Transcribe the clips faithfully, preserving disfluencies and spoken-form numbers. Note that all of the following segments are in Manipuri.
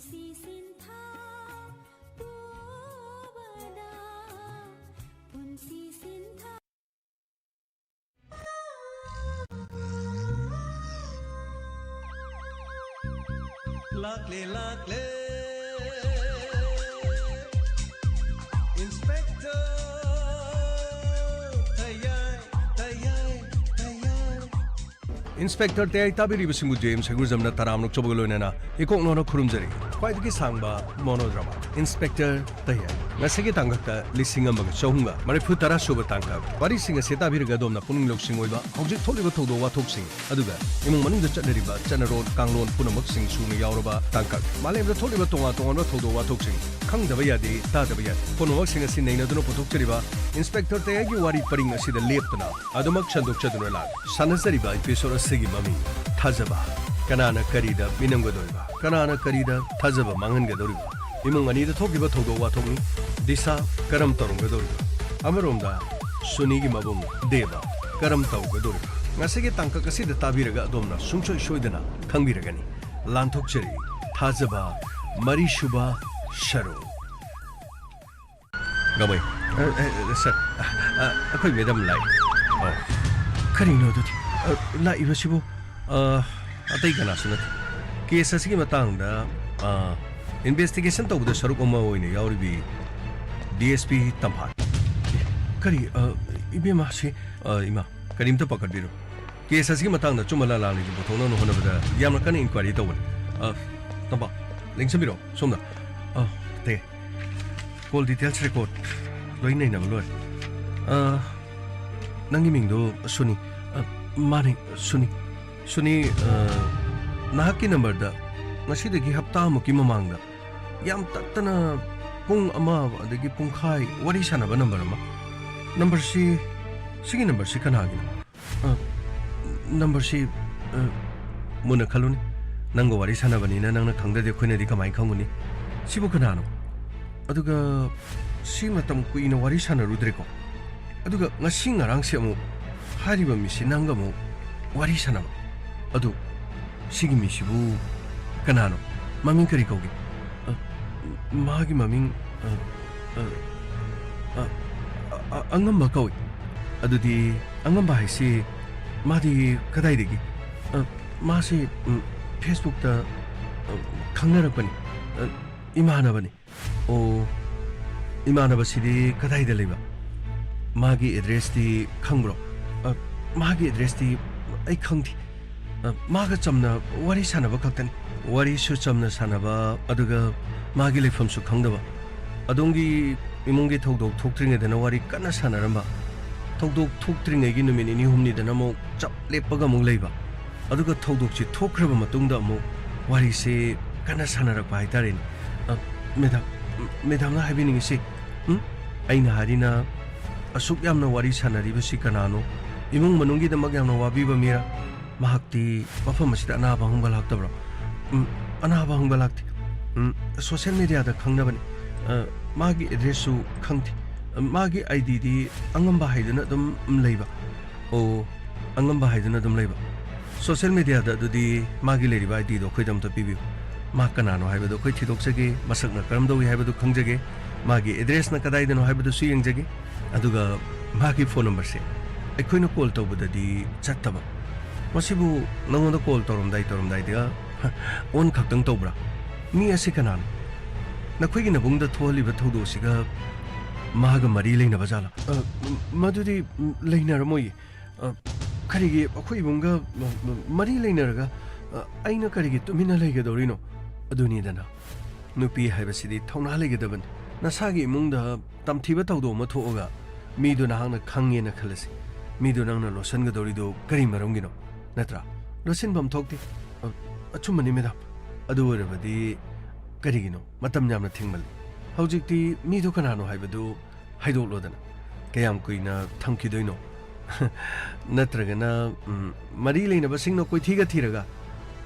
ꯁꯤ ꯁꯤꯟꯊꯥ ꯄꯨꯕꯅ ꯄꯨꯟꯁꯤ ꯁꯤꯟꯊꯥ꯫ ꯂꯥꯛꯂꯦ, ꯂꯥꯛꯂꯦ꯫ ꯏꯟꯁꯄꯦꯛꯇꯔ ꯇꯌꯥꯏ, ꯇꯌꯥꯏ, ꯇꯌꯥꯏ꯫ ꯏꯟꯁꯄꯦꯛꯇꯔ ꯇꯌꯥꯏ ꯇꯥꯕꯤꯔꯤꯕꯁꯤꯡꯕꯨ ꯖꯦ ꯑꯦꯝ ꯁꯦꯒꯨꯔꯖꯝꯅ ꯇꯔꯥꯝꯅ ꯑꯣꯛꯆꯕꯒ ꯂꯣꯏꯅꯅ ꯏꯀꯣꯛ ꯅꯧꯅ ꯈꯨꯔꯨꯝꯖꯔꯤ꯫ ꯈ꯭ꯋꯥꯏꯗꯒꯤ ꯁꯥꯡꯕ ꯃꯣꯅꯣꯗ꯭ꯔꯃꯥ ꯏꯟꯁꯄꯦꯛꯇꯔ ꯇꯌꯥꯏ꯫ ꯉꯁꯤꯒꯤ ꯇꯥꯡꯀꯛꯇ ꯂꯤꯁꯤꯡ ꯑꯃꯒ ꯆꯍꯨꯝꯒ ꯃꯔꯤꯐꯨ ꯇꯔꯥ ꯁꯨꯕ ꯇꯥꯡꯀꯛ꯫ ꯋꯥꯔꯤꯁꯤꯡ ꯑꯁꯤ ꯇꯥꯕꯤꯔꯒ ꯑꯗꯣꯝꯅ ꯄꯨꯛꯅꯤꯡ ꯂꯧꯁꯤꯡ ꯑꯣꯏꯕ ꯍꯧꯖꯤꯛ ꯊꯣꯛꯂꯤꯕ ꯊꯧꯗꯣꯛ ꯋꯥꯊꯣꯛꯁꯤꯡ, ꯑꯗꯨꯒ ꯏꯃꯨꯡ ꯃꯅꯨꯡꯗ ꯆꯠꯅꯔꯤꯕ ꯆꯠꯅꯔꯣꯜ ꯀꯥꯡꯂꯣꯟ ꯄꯨꯝꯅꯃꯛꯁꯤꯡ ꯁꯨꯅ ꯌꯥꯎꯔꯕ ꯇꯥꯡꯀꯛ꯫ ꯃꯥꯂꯦꯝꯗ ꯊꯣꯛꯂꯤꯕ ꯇꯣꯉꯥꯟ ꯇꯣꯉꯥꯟꯕ ꯊꯧꯗꯣꯛ ꯋꯥꯊꯣꯛꯁꯤꯡ, ꯈꯪꯗꯕ ꯌꯥꯗꯦ, ꯇꯥꯗꯕ ꯌꯥꯗꯦ ꯄꯨꯝꯅꯃꯛꯁꯤꯡ ꯑꯁꯤ ꯅꯩꯅꯗꯨꯅ ꯄꯨꯊꯣꯛꯆꯔꯤꯕ ꯏꯟꯁꯄꯦꯛꯇꯔ ꯇꯌꯥꯏꯒꯤ ꯋꯥꯔꯤ ꯄꯔꯤꯡ ꯑꯁꯤꯗ ꯂꯦꯞꯇꯅ ꯑꯗꯨꯃꯛ ꯁꯟꯗꯣꯛꯆꯗꯨꯅ ꯂꯥꯛꯂꯤ꯫ ꯁꯥꯟꯅꯖꯔꯤꯕ ꯏꯄꯤꯁꯣꯗ ꯑꯁꯤꯒꯤ ꯃꯃꯤꯡ ꯊꯥꯖꯕ꯫ ꯀꯅꯥꯅ ꯀꯔꯤꯗ ꯃꯤꯅꯝꯒꯗꯣꯔꯤꯕ? ꯀꯅꯥꯅ ꯀꯔꯤꯗ ꯊꯥꯖꯕ ꯃꯥꯡꯍꯟꯒꯗꯧꯔꯤꯕ? ꯏꯃꯨꯡ ꯑꯅꯤꯗ ꯊꯣꯛꯈꯤꯕ ꯊꯧꯗꯣꯛ ꯋꯥꯊꯣꯛꯅꯤ꯫ ꯗꯤꯁꯥ ꯀꯔꯝ ꯇꯧꯔꯝꯒꯗꯧꯔꯤꯕ? ꯑꯃꯔꯣꯝꯗ ꯁꯨꯅꯤꯒꯤ ꯃꯕꯨꯡ ꯗꯦꯕ ꯀꯔꯝ ꯇꯧꯒꯗꯧꯔꯤꯕ? ꯉꯁꯤꯒꯤ ꯇꯥꯡꯀꯛ ꯑꯁꯤꯗ ꯇꯥꯕꯤꯔꯒ ꯑꯗꯣꯝꯅ ꯁꯨꯡꯁꯣꯏ ꯁꯣꯏꯗꯅ ꯈꯪꯕꯤꯔꯒꯅꯤ꯫ ꯂꯥꯟꯊꯣꯛꯆꯔꯤ ꯊꯥꯖꯕ ꯃꯔꯤꯁꯨꯕ ꯁꯔꯨꯛ꯫ ꯒꯃꯩ꯫ ꯑ, ꯑ, ꯑ, ꯁꯔ, ꯑ, ꯑ, ꯑꯩꯈꯣꯏ ꯃꯦꯗꯝ ꯂꯥꯛꯏ꯫ ꯑꯣ꯫ ꯀꯔꯤꯅꯣ ꯑꯗꯨꯗꯤ? ꯑ, ꯂꯥꯛꯏꯕꯁꯤꯕꯨ, ꯑ, ꯑꯇꯩ ꯀꯅꯥꯁꯨ ꯅꯠꯇꯦ꯫ ꯀꯦꯁ ꯑꯁꯤꯒꯤ ꯃꯇꯥꯡꯗ, ꯑ, ꯏꯟꯚꯦꯁꯇꯤꯒꯦꯁꯟ ꯇꯧꯕꯗ ꯁꯔꯨꯛ ꯑꯃ ꯑꯣꯏꯅ ꯌꯥꯎꯔꯤꯕꯤ ꯗꯤ ꯑꯦꯁ ꯄꯤ ꯇꯝꯐꯥ꯫ ꯑꯦ, ꯀꯔꯤ, ꯑ, ꯏꯕꯦꯝꯃ ꯁꯤ, ꯑ, ꯏꯃꯥ, ꯀꯔꯤꯝꯇ ꯄꯥꯈꯠꯄꯤꯔꯨ꯫ ꯀꯦꯁ ꯑꯁꯤꯒꯤ ꯃꯇꯥꯡꯗ ꯑꯆꯨꯝꯕ ꯂꯥꯂꯥꯡꯂꯤꯗꯨ ꯄꯨꯊꯣꯛꯅꯕ ꯍꯣꯠꯅꯕꯗ ꯌꯥꯝꯅ ꯀꯟꯅ ꯏꯟꯀ꯭ꯋꯥꯏꯔꯤ ꯇꯧꯕꯅꯤ꯫ ꯑ, ꯇꯝꯐꯥ, ꯂꯦꯡꯁꯤꯟꯕꯤꯔꯣ, ꯁꯣꯝꯗ꯫ ꯑ, ꯇꯦ꯫ ꯀꯣꯜ ꯗꯤꯇꯦꯜꯁ ꯔꯦꯀꯣꯔꯗ ꯂꯣꯏ ꯅꯩꯅꯕ ꯂꯣꯏꯔꯦ꯫ ꯑ, ꯅꯪꯒꯤ ꯃꯤꯡꯗꯣ ꯁꯨꯅꯤ꯫ ꯑ, ꯃꯥꯅꯦ, ꯁꯨꯅꯤ꯫ ꯁꯨꯅꯤ, ꯑ, ꯅꯍꯥꯛꯀꯤ ꯅꯝꯕꯔꯗ ꯉꯁꯤꯗꯒꯤ ꯍꯞꯇꯥꯃꯨꯛꯀꯤ ꯃꯃꯥꯡꯗ ꯌꯥꯝ ꯇꯠꯇꯅ ꯄꯨꯡ ꯑꯃ ꯑꯗꯒꯤ ꯄꯨꯡꯈꯥꯏ ꯋꯥꯔꯤ ꯁꯥꯟꯅꯕ ꯅꯝꯕꯔ ꯑꯃ꯫ ꯅꯝꯕꯔꯁꯤ, ꯁꯤꯒꯤ ꯅꯝꯕꯔꯁꯤ ꯀꯅꯥꯒꯤꯅꯣ? ꯑ, ꯅꯝꯕꯔꯁꯤ, ꯑ, ꯃꯨꯟꯅ ꯈꯜꯂꯨꯅꯦ꯫ ꯅꯪꯒ ꯋꯥꯔꯤ ꯁꯥꯟꯅꯕꯅꯤꯅ ꯅꯪꯅ ꯈꯪꯗ꯭ꯔꯗꯤ ꯑꯩꯈꯣꯏꯅꯗꯤ ꯀꯃꯥꯏꯅ ꯈꯪꯒꯅꯤ? ꯁꯤꯕꯨ ꯀꯅꯥꯅꯣ? ꯑꯗꯨꯒ ꯁꯤ ꯃꯇꯝ ꯀꯨꯏꯅ ꯋꯥꯔꯤ ꯁꯥꯟꯅꯔꯨꯗ꯭ꯔꯦꯀꯣ꯫ ꯑꯗꯨꯒ ꯉꯁꯤ ꯉꯔꯥꯡꯁꯦ ꯑꯃꯨꯛ ꯍꯥꯏꯔꯤꯕ ꯃꯤꯁꯤ ꯅꯪꯒ ꯑꯃꯨꯛ ꯋꯥꯔꯤ ꯁꯥꯟꯅꯕ꯫ ꯑꯗꯨ ꯁꯤꯒꯤ ꯃꯤꯁꯤꯕꯨ ꯀꯅꯥꯅꯣ? ꯃꯃꯤꯡ ꯀꯔꯤ ꯀꯧꯒꯦ? ꯑ, ꯃꯥꯒꯤ ꯃꯃꯤꯡ, ꯑ, ꯑ, ꯑ, ꯑ, ꯑꯉꯝꯕ ꯀꯧꯏ꯫ ꯑꯗꯨꯗꯤ ꯑꯉꯝꯕ ꯍꯥꯏꯁꯤ ꯃꯥꯗꯤ ꯀꯗꯥꯏꯗꯒꯤ? ꯑ, ꯃꯥꯁꯤ, ꯎꯝ, Facebook-ꯇ, ꯑ, ꯈꯪꯅꯔꯛꯄꯅꯤ꯫ ꯑ, ꯏꯃꯥꯟꯅꯕꯅꯤ꯫ ꯑꯣ, ꯏꯃꯥꯟꯅꯕꯁꯤꯗꯤ ꯀꯗꯥꯏꯗ ꯂꯩꯕ? ꯃꯥꯒꯤ address-ꯇꯤ ꯈꯪꯕ꯭ꯔꯣ? ꯑ, ꯃꯥꯒꯤ address-ꯇꯤ ꯑꯩ ꯈꯪꯗꯦ꯫ ꯑ, ꯃꯥꯒ ꯆꯝꯅ ꯋꯥꯔꯤ ꯁꯥꯟꯅꯕ ꯈꯛꯇꯅꯤ꯫ ꯋꯥꯔꯤꯁꯨ ꯆꯝꯅ ꯁꯥꯟꯅꯕ, ꯑꯗꯨꯒ ꯃꯥꯒꯤ ꯂꯩꯐꯝꯁꯨ ꯈꯪꯗꯕ꯫ ꯑꯗꯣꯝꯒꯤ ꯏꯃꯨꯡꯒꯤ ꯊꯧꯗꯣꯛ ꯊꯣꯛꯇ꯭ꯔꯤꯉꯩꯗꯅ ꯋꯥꯔꯤ ꯀꯟꯅ ꯁꯥꯟꯅꯔꯝꯕ꯫ ꯊꯧꯗꯣꯛ ꯊꯣꯛꯇ꯭ꯔꯤꯉꯩꯒꯤ ꯅꯨꯃꯤꯠ ꯅꯤꯅꯤ ꯍꯨꯝꯅꯤꯗꯅ ꯑꯃꯨꯛ ꯆꯞ ꯂꯦꯞꯄꯒ ꯑꯃꯨꯛ ꯂꯩꯕ꯫ ꯑꯗꯨꯒ ꯊꯧꯗꯣꯛꯁꯤ ꯊꯣꯛꯈ꯭ꯔꯕ ꯃꯇꯨꯡꯗ ꯑꯃꯨꯛ ꯋꯥꯔꯤꯁꯦ ꯀꯟꯅ ꯁꯥꯟꯅꯔꯛꯄ ꯍꯥꯏꯇꯥꯔꯦꯅꯦ꯫ ꯑ, ꯃꯦꯗꯥꯝ, ꯃꯦꯗꯥꯝꯅ ꯍꯥꯏꯕꯤꯅꯤꯡꯉꯤꯁꯤ, ꯎꯝ? ꯑꯩꯅ ꯍꯥꯏꯔꯤꯅ, ꯑꯁꯨꯛ ꯌꯥꯝꯅ ꯋꯥꯔꯤ ꯁꯥꯟꯅꯔꯤꯕꯁꯤ ꯀꯅꯥꯅꯣ? ꯏꯃꯨꯡ ꯃꯅꯨꯡꯒꯤꯗꯃꯛ ꯌꯥꯝꯅ ꯋꯥꯕꯤꯕ ꯃꯤꯔꯥ? ꯃꯍꯥꯛꯇꯤ ꯃꯐꯝ ꯑꯁꯤꯗ ꯑꯅꯥꯕ ꯍꯪꯕ ꯂꯥꯛꯇꯕ꯭ꯔꯣ? ꯎꯝ, ꯑꯅꯥꯕ ꯍꯪꯕ ꯂꯥꯛꯇꯦ꯫ ꯎꯝ, social media-ꯗ ꯈꯪꯅꯕꯅꯤ꯫ ꯑ, ꯃꯥꯒꯤ address-ꯁꯨ ꯈꯪꯗꯦ꯫ ꯑ, ꯃꯥꯒꯤ ID-ꯗꯤ ꯑꯉꯝꯕ ꯍꯥꯏꯗꯨꯅ ꯑꯗꯨꯝ ꯂꯩꯕ꯫ ꯑꯣ, ꯑꯉꯝꯕ ꯍꯥꯏꯗꯨꯅ ꯑꯗꯨꯝ ꯂꯩꯕ꯫ Social media-ꯗ ꯑꯗꯨꯗꯤ ꯃꯥꯒꯤ ꯂꯩꯔꯤꯕ ID-ꯗꯣ ꯑꯩꯈꯣꯏꯗ ꯑꯝꯇ ꯄꯤꯕꯤꯌꯨ꯫ ꯃꯥ ꯀꯅꯥꯅꯣ ꯍꯥꯏꯕꯗꯨ ꯑꯩꯈꯣꯏ ꯊꯤꯗꯣꯛꯆꯒꯦ, ꯃꯁꯛꯅ ꯀꯔꯝ ꯇꯧꯏ ꯍꯥꯏꯕꯗꯨ ꯈꯪꯖꯒꯦ, ꯃꯥꯒꯤ address-ꯅ ꯀꯗꯥꯏꯗꯅꯣ ꯍꯥꯏꯕꯗꯨꯁꯨ ꯌꯦꯡꯖꯒꯦ, ꯑꯗꯨꯒ ꯃꯥꯒꯤ phone number-ꯁꯦ ꯑꯩꯈꯣꯏꯅ call ꯇꯧꯕꯗꯗꯤ ꯆꯠꯇꯕ꯫ ꯃꯁꯤꯕꯨ ꯅꯉꯣꯟꯗ call ꯇꯧꯔꯝꯗꯥꯏ ꯇꯧꯔꯝꯗꯥꯏꯗ on ꯈꯛꯇꯪ ꯇꯧꯕ꯭ꯔꯥ? ꯃꯤ ꯑꯁꯤ ꯀꯅꯥꯅꯣ? ꯅꯈꯣꯏꯒꯤ ꯅꯕꯨꯡꯗ ꯊꯣꯛꯍꯜꯂꯤꯕ ꯊꯧꯗꯣꯛꯁꯤꯒ ꯃꯥꯒ ꯃꯔꯤ ꯂꯩꯅꯕ ꯖꯥꯠꯂꯥ? ꯑ, ꯃꯗꯨꯗꯤ ꯂꯩꯅꯔꯝꯃꯣꯏꯌꯦ꯫ ꯑ, ꯀꯔꯤꯒꯤ ꯑꯩꯈꯣꯏ ꯏꯃꯨꯡꯒ ꯃ-, ꯃ-, ꯃꯔꯤ ꯂꯩꯅꯔꯒ, ꯑ, ꯑꯩꯅ ꯀꯔꯤꯒꯤ ꯇꯨꯃꯤꯟꯅ ꯂꯩꯒꯗꯧꯔꯤꯅꯣ? ꯑꯗꯨꯅꯤꯗꯅ, ꯅꯨꯄꯤ ꯍꯥꯏꯕꯁꯤꯗꯤ ꯊꯧꯅꯥ ꯂꯩꯒꯗꯕꯅꯤ꯫ ꯅꯁꯥꯒꯤ ꯏꯃꯨꯡꯗ ꯇꯝꯊꯤꯕ ꯊꯧꯗꯣꯛ ꯑꯃ ꯊꯣꯛꯑꯒ ꯃꯤꯗꯨ ꯅꯍꯥꯛꯅ ꯈꯪꯉꯦꯅ ꯈꯜꯂꯁꯤ꯫ ꯃꯤꯗꯨ ꯅꯪꯅ ꯂꯣꯠꯁꯤꯟꯒꯗꯧꯔꯤꯗꯨ ꯀꯔꯤ ꯃꯔꯝꯒꯤꯅꯣ? ꯅꯠꯇ꯭ꯔꯥ? ꯂꯣꯠꯁꯤꯟꯐꯝ ꯊꯣꯛꯇꯦ꯫ ꯑ, ꯑꯆꯨꯝꯕꯅꯤ, ꯃꯦꯗꯥꯝ꯫ ꯑꯗꯨ ꯑꯣꯏꯔꯕꯗꯤ ꯀꯔꯤꯒꯤꯅꯣ ꯃꯇꯝ ꯌꯥꯝꯅ ꯊꯦꯡꯃꯜꯂꯤ? ꯍꯧꯖꯤꯛꯇꯤ ꯃꯤꯗꯨ ꯀꯅꯥꯅꯣ ꯍꯥꯏꯕꯗꯨ ꯍꯥꯏꯗꯣꯛꯂꯣꯗꯅ꯫ ꯀꯌꯥꯝ ꯀꯨꯏꯅ ꯊꯝꯈꯤꯗꯣꯏꯅꯣ? ꯅꯠꯇ꯭ꯔꯒꯅ, ꯎꯝ, ꯃꯔꯤ ꯂꯩꯅꯕꯁꯤꯡꯅ ꯀꯣꯏꯊꯤꯒ ꯊꯤꯔꯒ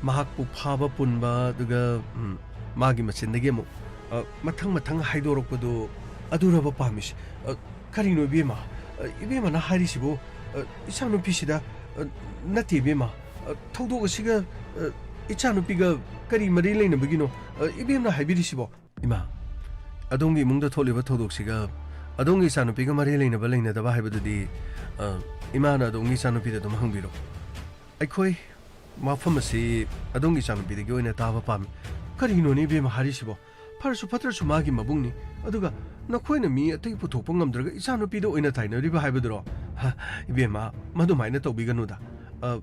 ꯃꯍꯥꯛꯄꯨ ꯐꯥꯕ ꯄꯨꯟꯕ, ꯑꯗꯨꯒ, ꯎꯝ, ꯃꯥꯒꯤ ꯃꯆꯤꯟꯗꯒꯤ ꯑꯃꯨꯛ, ꯑ, ꯃꯊꯪ ꯃꯊꯪ ꯍꯥꯏꯗꯣꯔꯛꯄꯗꯨ ꯑꯗꯨꯔꯕ ꯄꯥꯝꯃꯤꯁꯤ? ꯑ, ꯀꯔꯤꯅꯣ ꯏꯕꯦꯝꯃ? ꯑ, ꯏꯕꯦꯝꯃꯅ ꯍꯥꯏꯔꯤꯁꯤꯕꯨ? ꯑ, ꯏꯆꯥꯅꯨꯄꯤꯁꯤꯗ, ꯑ, ꯅꯠꯇꯦ ꯏꯕꯦꯝꯃ꯫ ꯑ, ꯊꯧꯗꯣꯛ ꯑꯁꯤꯒ, ꯑ, ꯏꯆꯥꯅꯨꯄꯤꯒ ꯀꯔꯤ ꯃꯔꯤ ꯂꯩꯅꯕꯒꯤꯅꯣ, ꯑ, ꯏꯕꯦꯝꯅ ꯍꯥꯏꯕꯤꯔꯤꯁꯤꯕꯣ? ꯏꯃꯥ, ꯑꯗꯣꯝꯒꯤ ꯏꯃꯨꯡꯗ ꯊꯣꯛꯂꯤꯕ ꯊꯧꯗꯣꯛꯁꯤꯒ ꯑꯗꯣꯝꯒꯤ ꯏꯆꯥꯅꯨꯄꯤꯒ ꯃꯔꯤ ꯂꯩꯅꯕ ꯂꯩꯅꯗꯕ ꯍꯥꯏꯕꯗꯨꯗꯤ, ꯑ, ꯏꯃꯥꯅ ꯑꯗꯣꯝꯒꯤ ꯏꯆꯥꯅꯨꯄꯤꯗ ꯑꯗꯨꯝ ꯍꯪꯕꯤꯔꯣ꯫ ꯑꯩꯈꯣꯏ ꯋꯥꯐꯝ ꯑꯁꯤ ꯑꯗꯣꯝꯒꯤ ꯏꯆꯥꯅꯨꯄꯤꯗꯒꯤ ꯑꯣꯏꯅ ꯇꯥꯕ ꯄꯥꯝꯃꯤ꯫ ꯀꯔꯤꯅꯣꯅꯦ ꯏꯕꯦꯝꯃ ꯍꯥꯏꯔꯤꯁꯤꯕꯣ? ꯐꯔꯁꯨ ꯐꯠꯇ꯭ꯔꯁꯨ ꯃꯥꯒꯤ ꯃꯕꯨꯡꯅꯤ꯫ ꯑꯗꯨꯒ ꯅꯈꯣꯏꯅ ꯃꯤ ꯑꯇꯩ ꯄꯨꯊꯣꯛꯄ ꯉꯝꯗ꯭ꯔꯒ ꯏꯆꯥꯅꯨꯄꯤꯗ ꯑꯣꯏꯅ ꯇꯥꯏꯅꯔꯤꯕ ꯍꯥꯏꯕꯗꯨꯔꯣ? ꯍ, ꯏꯕꯦꯝꯃ, ꯃꯗꯨꯃꯥꯏꯅ ꯇꯧꯕꯤꯒꯅꯨꯗ꯫ ꯑ,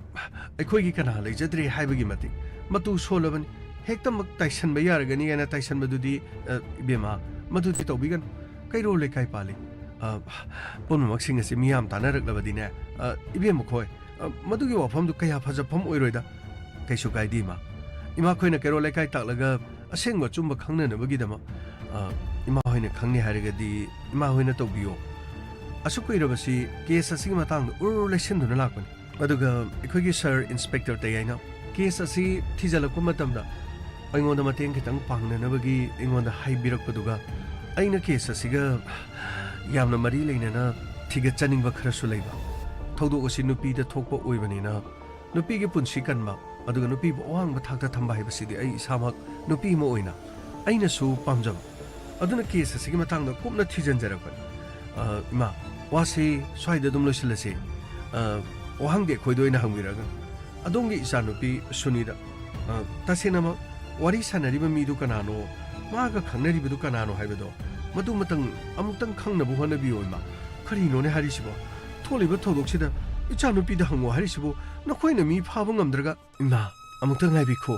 ꯑꯩꯈꯣꯏꯒꯤ ꯀꯅꯥ ꯂꯩꯖꯗ꯭ꯔꯦ ꯍꯥꯏꯕꯒꯤ ꯃꯇꯤꯛ ꯃꯇꯨ ꯁꯣꯜꯂꯕꯅꯤ꯫ ꯍꯦꯛꯇꯃꯛ ꯇꯥꯏꯁꯟꯕ ꯌꯥꯔꯒꯅꯤ ꯍꯥꯏꯅ ꯇꯥꯏꯁꯟꯕꯗꯨꯗꯤ, ꯑ, ꯏꯕꯦꯝꯃ, ꯃꯗꯨꯗꯤ ꯇꯧꯕꯤꯒꯅꯨ꯫ ꯀꯩꯔꯣꯜ ꯂꯩꯀꯥꯏ ꯄꯥꯜꯂꯤ꯫ ꯑ, ꯄꯨꯝꯅꯃꯛꯁꯤꯡ ꯑꯁꯤ ꯃꯤꯌꯥꯝ ꯇꯥꯟꯅꯔꯛꯂꯕꯗꯤꯅꯦ, ꯑ, ꯏꯕꯦꯝꯃ ꯈꯣꯏ, ꯑ, ꯃꯗꯨꯒꯤ ꯋꯥꯐꯝꯗꯨ ꯀꯌꯥ ꯐꯖꯐꯝ ꯑꯣꯏꯔꯣꯏꯗ꯫ ꯀꯩꯁꯨ ꯀꯥꯏꯗꯦ, ꯏꯃꯥ꯫ ꯏꯃꯥꯈꯣꯏꯅ ꯀꯩꯔꯣꯜ ꯂꯩꯀꯥꯏ ꯇꯥꯛꯂꯒ ꯑꯁꯦꯡꯕ ꯑꯆꯨꯝꯕ ꯈꯪꯅꯅꯕꯒꯤꯗꯃꯛ, ꯑ, ꯏꯃꯥ ꯍꯣꯏꯅ ꯈꯪꯅꯤ ꯍꯥꯏꯔꯒꯗꯤ ꯏꯃꯥ ꯍꯣꯏꯅ ꯇꯧꯕꯤꯌꯣ꯫ ꯑꯁꯨꯛ ꯀꯨꯏꯔꯕꯁꯤ ꯀꯦꯁ ꯑꯁꯤꯒꯤ ꯃꯇꯥꯡꯗ ꯎꯔꯨ ꯂꯩꯁꯤꯟꯗꯨꯅ ꯂꯥꯛꯄꯅꯤ꯫ ꯑꯗꯨꯒ ꯑꯩꯈꯣꯏꯒꯤ ꯁꯥꯔ ꯏꯟꯁꯄꯦꯛꯇꯔ ꯇꯌꯥꯏꯅ ꯀꯦꯁ ꯑꯁꯤ ꯊꯤꯖꯤꯜꯂꯛꯄ ꯃꯇꯝꯗ ꯑꯩꯉꯣꯟꯗ ꯃꯇꯦꯡ ꯈꯤꯇꯪ ꯄꯥꯡꯅꯅꯕꯒꯤ ꯑꯩꯉꯣꯟꯗ ꯍꯥꯏꯕꯤꯔꯛꯄꯗꯨꯒ, ꯑꯩꯅ ꯀꯦꯁ ꯑꯁꯤꯒ ꯌꯥꯝꯅ ꯃꯔꯤ ꯂꯩꯅꯅ ꯊꯤꯒꯠꯆꯅꯤꯡꯕ ꯈꯔꯁꯨ ꯂꯩꯕ꯫ ꯊꯧꯗꯣꯛ ꯑꯁꯤ ꯅꯨꯄꯤꯗ ꯊꯣꯛꯄ ꯑꯣꯏꯕꯅꯤꯅ, ꯅꯨꯄꯤꯒꯤ ꯄꯨꯟꯁꯤ ꯀꯟꯕ, ꯑꯗꯨꯒ ꯅꯨꯄꯤꯕꯨ ꯑꯋꯥꯡꯕ ꯊꯥꯛꯇ ꯊꯝꯕ ꯍꯥꯏꯕꯁꯤꯗꯤ ꯑꯩ ꯏꯁꯥꯃꯛ ꯅꯨꯄꯤ ꯑꯃ ꯑꯣꯏꯅ ꯑꯩꯅꯁꯨ ꯄꯥꯝꯖꯕ꯫ ꯑꯗꯨꯅ ꯀꯦꯁ ꯑꯁꯤꯒꯤ ꯃꯇꯥꯡꯗ ꯀꯨꯞꯅ ꯊꯤꯖꯤꯟꯖꯔꯛꯄꯅꯤ꯫ ꯑ, ꯏꯃꯥ, ꯋꯥꯁꯤ ꯁ꯭ꯋꯥꯏꯗ ꯑꯗꯨꯝ ꯂꯣꯏꯁꯤꯜꯂꯁꯤ꯫ ꯑ, ꯋꯥꯍꯪꯗꯤ ꯑꯩꯈꯣꯏꯗ ꯑꯣꯏꯅ ꯍꯪꯕꯤꯔꯒ꯫ ꯑꯗꯣꯝꯒꯤ ꯏꯆꯥꯅꯨꯄꯤ ꯁꯨꯅꯤꯗ, ꯑ, ꯇꯁꯦꯡꯅꯃꯛ ꯋꯥꯔꯤ ꯁꯥꯟꯅꯔꯤꯕ ꯃꯤꯗꯨ ꯀꯅꯥꯅꯣ, ꯃꯥꯒ ꯈꯪꯅꯔꯤꯕꯗꯨ ꯀꯅꯥꯅꯣ ꯍꯥꯏꯕꯗꯣ ꯃꯗꯨꯃꯇꯪ ꯑꯃꯨꯛꯇꯪ ꯈꯪꯅꯕ ꯍꯣꯠꯅꯕꯤꯌꯨ, ꯏꯃꯥ꯫ ꯀꯔꯤꯅꯣꯅꯦ ꯍꯥꯏꯔꯤꯁꯤꯕꯣ? ꯊꯣꯛꯂꯤꯕ ꯊꯧꯗꯣꯛꯁꯤꯗ ꯏꯆꯥꯅꯨꯄꯤꯗ ꯍꯪꯉꯣ ꯍꯥꯏꯔꯤꯁꯤꯕꯨ ꯅꯈꯣꯏꯅ ꯃꯤ ꯐꯥꯕ ꯉꯝꯗ꯭ꯔꯒ? ꯏꯃꯥ, ꯑꯃꯨꯛꯇ ꯉꯥꯏꯕꯤꯈꯣ꯫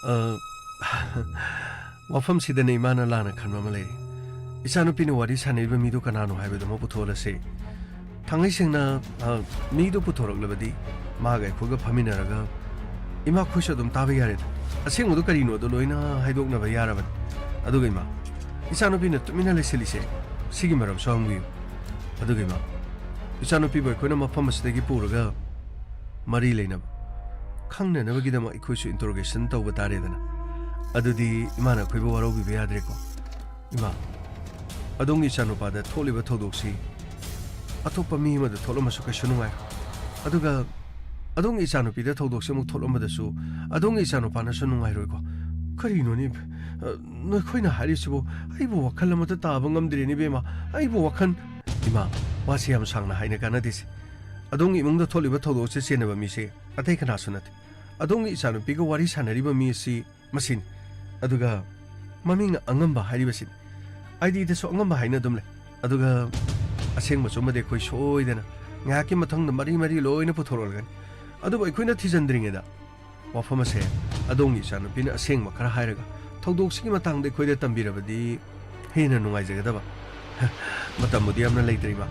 ꯑ, ꯋꯥꯐꯝꯁꯤꯗꯅꯦ ꯏꯃꯥꯅ ꯂꯥꯟꯅ ꯈꯟꯕ ꯑꯃ ꯂꯩꯔꯤ꯫ ꯏꯆꯥꯅꯨꯄꯤꯅ ꯋꯥꯔꯤ ꯁꯥꯟꯅꯔꯤꯕ ꯃꯤꯗꯨ ꯀꯅꯥꯅꯣ ꯍꯥꯏꯕꯗꯨꯃ ꯄꯨꯊꯣꯛꯍꯜꯂꯁꯤ꯫ ꯊꯥꯡꯉꯩ ꯁꯦꯡꯅ, ꯑ, ꯃꯤꯗꯨ ꯄꯨꯊꯣꯔꯛꯂꯕꯗꯤ ꯃꯥꯒ ꯑꯩꯈꯣꯏꯒ ꯐꯝꯃꯤꯟꯅꯔꯒ ꯏꯃꯥꯈꯣꯏꯁꯨ ꯑꯗꯨꯝ ꯇꯥꯕ ꯌꯥꯔꯦꯗ꯫ ꯑꯁꯦꯡꯕꯗꯨ ꯀꯔꯤꯅꯣꯗꯣ ꯂꯣꯏꯅ ꯍꯥꯏꯗꯣꯛꯅꯕ ꯌꯥꯔꯕꯅꯤ꯫ ꯑꯗꯨꯒ ꯏꯃꯥ, ꯏꯆꯥꯅꯨꯄꯤꯅ ꯇꯨꯃꯤꯟꯅ ꯂꯩꯁꯤꯜꯂꯤꯁꯦ ꯁꯤꯒꯤ ꯃꯔꯝꯁꯨ ꯍꯪꯕꯤꯌꯨ꯫ ꯑꯗꯨꯒ ꯏꯃꯥ, ꯏꯆꯥꯅꯨꯄꯤꯕꯨ ꯑꯩꯈꯣꯏꯅ ꯃꯐꯝ ꯑꯁꯤꯗꯒꯤ ꯄꯨꯔꯒ ꯃꯔꯤ ꯂꯩꯅꯕ, ꯈꯪꯅꯅꯕꯒꯤꯗꯃꯛ ꯑꯩꯈꯣꯏꯁꯨ ꯏꯟꯇꯔꯣꯒꯦꯁꯟ ꯇꯧꯕ ꯇꯥꯔꯦꯗꯅ꯫ ꯑꯗꯨꯗꯤ ꯏꯃꯥꯅ ꯑꯩꯈꯣꯏꯕꯨ ꯋꯥꯔꯧꯕꯤꯕ ꯌꯥꯗ꯭ꯔꯦꯀꯣ꯫ ꯏꯃꯥ, ꯑꯗꯣꯝꯒꯤ ꯏꯆꯥꯅꯨꯄꯥꯗ ꯊꯣꯛꯂꯤꯕ ꯊꯧꯗꯣꯛꯁꯤ ꯑꯇꯣꯞꯄ ꯃꯤ ꯑꯃꯗ ꯊꯣꯛꯂꯝꯃꯁꯨ ꯀꯩꯁꯨ ꯅꯨꯡꯉꯥꯏ꯫ ꯑꯗꯨꯒ ꯑꯗꯣꯝꯒꯤ ꯏꯆꯥꯅꯨꯄꯤꯗ ꯊꯧꯗꯣꯛꯁꯦ ꯑꯃꯨꯛ ꯊꯣꯛꯂꯝꯕꯗꯁꯨ ꯑꯗꯣꯝꯒꯤ ꯏꯆꯥꯅꯨꯄꯥꯅꯁꯨ ꯅꯨꯡꯉꯥꯏꯔꯣꯏꯀꯣ꯫ ꯀꯔꯤꯅꯣꯅꯦ, ꯑ, ꯅꯈꯣꯏꯅ ꯍꯥꯏꯔꯤꯁꯤꯕꯨ? ꯑꯩꯕꯨ ꯋꯥꯈꯜ ꯑꯃꯠꯇ ꯇꯥꯕ ꯉꯝꯗ꯭ꯔꯦꯅꯦ, ꯏꯕꯦꯝꯃ꯫ ꯑꯩꯕꯨ ꯋꯥꯈꯜ꯫ ꯏꯃꯥ, ꯋꯥꯁꯤ ꯌꯥꯝ ꯁꯥꯡꯅ ꯍꯥꯏꯅ ꯀꯥꯟꯅꯗꯦꯁꯦ꯫ ꯑꯗꯣꯝꯒꯤ ꯏꯃꯨꯡꯗ ꯊꯣꯛꯂꯤꯕ ꯊꯧꯗꯣꯛꯁꯦ ꯆꯦꯟꯅꯕ ꯃꯤꯁꯦ ꯑꯇꯩ ꯀꯅꯥꯁꯨ ꯅꯠꯇꯦ꯫ ꯑꯗꯣꯝꯒꯤ ꯏꯆꯥꯅꯨꯄꯤꯒ ꯋꯥꯔꯤ ꯁꯥꯟꯅꯔꯤꯕ ꯃꯤ ꯑꯁꯤ ꯃꯁꯤꯅꯤ꯫ ꯑꯗꯨꯒ ꯃꯃꯤꯡꯅ ꯑꯉꯝꯕ ꯍꯥꯏꯔꯤꯕꯁꯤꯅꯤ꯫ ꯑꯥꯏ ꯗꯤꯗꯁꯨ ꯑꯉꯝꯕ ꯍꯥꯏꯅ ꯑꯗꯨꯝ ꯂꯩ꯫ ꯑꯗꯨꯒ ꯑꯁꯦꯡꯕ ꯆꯨꯝꯕꯗꯤ ꯑꯩꯈꯣꯏ ꯁꯣꯏꯗꯅ ꯉꯥꯏꯍꯥꯛꯀꯤ ꯃꯊꯪꯗ ꯃꯔꯤ ꯃꯔꯤ ꯂꯣꯏꯅ ꯄꯨꯊꯣꯔꯛꯂꯒꯅꯤ꯫ ꯑꯗꯨꯕꯨ ꯑꯩꯈꯣꯏꯅ ꯊꯤꯖꯤꯟꯗ꯭ꯔꯤꯉꯩꯗ ꯋꯥꯐꯝ ꯑꯁꯦ ꯑꯗꯣꯝꯒꯤ ꯏꯆꯥꯅꯨꯄꯤꯅ ꯑꯁꯦꯡꯕ ꯈꯔ ꯍꯥꯏꯔꯒ ꯊꯧꯗꯣꯛꯁꯤꯒꯤ ꯃꯇꯥꯡꯗ ꯑꯩꯈꯣꯏꯗ ꯇꯝꯕꯤꯔꯕꯗꯤ ꯍꯦꯟꯅ ꯅꯨꯡꯉꯥꯏꯖꯒꯗꯕ꯫ ꯃꯇꯝꯕꯨꯗꯤ ꯌꯥꯝꯅ ꯂꯩꯇ꯭ꯔꯦ, ꯏꯃꯥ꯫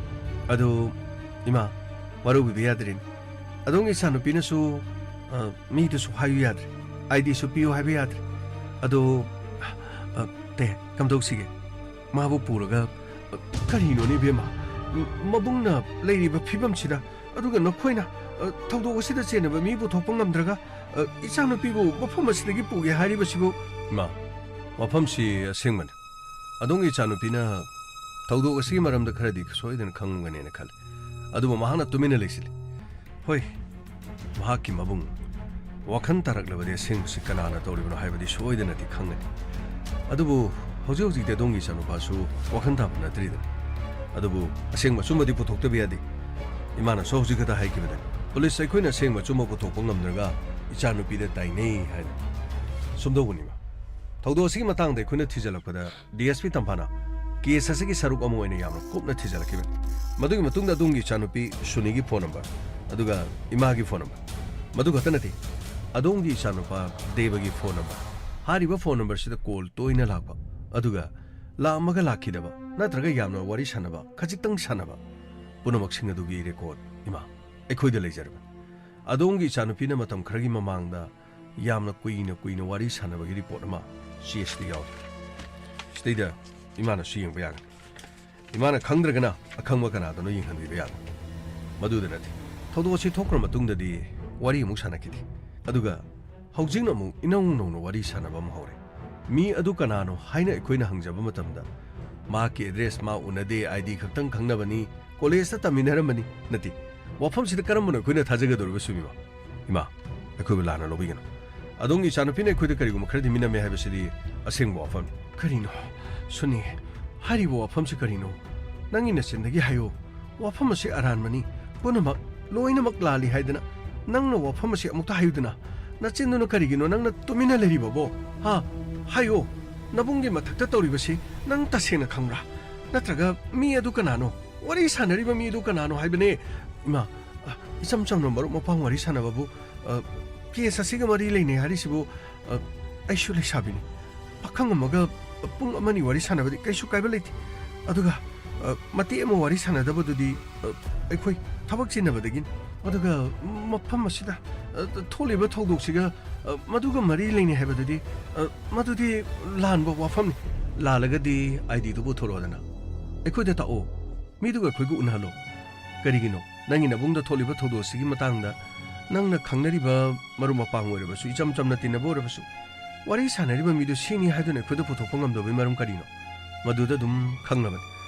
ꯑꯗꯨ, ꯏꯃꯥ, ꯋꯥꯔꯧꯕꯤꯕ ꯌꯥꯗ꯭ꯔꯦꯅꯦ꯫ ꯑꯗꯣꯝꯒꯤ ꯏꯆꯥꯅꯨꯄꯤꯅꯁꯨ, ꯑ, ꯃꯤꯗꯨꯁꯨ ꯍꯥꯏꯌꯨ ꯌꯥꯗ꯭ꯔꯦ, ꯑꯥꯏ ꯗꯤꯁꯨ ꯄꯤꯌꯨ ꯍꯥꯏꯕ ꯌꯥꯗ꯭ꯔꯦ꯫ ꯑꯗꯣ, ꯑ, ꯇꯦ, ꯀꯝꯗꯧꯁꯤꯒꯦ? ꯃꯥꯕꯨ ꯄꯨꯔꯒ, ꯑ, ꯀꯔꯤꯅꯣꯅꯦ, ꯏꯕꯦꯝꯃ? ꯃ-, ꯃꯕꯨꯡꯅ ꯂꯩꯔꯤꯕ ꯐꯤꯕꯝꯁꯤꯗ, ꯑꯗꯨꯒ ꯅꯈꯣꯏꯅ, ꯑ, ꯊꯧꯗꯣꯛ ꯑꯁꯤꯗ ꯆꯦꯟꯅꯕ ꯃꯤ ꯄꯨꯊꯣꯛꯄ ꯉꯝꯗ꯭ꯔꯒ, ꯑ, ꯏꯆꯥꯅꯨꯄꯤꯕꯨ ꯃꯐꯝ ꯑꯁꯤꯗꯒꯤ ꯄꯨꯒꯦ ꯍꯥꯏꯔꯤꯕꯁꯤꯕꯨ? ꯏꯃꯥ, ꯋꯥꯐꯝꯁꯤ ꯑꯁꯦꯡꯕꯅꯤ꯫ ꯑꯗꯣꯝꯒꯤ ꯏꯆꯥꯅꯨꯄꯤꯅ ꯊꯧꯗꯣꯛ ꯑꯁꯤꯒꯤ ꯃꯔꯝꯗ ꯈꯔꯗꯤ ꯁꯣꯏꯗꯅ ꯈꯪꯂꯝꯒꯅꯦꯅ ꯈꯜꯂꯤ꯫ ꯑꯗꯨꯕꯨ ꯃꯍꯥꯛꯅ ꯇꯨꯃꯤꯟꯅ ꯂꯩꯁꯤꯜꯂꯤ꯫ ꯍꯣꯏ, ꯃꯍꯥꯛꯀꯤ ꯃꯕꯨꯡ ꯋꯥꯈꯜ ꯇꯥꯔꯛꯂꯕꯗꯤ ꯑꯁꯦꯡꯕꯁꯤ ꯀꯅꯥꯅ ꯇꯧꯔꯤꯕꯅꯣ ꯍꯥꯏꯕꯗꯤ ꯁꯣꯏꯗꯅꯗꯤ ꯈꯪꯒꯅꯤ꯫ ꯑꯗꯨꯕꯨ ꯍꯧꯖꯤꯛ ꯍꯧꯖꯤꯛꯇꯤ ꯑꯗꯣꯝꯒꯤ ꯏꯆꯥꯅꯨꯄꯥꯁꯨ ꯋꯥꯈꯜ ꯇꯥꯕ ꯅꯠꯇ꯭ꯔꯤꯗꯅ꯫ ꯑꯗꯨꯕꯨ ꯑꯁꯦꯡꯕ ꯑꯆꯨꯝꯕꯗꯤ ꯄꯨꯊꯣꯛꯇꯕ ꯌꯥꯗꯦ꯫ ꯏꯃꯥꯅꯁꯨ ꯍꯧꯖꯤꯛ ꯈꯛꯇ ꯍꯥꯏꯈꯤꯕꯗꯅꯤ, ꯄꯨꯂꯤꯁ ꯑꯩꯈꯣꯏꯅ ꯑꯁꯦꯡꯕ ꯑꯆꯨꯝꯕ ꯄꯨꯊꯣꯛꯄ ꯉꯝꯗ꯭ꯔꯒ ꯏꯆꯥꯅꯨꯄꯤꯗ ꯇꯥꯏꯅꯩ ꯍꯥꯏꯅ꯫ ꯁꯨꯝꯗꯧꯕꯅꯤ, ꯏꯃꯥ꯫ ꯊꯧꯗꯣꯛ ꯑꯁꯤꯒꯤ ꯃꯇꯥꯡꯗ ꯑꯩꯈꯣꯏꯅ ꯊꯤꯖꯤꯜꯂꯛꯄꯗ ꯗꯤ ꯑꯦꯁ ꯄꯤ ꯇꯝꯐꯥꯅ ꯀꯦꯁ ꯑꯁꯤꯒꯤ ꯁꯔꯨꯛ ꯑꯃ ꯑꯣꯏꯅ ꯌꯥꯝꯅ ꯀꯨꯞꯅ ꯊꯤꯖꯤꯜꯂꯛꯈꯤꯕꯅꯤ꯫ ꯃꯗꯨꯒꯤ ꯃꯇꯨꯡꯗ ꯑꯗꯣꯝꯒꯤ ꯏꯆꯥꯅꯨꯄꯤ ꯁꯨꯅꯤꯒꯤ ꯐꯣꯟ ꯅꯝꯕꯔ, ꯑꯗꯨꯒ ꯏꯃꯥꯒꯤ ꯐꯣꯟ ꯅꯝꯕꯔ, ꯃꯗꯨ ꯈꯛꯇ ꯅꯠꯇꯦ, ꯑꯗꯣꯝꯒꯤ ꯏꯆꯥꯅꯨꯄꯥ ꯗꯦꯕꯒꯤ ꯐꯣꯟ ꯅꯝꯕꯔ, ꯍꯥꯏꯔꯤꯕ ꯐꯣꯟ ꯅꯝꯕꯔꯁꯤꯗ ꯀꯣꯜ ꯇꯣꯏꯅ ꯂꯥꯛꯄ, ꯑꯗꯨꯒ ꯂꯥꯛꯑꯝꯃꯒ ꯂꯥꯛꯈꯤꯗꯕ, ꯅꯠꯇ꯭ꯔꯒ ꯌꯥꯝꯅ ꯋꯥꯔꯤ ꯁꯥꯟꯅꯕ, ꯈꯖꯤꯛꯇꯪ ꯁꯥꯟꯅꯕ, ꯄꯨꯝꯅꯃꯛꯁꯤꯡ ꯑꯗꯨꯒꯤ ꯔꯦꯀꯣꯔꯗ, ꯏꯃꯥ, ꯑꯩꯈꯣꯏꯗ ꯂꯩꯖꯔꯕꯅꯤ꯫ ꯑꯗꯣꯝꯒꯤ ꯏꯆꯥꯅꯨꯄꯤꯅ ꯃꯇꯝ ꯈꯔꯒꯤ ꯃꯃꯥꯡꯗ ꯌꯥꯝꯅ ꯀꯨꯏꯅ ꯀꯨꯏꯅ ꯋꯥꯔꯤ ꯁꯥꯟꯅꯕꯒꯤ ꯔꯤꯄꯣꯔꯠ ꯑꯃ ꯆꯦ ꯑꯁꯤꯗ ꯌꯥꯎꯔꯤ꯫ ꯁꯤꯗꯩꯗ ꯏꯃꯥꯅꯁꯨ ꯌꯦꯡꯕ ꯌꯥꯒꯅꯤ꯫ ꯏꯃꯥꯅ ꯈꯪꯗ꯭ꯔꯒꯅ ꯑꯈꯪꯕ ꯀꯅꯥꯗꯅꯣ ꯌꯦꯡꯍꯟꯕꯤꯕ ꯌꯥꯒꯅꯤ꯫ ꯃꯗꯨꯗ ꯅꯠꯇꯦ, ꯊꯧꯗꯣꯛ ꯑꯁꯤ ꯊꯣꯛꯈ꯭ꯔ ꯃꯇꯨꯡꯗꯗꯤ ꯋꯥꯔꯤ ꯑꯃꯨꯛ ꯁꯥꯟꯅꯈꯤꯗꯦ꯫ ꯑꯗꯨꯒ ꯍꯧꯖꯤꯛꯅ ꯑꯃꯨꯛ ꯏꯅꯧ ꯅꯧꯅ ꯋꯥꯔꯤ ꯁꯥꯟꯅꯕ ꯑꯃ ꯍꯧꯔꯦ꯫ ꯃꯤ ꯑꯗꯨ ꯀꯅꯥꯅꯣ ꯍꯥꯏꯅ ꯑꯩꯈꯣꯏꯅ ꯍꯪꯖꯕ ꯃꯇꯝꯗ, ꯃꯍꯥꯛꯀꯤ ꯑꯦꯗ꯭ꯔꯦꯁ ꯃꯥ ꯎꯅꯗꯦ, ꯑꯥꯏ ꯗꯤ ꯈꯛꯇꯪ ꯈꯪꯅꯕꯅꯤ, ꯀꯣꯂꯦꯖꯇ ꯇꯝꯃꯤꯟꯅꯔꯝꯕꯅꯤ, ꯅꯠꯇꯦ, ꯋꯥꯐꯝꯁꯤꯗ ꯀꯔꯝꯕꯅꯣ ꯑꯩꯈꯣꯏꯅ ꯊꯥꯖꯒꯗꯧꯔꯤꯕ, ꯁꯨꯃꯤꯃ? ꯏꯃꯥ, ꯑꯩꯈꯣꯏꯕꯨ ꯂꯥꯟꯅ ꯂꯧꯕꯤꯒꯅꯨ꯫ ꯑꯗꯣꯝꯒꯤ ꯏꯆꯥꯅꯨꯄꯤꯅ ꯑꯩꯈꯣꯏꯗ ꯀꯔꯤꯒꯨꯝꯕ ꯈꯔꯗꯤ ꯃꯤꯅꯝꯃꯦ ꯍꯥꯏꯕꯁꯤꯗꯤ ꯑꯁꯦꯡꯕ ꯋꯥꯐꯝꯅꯤ꯫ ꯀꯔꯤꯅꯣ? ꯁꯨꯅꯤ, ꯍꯥꯏꯔꯤꯕ ꯋꯥꯐꯝꯁꯤ ꯀꯔꯤꯅꯣ? ꯅꯪꯒꯤ ꯅꯆꯤꯟꯗꯒꯤ ꯍꯥꯏꯌꯨ꯫ ꯋꯥꯐꯝ ꯑꯁꯤ ꯑꯔꯥꯟꯕꯅꯤ꯫ ꯄꯨꯝꯅꯃꯛ, ꯂꯣꯏꯅꯃꯛ ꯂꯥꯜꯂꯤ ꯍꯥꯏꯗꯅ ꯅꯪꯅ ꯋꯥꯐꯝ ꯑꯁꯤ ꯑꯃꯨꯛꯇ ꯍꯥꯏꯌꯨꯗꯅ꯫ ꯅꯆꯤꯟꯗꯨꯅ ꯀꯔꯤꯒꯤꯅꯣ ꯅꯪꯅ ꯇꯨꯃꯤꯟꯅ ꯂꯩꯔꯤꯕꯕꯣ? ꯍꯥ? ꯍꯥꯏꯌꯣ꯫ ꯅꯕꯨꯡꯒꯤ ꯃꯊꯛꯇ ꯇꯧꯔꯤꯕꯁꯤ ꯅꯪ ꯇꯁꯦꯡꯅ ꯈꯪꯕ꯭ꯔꯥ? ꯅꯠꯇ꯭ꯔꯒ ꯃꯤ ꯑꯗꯨ ꯀꯅꯥꯅꯣ? ꯋꯥꯔꯤ ꯁꯥꯟꯅꯔꯤꯕ ꯃꯤ ꯑꯗꯨ ꯀꯅꯥꯅꯣ ꯍꯥꯏꯕꯅꯦ? ꯏꯃꯥ, ꯑ, ꯏꯆꯝ ꯆꯝꯅ ꯃꯔꯨꯞ ꯃꯄꯥꯡ ꯋꯥꯔꯤ ꯁꯥꯟꯅꯕꯕꯨ, ꯑ, ꯀꯦꯁ ꯑꯁꯤꯒ ꯃꯔꯤ ꯂꯩꯅꯩ ꯍꯥꯏꯔꯤꯁꯤꯕꯨ, ꯑ, ꯑꯩꯁꯨ ꯂꯩꯁꯥꯕꯤꯅꯤ꯫ ꯄꯥꯈꯪ ꯑꯃꯒ ꯄꯨꯡ ꯑꯃꯅꯤ ꯋꯥꯔꯤ ꯁꯥꯟꯅꯕꯗꯤ ꯀꯩꯁꯨ ꯀꯥꯏꯕ ꯂꯩꯇꯦ꯫ ꯑꯗꯨꯒ, ꯑ, ꯃꯇꯦꯛ ꯑꯃ ꯋꯥꯔꯤ ꯁꯥꯟꯅꯗꯕꯗꯨꯗꯤ, ꯑ, ꯑꯩꯈꯣꯏ ꯊꯕꯛ ꯆꯤꯟꯅꯕꯗꯒꯤꯅꯤ꯫ ꯑꯗꯨꯒ ꯃꯐꯝ ꯑꯁꯤꯗ, ꯑ, ꯊꯣꯛꯂꯤꯕ ꯊꯧꯗꯣꯛꯁꯤꯒ, ꯑ, ꯃꯗꯨꯒ ꯃꯔꯤ ꯂꯩꯅꯩ ꯍꯥꯏꯕꯗꯨꯗꯤ, ꯑ, ꯃꯗꯨꯗꯤ ꯂꯥꯟꯕ ꯋꯥꯐꯝꯅꯤ꯫ ꯂꯥꯜꯂꯒꯗꯤ ID ꯗꯨ ꯄꯨꯊꯣꯔꯛꯑꯣꯗꯅ꯫ ꯑꯩꯈꯣꯏꯗ ꯇꯥꯛꯑꯣ꯫ ꯃꯤꯗꯨꯒ ꯑꯩꯈꯣꯏꯒ ꯎꯅꯍꯜꯂꯣ꯫ ꯀꯔꯤꯒꯤꯅꯣ? ꯅꯪꯒꯤ ꯅꯕꯨꯡꯗ ꯊꯣꯛꯂꯤꯕ ꯊꯧꯗꯣꯛ ꯑꯁꯤꯒꯤ ꯃꯇꯥꯡꯗ ꯅꯪꯅ ꯈꯪꯅꯔꯤꯕ ꯃꯔꯨꯞ ꯃꯄꯥꯡ ꯑꯣꯏꯔꯕꯁꯨ, ꯏꯆꯝ ꯆꯝꯅ ꯇꯤꯟꯅꯕ ꯑꯣꯏꯔꯕꯁꯨ, ꯋꯥꯔꯤ ꯁꯥꯟꯅꯔꯤꯕ ꯃꯤꯗꯨ ꯁꯤꯅꯤ ꯍꯥꯏꯗꯨꯅ ꯑꯩꯈꯣꯏꯗ ꯄꯨꯊꯣꯛꯄ ꯉꯝꯗꯕꯒꯤ ꯃꯔꯝ ꯀꯔꯤꯅꯣ? ꯃꯗꯨꯗ ꯑꯗꯨꯝ ꯈꯪꯂꯕꯅꯤ꯫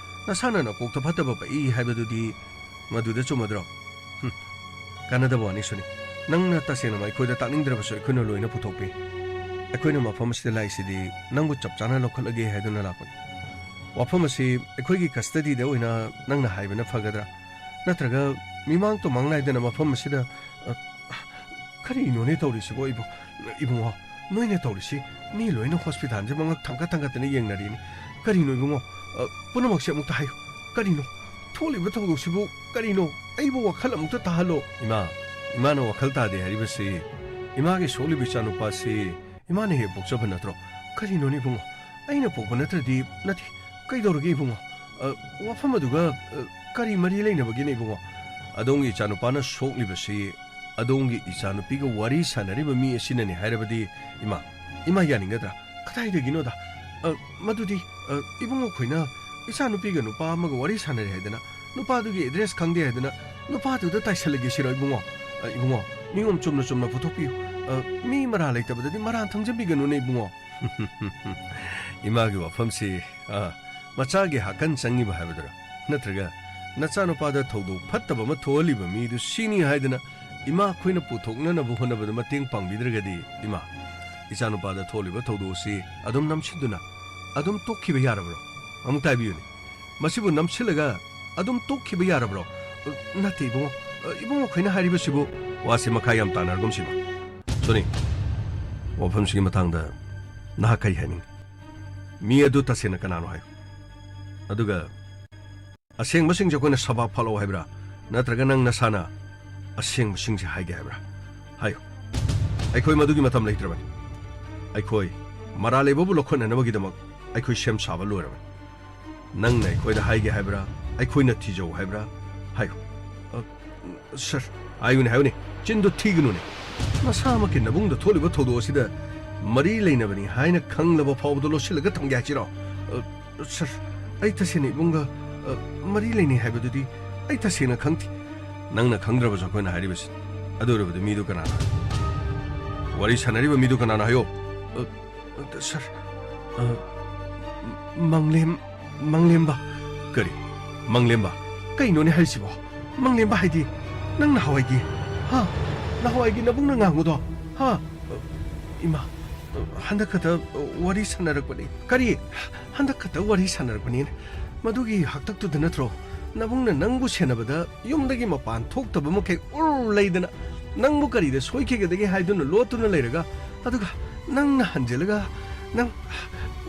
ꯅꯁꯥꯅ ꯅꯀꯣꯛꯇ ꯐꯠꯇꯕ ꯄꯛꯏ ꯍꯥꯏꯕꯗꯨꯗꯤ ꯃꯗꯨꯗ ꯆꯨꯝꯃꯗ꯭ꯔꯣ? ꯍꯨꯝ, ꯀꯥꯟꯅꯗꯕ ꯋꯥꯅꯤ, ꯁꯨꯅꯤ꯫ ꯅꯪꯅ ꯇꯁꯦꯡꯅꯃꯛ ꯑꯩꯈꯣꯏꯗ ꯇꯥꯛꯅꯤꯡꯗ꯭ꯔꯕꯁꯨ ꯑꯩꯈꯣꯏꯅ ꯂꯣꯏꯅ ꯄꯨꯊꯣꯛꯄꯤ꯫ ꯑꯩꯈꯣꯏꯅ ꯃꯐꯝ ꯑꯁꯤꯗ ꯂꯥꯛꯏꯁꯤꯗꯤ ꯅꯪꯕꯨ ꯆꯞ ꯆꯥꯅ ꯂꯧꯈꯠꯂꯒꯦ ꯍꯥꯏꯗꯨꯅ ꯂꯥꯛꯄꯅꯤ꯫ ꯋꯥꯐꯝ ꯑꯁꯤ ꯑꯩꯈꯣꯏꯒꯤ custody ꯗ ꯑꯣꯏꯅ ꯅꯪꯅ ꯍꯥꯏꯕꯅ ꯐꯒꯗ꯭ꯔꯥ? ꯅꯠꯇ꯭ꯔꯒ ꯃꯤꯃꯥꯡ ꯇꯨꯃꯥꯡ ꯅꯥꯏꯗꯅ ꯃꯐꯝ ꯑꯁꯤꯗ, ꯑ, ꯀꯔꯤꯅꯣꯅꯦ ꯇꯧꯔꯤꯁꯤꯕꯣ, ꯏꯕꯨ-, ꯏꯕꯨꯡꯉꯣ? ꯅꯣꯏꯅ ꯇꯧꯔꯤꯁꯤ, ꯃꯤ ꯂꯣꯏꯅ hospital ꯁꯦ ꯃꯉꯛ ꯊꯥꯡꯒꯠ ꯊꯥꯡꯒꯠꯇꯅ ꯌꯦꯡꯅꯔꯤꯅꯤ꯫ ꯀꯔꯤꯅꯣ ꯏꯕꯨꯡꯉꯣ? ꯑ, ꯄꯨꯝꯅꯃꯛꯁꯦ ꯑꯃꯨꯛꯇ ꯍꯥꯏꯌꯨ꯫ ꯀꯔꯤꯅꯣ? ꯊꯣꯛꯂꯤꯕ ꯊꯧꯗꯣꯛꯁꯤꯕꯨ ꯀꯔꯤꯅꯣ? ꯑꯩꯕꯨ ꯋꯥꯈꯜ ꯑꯃꯨꯛꯇ ꯇꯥꯍꯜꯂꯣ꯫ ꯏꯃꯥ, ꯏꯃꯥꯅ ꯋꯥꯈꯜ ꯇꯥꯗꯦ ꯍꯥꯏꯔꯤꯕꯁꯤ ꯏꯃꯥꯒꯤ ꯁꯣꯛꯂꯤꯕ ꯏꯆꯥꯅꯨꯄꯥꯁꯤ ꯏꯃꯥꯅ ꯍꯦꯛ ꯄꯣꯛꯆꯕ ꯅꯠꯇ꯭ꯔꯣ? ꯀꯔꯤꯅꯣꯅꯦ ꯏꯕꯨꯡꯉꯣ? ꯑꯩꯅ ꯄꯣꯛꯄ ꯅꯠꯇ꯭ꯔꯗꯤ ꯅꯠꯇꯦ꯫ ꯀꯩꯗꯧꯔꯒꯦ ꯏꯕꯨꯡꯉꯣ? ꯑ, ꯋꯥꯐꯝ ꯑꯗꯨꯒ, ꯑ, ꯀꯔꯤ ꯃꯔꯤ ꯂꯩꯅꯕꯒꯦꯅꯦ ꯏꯕꯨꯡꯉꯣ? ꯑꯗꯣꯝꯒꯤ ꯏꯆꯥꯅꯨꯄꯥꯅ ꯁꯣꯛꯂꯤꯕꯁꯤ ꯑꯗꯣꯝꯒꯤ ꯏꯆꯥꯅꯨꯄꯤꯒ ꯋꯥꯔꯤ ꯁꯥꯟꯅꯔꯤꯕ ꯃꯤ ꯑꯁꯤꯅꯅꯤ ꯍꯥꯏꯔꯕꯗꯤ, ꯏꯃꯥ, ꯏꯃꯥ ꯌꯥꯅꯤꯡꯒꯗ꯭ꯔꯥ? ꯀꯗꯥꯏꯗꯒꯤꯅꯣꯗ? ꯑ, ꯃꯗꯨꯗꯤ, ꯑ, ꯏꯕꯨꯡꯉꯣ ꯈꯣꯏꯅ ꯏꯆꯥꯅꯨꯄꯤꯒ ꯅꯨꯄꯥ ꯑꯃꯒ ꯋꯥꯔꯤ ꯁꯥꯟꯅꯔꯦ ꯍꯥꯏꯗꯅ, ꯅꯨꯄꯥꯗꯨꯒꯤ address ꯈꯪꯗꯦ ꯍꯥꯏꯗꯅ, ꯅꯨꯄꯥꯗꯨꯗ ꯇꯥꯏꯁꯜꯂꯒꯦ ꯁꯤꯔꯣ ꯏꯕꯨꯡꯉꯣ? ꯑ, ꯏꯕꯨꯡꯉꯣ, ꯅꯤꯌꯣꯝ ꯆꯨꯝꯅ ꯆꯨꯝꯅ ꯄꯨꯊꯣꯛꯄꯤꯌꯨ꯫ ꯑ, ꯃꯤ ꯃꯔꯥ ꯂꯩꯇꯕꯗꯗꯤ ꯃꯔꯥꯟ ꯊꯪꯖꯟꯕꯤꯒꯅꯨꯅꯦ ꯏꯕꯨꯡꯉꯣ꯫ ꯏꯃꯥꯒꯤ ꯋꯥꯐꯝꯁꯤ, ꯑ, ꯃꯆꯥꯒꯤ ꯍꯥꯀꯟ ꯆꯪꯉꯤꯕ ꯍꯥꯏꯕꯗꯨꯔ? ꯅꯠꯇ꯭ꯔꯒ ꯅꯆꯥꯅꯨꯄꯥꯗ ꯊꯧꯗꯣꯛ ꯐꯠꯇꯕ ꯑꯃ ꯊꯣꯛꯍꯜꯂꯤꯕ ꯃꯤꯗꯨ ꯁꯤꯅꯤ ꯍꯥꯏꯗꯅ ꯏꯃꯥ ꯑꯩꯈꯣꯏꯅ ꯄꯨꯊꯣꯛꯅꯅꯕ ꯍꯣꯠꯅꯕꯗ ꯃꯇꯦꯡ ꯄꯥꯡꯕꯤꯗ꯭ꯔꯒꯗꯤ, ꯏꯃꯥ, ꯏꯆꯥꯅꯨꯄꯥꯗ ꯊꯣꯛꯂꯤꯕ ꯊꯧꯗꯣꯛ ꯑꯁꯤ ꯑꯗꯨꯝ ꯅꯝꯁꯤꯟꯗꯨꯅ ꯑꯗꯨꯝ ꯇꯣꯛꯈꯤꯕ ꯌꯥꯔꯕ꯭ꯔꯣ? ꯑꯃꯨꯛꯇ ꯍꯥꯏꯕꯤꯌꯨꯅꯦ꯫ ꯃꯁꯤꯕꯨ ꯅꯝꯁꯤꯜꯂꯒ ꯑꯗꯨꯝ ꯇꯣꯛꯈꯤꯕ ꯌꯥꯔꯕ꯭ꯔꯣ? ꯅꯠꯇꯦ ꯏꯕꯨꯡꯉꯣ, ꯏꯕꯨꯡꯉꯣ ꯑꯩꯈꯣꯏꯅ ꯍꯥꯏꯔꯤꯕꯁꯤꯕꯨ꯫ ꯋꯥꯁꯤ ꯃꯈꯥ ꯌꯥꯝ ꯇꯥꯟꯅꯔꯒꯨꯝꯁꯤꯕ꯫ ꯁꯣꯅꯤ, ꯋꯥꯐꯝꯁꯤꯒꯤ ꯃꯇꯥꯡꯗ ꯅꯍꯥꯛ ꯀꯔꯤ ꯍꯥꯏꯅꯤꯡꯉꯤ? ꯃꯤ ꯑꯗꯨ ꯇꯁꯦꯡꯅ ꯀꯅꯥꯅꯣ ꯍꯥꯏꯌꯨ꯫ ꯑꯗꯨꯒ ꯑꯁꯦꯡꯕꯁꯤꯡꯁꯦ ꯑꯩꯈꯣꯏꯅ ꯁꯕꯥꯛ ꯐꯥꯛꯂꯛꯑꯣ ꯍꯥꯏꯕ꯭ꯔꯥ? ꯅꯠꯇ꯭ꯔꯒ ꯅꯪ ꯅꯁꯥꯅ ꯑꯁꯦꯡꯕꯁꯤꯡꯁꯦ ꯍꯥꯏꯒꯦ ꯍꯥꯏꯕ꯭ꯔꯥ? ꯍꯥꯏꯌꯨ꯫ ꯑꯩꯈꯣꯏ ꯃꯗꯨꯒꯤ ꯃꯇꯝ ꯂꯩꯇ꯭ꯔꯕꯅꯤ꯫ ꯑꯩꯈꯣꯏ ꯃꯔꯥꯜ ꯂꯩꯕꯕꯨ ꯂꯧꯈꯠꯅꯅꯕꯒꯤꯗꯃꯛ ꯑꯩꯈꯣꯏ ꯁꯦꯝ ꯁꯥꯕ ꯂꯣꯏꯔꯕꯅꯤ꯫ ꯅꯪꯅ ꯑꯩꯈꯣꯏꯗ ꯍꯥꯏꯒꯦ ꯍꯥꯏꯕ꯭ꯔꯥ? ꯑꯩꯈꯣꯏꯅ ꯊꯤꯖꯧ ꯍꯥꯏꯕ꯭ꯔꯥ? ꯍꯥꯏꯌꯨ꯫ ꯑ, ꯁꯔ, ꯍꯥꯏꯌꯨꯅꯦ, ꯍꯥꯏꯌꯨꯅꯦ꯫ ꯆꯤꯟꯗꯨ ꯊꯤꯒꯅꯨꯅꯦ꯫ ꯅꯁꯥꯃꯛꯀꯤ ꯅꯕꯨꯡꯗ ꯊꯣꯛꯂꯤꯕ ꯊꯧꯗꯣꯛ ꯑꯁꯤꯗ ꯃꯔꯤ ꯂꯩꯅꯕꯅꯤ ꯍꯥꯏꯅ ꯈꯪꯂꯕ ꯐꯥꯎꯕꯗ ꯂꯣꯠꯁꯤꯜꯂꯒ ꯊꯝꯒꯦ ꯍꯥꯏꯁꯤꯔꯣ? ꯑ, ꯁꯔ, ꯑꯩ ꯇꯁꯦꯡꯅ ꯏꯕꯨꯡꯒ, ꯑ, ꯃꯔꯤ ꯂꯩꯅꯩ ꯍꯥꯏꯕꯗꯨꯗꯤ ꯑꯩ ꯇꯁꯦꯡꯅ ꯈꯪꯗꯦ꯫ ꯅꯪꯅ ꯈꯪꯗ꯭ꯔꯕꯁꯨ ꯑꯩꯈꯣꯏꯅ ꯍꯥꯏꯔꯤꯕꯁꯤ꯫ ꯑꯗꯨ ꯑꯣꯏꯔꯕꯗꯤ ꯃꯤꯗꯨ ꯀꯅꯥꯅꯣ? ꯋꯥꯔꯤ ꯁꯥꯟꯅꯔꯤꯕ ꯃꯤꯗꯨ ꯀꯅꯥꯅꯣ ꯍꯥꯏꯌꯣ? ꯑ, ꯑ, ꯁꯔ, ꯑ, ꯃꯪꯂꯦꯝ, ꯃꯪꯂꯦꯝꯕ꯫ ꯀꯔꯤ? ꯃꯪꯂꯦꯝꯕ? ꯀꯩꯅꯣꯅꯦ ꯍꯥꯏꯁꯤꯕꯣ? ꯃꯪꯂꯦꯝꯕ ꯍꯥꯏꯗꯤ ꯅꯪ ꯅꯍꯥꯟꯋꯥꯏꯒꯤ, ꯍꯥ? ꯅꯍꯥꯟꯋꯥꯏꯒꯤ ꯅꯕꯨꯡꯅ ꯉꯥꯡꯕꯗꯣ, ꯍꯥ? ꯏꯃꯥ, ꯍꯟꯗꯛ ꯈꯛꯇ ꯋꯥꯔꯤ ꯁꯥꯟꯅꯔꯛꯄꯅꯤ꯫ ꯀꯔꯤ? ꯍꯟꯗꯛ ꯈꯛꯇ ꯋꯥꯔꯤ ꯁꯥꯟꯅꯔꯛꯄꯅꯤꯅꯦ꯫ ꯃꯗꯨꯒꯤ ꯍꯥꯛꯇꯛꯇꯨꯗ ꯅꯠꯇ꯭ꯔꯣ ꯅꯕꯨꯡꯅ ꯅꯪꯕꯨ ꯁꯦꯟꯅꯕꯗ ꯌꯨꯝꯗꯒꯤ ꯃꯄꯥꯟ ꯊꯣꯛꯇꯕ ꯃꯈꯩ ꯎꯔ ꯂꯩꯗꯅ ꯅꯪꯕꯨ ꯀꯔꯤꯗ ꯁꯣꯏꯈꯤꯒꯗꯒꯦ ꯍꯥꯏꯗꯨꯅ ꯂꯣꯠꯇꯨꯅ ꯂꯩꯔꯒ, ꯑꯗꯨꯒ ꯅꯪꯅ ꯍꯟꯖꯤꯜꯂꯒ ꯅꯪ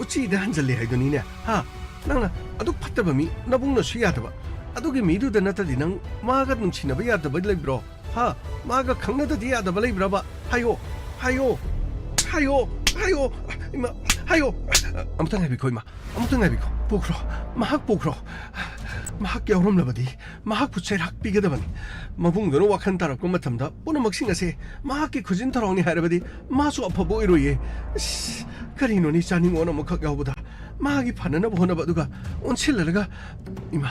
ꯎꯆꯤꯗ ꯍꯟꯖꯤꯜꯂꯦ ꯍꯥꯏꯗꯨꯅꯤꯅꯦ? ꯍꯥ? ꯅꯪꯅ ꯑꯗꯨꯛ ꯐꯠꯇꯕ ꯃꯤ, ꯅꯕꯨꯡꯅꯁꯨ ꯌꯥꯗꯕ, ꯑꯗꯨꯒꯤ ꯃꯤꯗꯨꯗ ꯅꯠꯇ꯭ꯔꯗꯤ ꯅꯪ ꯃꯥꯒ ꯅꯨꯡꯁꯤꯅꯕ ꯌꯥꯗꯕ ꯂꯩꯕ꯭ꯔꯣ? ꯍꯥ? ꯃꯥꯒ ꯈꯪꯅꯗꯗꯤ ꯌꯥꯗꯕ ꯂꯩꯕ꯭ꯔꯕ? ꯍꯥꯏꯌꯣ, ꯍꯥꯏꯌꯣ, ꯍꯥꯏꯌꯣ, ꯍꯥꯏꯌꯣ, ꯏꯃꯥ, ꯍꯥꯏꯌꯣ꯫ ꯑꯃꯨꯛꯇ ꯉꯥꯏꯕꯤꯈꯣ, ꯏꯃꯥ, ꯑꯃꯨꯛꯇ ꯉꯥꯏꯕꯤꯈꯣ꯫ ꯄꯨꯈ꯭ꯔꯣ, ꯃꯍꯥꯛ ꯄꯨꯈ꯭ꯔꯣ꯫ ꯃꯍꯥꯛ ꯌꯥꯎꯔꯝꯂꯕꯗꯤ ꯃꯍꯥꯛꯄꯨ ꯆꯩꯔꯥꯛ ꯄꯤꯒꯗꯕꯅꯤ꯫ ꯃꯕꯨꯡꯗꯨꯅ ꯋꯥꯈꯜ ꯇꯥꯔꯛꯄ ꯃꯇꯝꯗ ꯄꯨꯝꯅꯃꯛꯁꯤꯡ ꯑꯁꯦ ꯃꯍꯥꯛꯀꯤ ꯈꯨꯖꯤꯟ ꯊꯧꯔꯥꯡꯅꯤ ꯍꯥꯏꯔꯕꯗꯤ ꯃꯥꯁꯨ ꯑꯐꯕ ꯑꯣꯏꯔꯣꯏꯌꯦ꯫ ꯏꯁ, ꯀꯔꯤꯅꯣꯅꯦ, ꯏꯆꯥꯅꯤꯡꯉꯣꯟ ꯑꯃꯈꯛ ꯌꯥꯎꯕꯗ ꯃꯥꯒꯤ ꯐꯅꯅꯕ ꯍꯣꯠꯅꯕ, ꯑꯗꯨꯒ ꯑꯣꯟꯁꯤꯜꯂꯒ, ꯏꯃꯥ,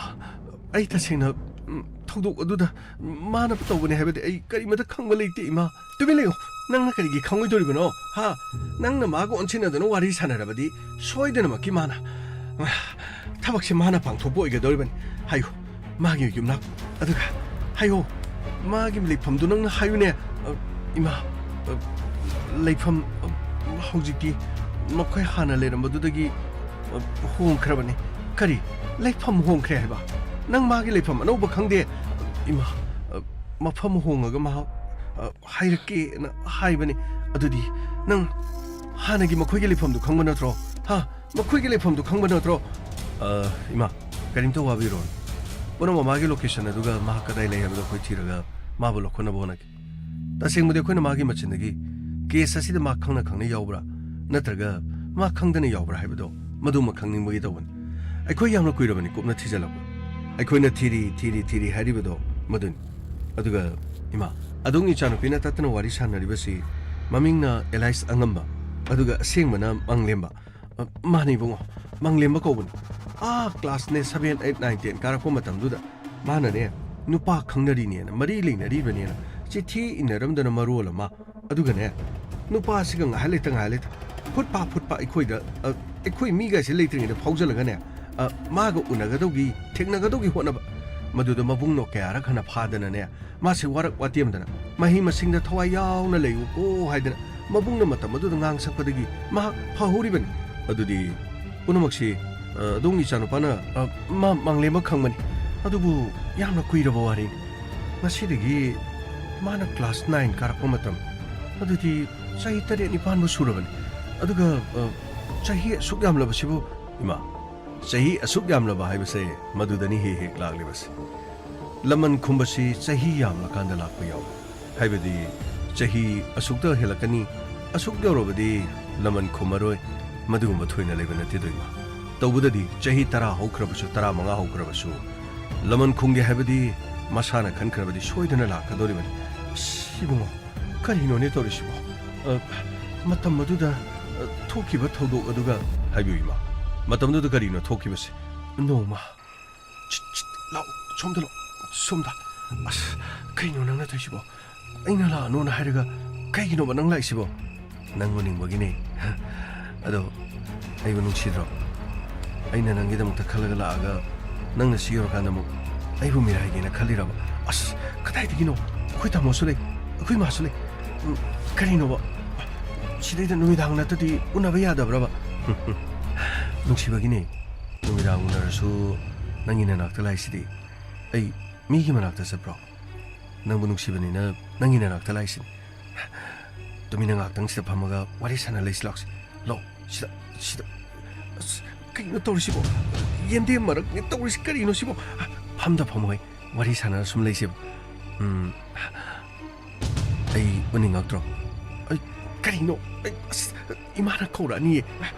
ꯑꯩ ꯇꯁꯦꯡꯅ, ꯎꯝ, ꯊꯧꯗꯣꯛ ꯑꯗꯨꯗ ꯃꯥꯅ ꯇꯧꯕꯅꯤ ꯍꯥꯏꯕꯗꯤ ꯑꯩ ꯀꯔꯤꯃꯇ ꯈꯪꯕ ꯂꯩꯇꯦ, ꯏꯃꯥ꯫ ꯇꯨꯃꯤꯟ ꯂꯩꯌꯨ꯫ ꯅꯪꯅ ꯀꯔꯤꯒꯤ ꯈꯪꯉꯣꯏꯗꯧꯔꯤꯕꯅꯣ? ꯍꯥ? ꯅꯪꯅ ꯃꯥꯒ ꯑꯣꯟꯁꯤꯟꯅꯗꯨꯅ ꯋꯥꯔꯤ ꯁꯥꯟꯅꯔꯕꯗꯤ ꯁꯣꯏꯗꯅꯃꯛꯀꯤ ꯃꯥꯅ, ꯊꯕꯛꯁꯦ ꯃꯥꯅ ꯄꯥꯡꯊꯣꯛꯄ ꯑꯣꯏꯒꯗꯧꯔꯤꯕꯅꯤ꯫ ꯍꯥꯏꯌꯨ꯫ ꯃꯥꯒꯤ ꯌꯨꯝꯅꯥꯛ꯫ ꯑꯗꯨꯒ ꯍꯥꯏꯌꯣ, ꯃꯥꯒꯤ ꯂꯩꯐꯝꯗꯨ ꯅꯪꯅ ꯍꯥꯏꯌꯨꯅꯦ꯫ ꯑ, ꯏꯃꯥ, ꯑ, ꯂꯩꯐꯝ, ꯑ, ꯍꯧꯖꯤꯛꯇꯤ ꯃꯈꯣꯏ ꯍꯥꯟꯅ ꯂꯩꯔꯝꯕꯗꯨꯗꯒꯤ, ꯑ, ꯍꯣꯡꯈ꯭ꯔꯕꯅꯤ꯫ ꯀꯔꯤ? ꯂꯩꯐꯝ ꯍꯣꯡꯈ꯭ꯔꯦ ꯍꯥꯏꯕ? ꯅꯪ ꯃꯥꯒꯤ ꯂꯩꯐꯝ ꯑꯅꯧꯕ ꯈꯪꯗꯦ? ꯏꯃꯥ, ꯑ, ꯃꯐꯝ ꯍꯣꯡꯉꯒ ꯃꯍꯥꯛ, ꯑ, ꯍꯥꯏꯔꯛꯀꯦꯅ ꯍꯥꯏꯕꯅꯤ꯫ ꯑꯗꯨꯗꯤ ꯅꯪ ꯍꯥꯟꯅꯒꯤ ꯃꯈꯣꯏꯒꯤ ꯂꯩꯐꯝꯗꯨ ꯈꯪꯕ ꯅꯠꯇ꯭ꯔꯣ? ꯍꯥ? ꯃꯈꯣꯏꯒꯤ ꯂꯩꯐꯝꯗꯨ ꯈꯪꯕ ꯅꯠꯇ꯭ꯔꯣ? ꯑ, ꯏꯃꯥ, ꯀꯔꯤꯝꯇ ꯋꯥꯕꯤꯔꯣꯅꯨ꯫ ꯄꯨꯝꯅꯃꯛ ꯃꯥꯒꯤ location ꯑꯗꯨꯒ ꯃꯍꯥꯛ ꯀꯗꯥꯏ ꯂꯩ ꯍꯥꯏꯕꯗꯨ ꯑꯩꯈꯣꯏ ꯊꯤꯔꯒ ꯃꯥꯕꯨ ꯂꯧꯈꯠꯅꯕ ꯍꯣꯠꯅꯒꯦ꯫ ꯇꯁꯦꯡꯕꯗꯤ ꯑꯩꯈꯣꯏꯅ ꯃꯥꯒꯤ ꯃꯆꯤꯟꯗꯒꯤ case ꯑꯁꯤꯗ ꯃꯥ ꯈꯪꯅ ꯈꯪꯅ ꯌꯥꯎꯕ꯭ꯔꯥ ꯅꯠꯇ꯭ꯔꯒ ꯃꯥ ꯈꯪꯗꯅ ꯌꯥꯎꯕ꯭ꯔꯥ ꯍꯥꯏꯕꯗꯣ ꯃꯗꯨꯃ ꯈꯪꯅꯤꯡꯕꯒꯤ ꯇꯧꯕꯅꯤ꯫ ꯑꯩꯈꯣꯏ ꯌꯥꯝꯅ ꯀꯨꯏꯔꯕꯅꯤ ꯀꯨꯞꯅ ꯊꯤꯖꯤꯜꯂꯛꯄ꯫ ꯑꯩꯈꯣꯏꯅ ꯊꯤꯔꯤ, ꯊꯤꯔꯤ, ꯊꯤꯔꯤ ꯍꯥꯏꯔꯤꯕꯗꯣ ꯃꯗꯨꯅꯤ꯫ ꯑꯗꯨꯒ ꯏꯃꯥ, ꯑꯗꯣꯝꯒꯤ ꯏꯆꯥꯅꯨꯄꯤꯅ ꯇꯠꯇꯅ ꯋꯥꯔꯤ ꯁꯥꯟꯅꯔꯤꯕꯁꯤ ꯃꯃꯤꯡꯅ ꯑꯦꯂꯥꯏꯁ ꯑꯉꯝꯕ, ꯑꯗꯨꯒ ꯑꯁꯦꯡꯕꯅ ꯃꯪꯂꯦꯝꯕ꯫ ꯑ, ꯃꯥꯅꯦ ꯏꯕꯨꯡꯉꯣ, ꯃꯪꯂꯦꯝꯕ ꯀꯧꯕꯅꯤ꯫ ꯑꯥ class ꯅꯦ seven, eight, nine, ten ꯀꯥꯔꯛꯄ ꯃꯇꯝꯗꯨꯗ ꯃꯥꯅꯅꯦ ꯅꯨꯄꯥ ꯈꯪꯅꯔꯤꯅꯦꯅ, ꯃꯔꯤ ꯂꯩꯅꯔꯤꯕꯅꯦꯅ ꯆꯤꯊꯤ ꯏꯟꯅꯔꯝꯗꯅ ꯃꯔꯣꯜ ꯑꯃ, ꯑꯗꯨꯒꯅꯦ ꯅꯨꯄꯥꯁꯤꯒ ꯉꯥꯏꯍꯥꯛ ꯂꯩꯇ ꯉꯥꯏꯍꯥꯛ ꯂꯩꯇ ꯐꯨꯠ ꯐꯥ ꯐꯨꯠ ꯐꯥ ꯑꯩꯈꯣꯏꯗ, ꯑ, ꯑꯩꯈꯣꯏ ꯃꯤꯒꯁꯦ ꯂꯩꯇ꯭ꯔꯤꯉꯩꯗ ꯐꯥꯎꯖꯜꯂꯒꯅꯦ, ꯑ, ꯃꯥꯒ ꯎꯅꯒꯗꯧꯒꯤ, ꯊꯦꯡꯅꯒꯗꯧꯒꯤ ꯍꯣꯠꯅꯕ꯫ ꯃꯗꯨꯗ ꯃꯕꯨꯡꯅꯣ ꯀꯌꯥꯔꯛ ꯍꯟꯅ ꯐꯥꯗꯅꯅꯦ, ꯃꯥꯁꯦ ꯋꯥꯔꯛ ꯋꯥꯇꯦꯝꯗꯅ ꯃꯍꯩ ꯃꯁꯤꯡꯗ ꯊꯋꯥꯏ ꯌꯥꯎꯅ ꯂꯩꯌꯨꯀꯣ ꯍꯥꯏꯗꯅ ꯃꯕꯨꯡꯅ ꯃꯇꯝ ꯑꯗꯨꯗ ꯉꯥꯡ ꯁꯛꯄꯗꯒꯤ ꯃꯍꯥꯛ ꯐꯍꯧꯔꯤꯕꯅꯤ꯫ ꯑꯗꯨꯗꯤ ꯄꯨꯝꯅꯃꯛꯁꯤ, ꯑ, ꯑꯗꯣꯝꯒꯤ ꯏꯆꯥꯅꯨꯄꯥꯅ, ꯑ, ꯃꯥ ꯃꯪꯂꯦꯝꯕ ꯈꯪꯕꯅꯤ꯫ ꯑꯗꯨꯕꯨ ꯌꯥꯝꯅ ꯀꯨꯏꯔꯕ ꯋꯥꯔꯤꯅꯤ꯫ ꯉꯁꯤꯗꯒꯤ ꯃꯥꯅ class nine ꯀꯥꯔꯛꯄ ꯃꯇꯝ, ꯑꯗꯨꯗꯤ ꯆꯍꯤ ꯇꯔꯦꯠ ꯅꯤꯄꯥꯟꯕꯨ ꯁꯨꯔꯕꯅꯤ꯫ ꯑꯗꯨꯒ, ꯑ, ꯆꯍꯤ ꯑꯁꯨꯛ ꯌꯥꯝꯂꯕꯁꯤꯕꯨ, ꯏꯃꯥ, ꯆꯍꯤ ꯑꯁꯨꯛ ꯌꯥꯝꯂꯕ ꯍꯥꯏꯕꯁꯦ ꯃꯗꯨꯗꯅꯤ ꯍꯦꯛ ꯍꯦꯛ ꯂꯥꯛꯂꯤꯕꯁꯦ꯫ ꯂꯃꯟ ꯈꯨꯝꯕꯁꯤ ꯆꯍꯤ ꯌꯥꯝꯂꯀꯥꯟꯗ ꯂꯥꯛꯄ ꯌꯥꯎꯏ꯫ ꯍꯥꯏꯕꯗꯤ ꯆꯍꯤ ꯑꯁꯨꯛꯇ ꯍꯦꯜꯂꯛꯀꯅꯤ, ꯑꯁꯨꯛ ꯌꯧꯔꯕꯗꯤ ꯂꯃꯟ ꯈꯨꯝꯃꯔꯣꯏ, ꯃꯗꯨꯒꯨꯝꯕ ꯊꯣꯏꯅ ꯂꯩꯕ ꯅꯠꯇꯦꯗꯣ ꯏꯃꯥ꯫ ꯇꯧꯕꯗꯗꯤ ꯆꯍꯤ ꯇꯔꯥ ꯍꯧꯈ꯭ꯔꯕꯁꯨ, ꯇꯔꯥꯃꯉꯥ ꯍꯧꯈ꯭ꯔꯕꯁꯨ, ꯂꯃꯟ ꯈꯨꯝꯒꯦ ꯍꯥꯏꯕꯗꯤ ꯃꯁꯥꯅ ꯈꯟꯈ꯭ꯔꯕꯗꯤ ꯁꯣꯏꯗꯅ ꯂꯥꯛꯀꯗꯧꯔꯤꯕꯅꯤ꯫ ꯑꯁ, ꯏꯕꯨꯡꯉꯣ, ꯀꯔꯤꯅꯣꯅꯦ ꯇꯧꯔꯤꯁꯤꯕꯣ? ꯑ, ꯃꯇꯝ ꯑꯗꯨꯗ, ꯑ, ꯊꯣꯛꯈꯤꯕ ꯊꯧꯗꯣꯛ ꯑꯗꯨꯒ ꯍꯥꯏꯕꯤꯌꯨ ꯏꯃꯥ꯫ ꯃꯇꯝꯗꯨꯗ ꯀꯔꯤꯅꯣ ꯊꯣꯛꯈꯤꯕꯁꯦ? ꯅꯣꯡꯃ ꯁꯤꯠ, ꯁꯤꯠ, ꯂꯥꯛꯑꯣ, ꯁꯣꯝꯗ ꯂꯥꯛꯑꯣ, ꯁꯣꯝꯗ꯫ ꯑꯁ, ꯀꯩꯅꯣ ꯅꯪꯅ ꯇꯧꯏꯁꯤꯕꯣ? ꯑꯩꯅ ꯂꯥꯛꯑꯅꯣꯅ ꯍꯥꯏꯔꯒ ꯀꯩꯒꯤꯅꯣꯕ ꯅꯪ ꯂꯥꯛꯏꯁꯤꯕꯣ? ꯅꯪ ꯎꯅꯤꯡꯕꯒꯤꯅꯦ꯫ ꯑꯗꯣ ꯑꯩꯕꯨ ꯅꯨꯡꯁꯤꯗ꯭ꯔꯣ? ꯑꯩꯅ ꯅꯪꯒꯤꯗꯃꯛꯇ ꯈꯜꯂꯒ ꯂꯥꯛꯑꯒ ꯅꯪꯅ ꯁꯤ ꯌꯧꯔꯀꯥꯟꯗ ꯑꯃꯨꯛ ꯑꯩꯕꯨ ꯃꯤꯔꯥꯏꯒꯦꯅ ꯈꯜꯂꯤꯔꯕ? ꯑꯁ, ꯀꯗꯥꯏꯗꯒꯤꯅꯣ? ꯑꯩꯈꯣꯏ ꯇꯥꯃꯣꯁꯨ ꯂꯩ, ꯑꯩꯈꯣꯏ ꯃꯥꯁꯨ ꯂꯩ꯫ ꯎꯝ, ꯀꯔꯤꯅꯣꯕ? ꯁꯤꯗꯩꯗ ꯅꯨꯃꯤꯗꯥꯡ ꯅꯠꯇꯗꯤ ꯎꯅꯕ ꯌꯥꯗꯕ꯭ꯔꯕ? ꯅꯨꯡꯁꯤꯕꯒꯤꯅꯦ꯫ ꯅꯨꯃꯤꯗꯥꯡ ꯎꯅꯔꯁꯨ ꯅꯪꯒꯤ ꯅꯅꯥꯛꯇ ꯂꯥꯛꯏꯁꯤꯗꯤ꯫ ꯑꯩ ꯃꯤꯒꯤ ꯃꯅꯥꯛꯇ ꯆꯠꯄ꯭ꯔꯣ? ꯅꯪꯕꯨ ꯅꯨꯡꯁꯤꯕꯅꯤꯅ ꯅꯪꯒꯤ ꯅꯅꯥꯛꯇ ꯂꯥꯛꯏꯁꯤꯅꯤ꯫ ꯇꯨꯃꯤꯟꯅ ꯉꯥꯏꯍꯥꯛꯇꯪ ꯁꯤꯗ ꯐꯝꯃꯒ ꯋꯥꯔꯤ ꯁꯥꯟꯅ ꯂꯩꯁꯤ ꯂꯥꯛꯁꯤ꯫ ꯂꯥꯛꯑꯣ, ꯁꯤꯗ, ꯁꯤꯗ꯫ ꯑꯁ, ꯀꯩꯅꯣ ꯇꯧꯔꯤꯁꯤꯕꯣ? ꯌꯦꯟꯗꯦꯝ ꯃꯔꯛꯅꯦ ꯇꯧꯔꯤꯁꯤ ꯀꯔꯤꯅꯣ ꯁꯤꯕꯣ? ꯐꯝꯗ ꯐꯝꯃꯣꯏ, ꯋꯥꯔꯤ ꯁꯥꯟꯅꯔ ꯁꯨꯝ ꯂꯩꯁꯦꯕ꯫ ꯎꯝ, ꯑꯩ ꯎꯅꯤꯡꯉꯛꯇ꯭ꯔꯣ? ꯑꯩ, ꯀꯔꯤꯅꯣ? ꯑꯩ, ꯑꯁ, ꯏꯃꯥꯅ ꯀꯧꯔꯛꯑꯅꯤꯌꯦ꯫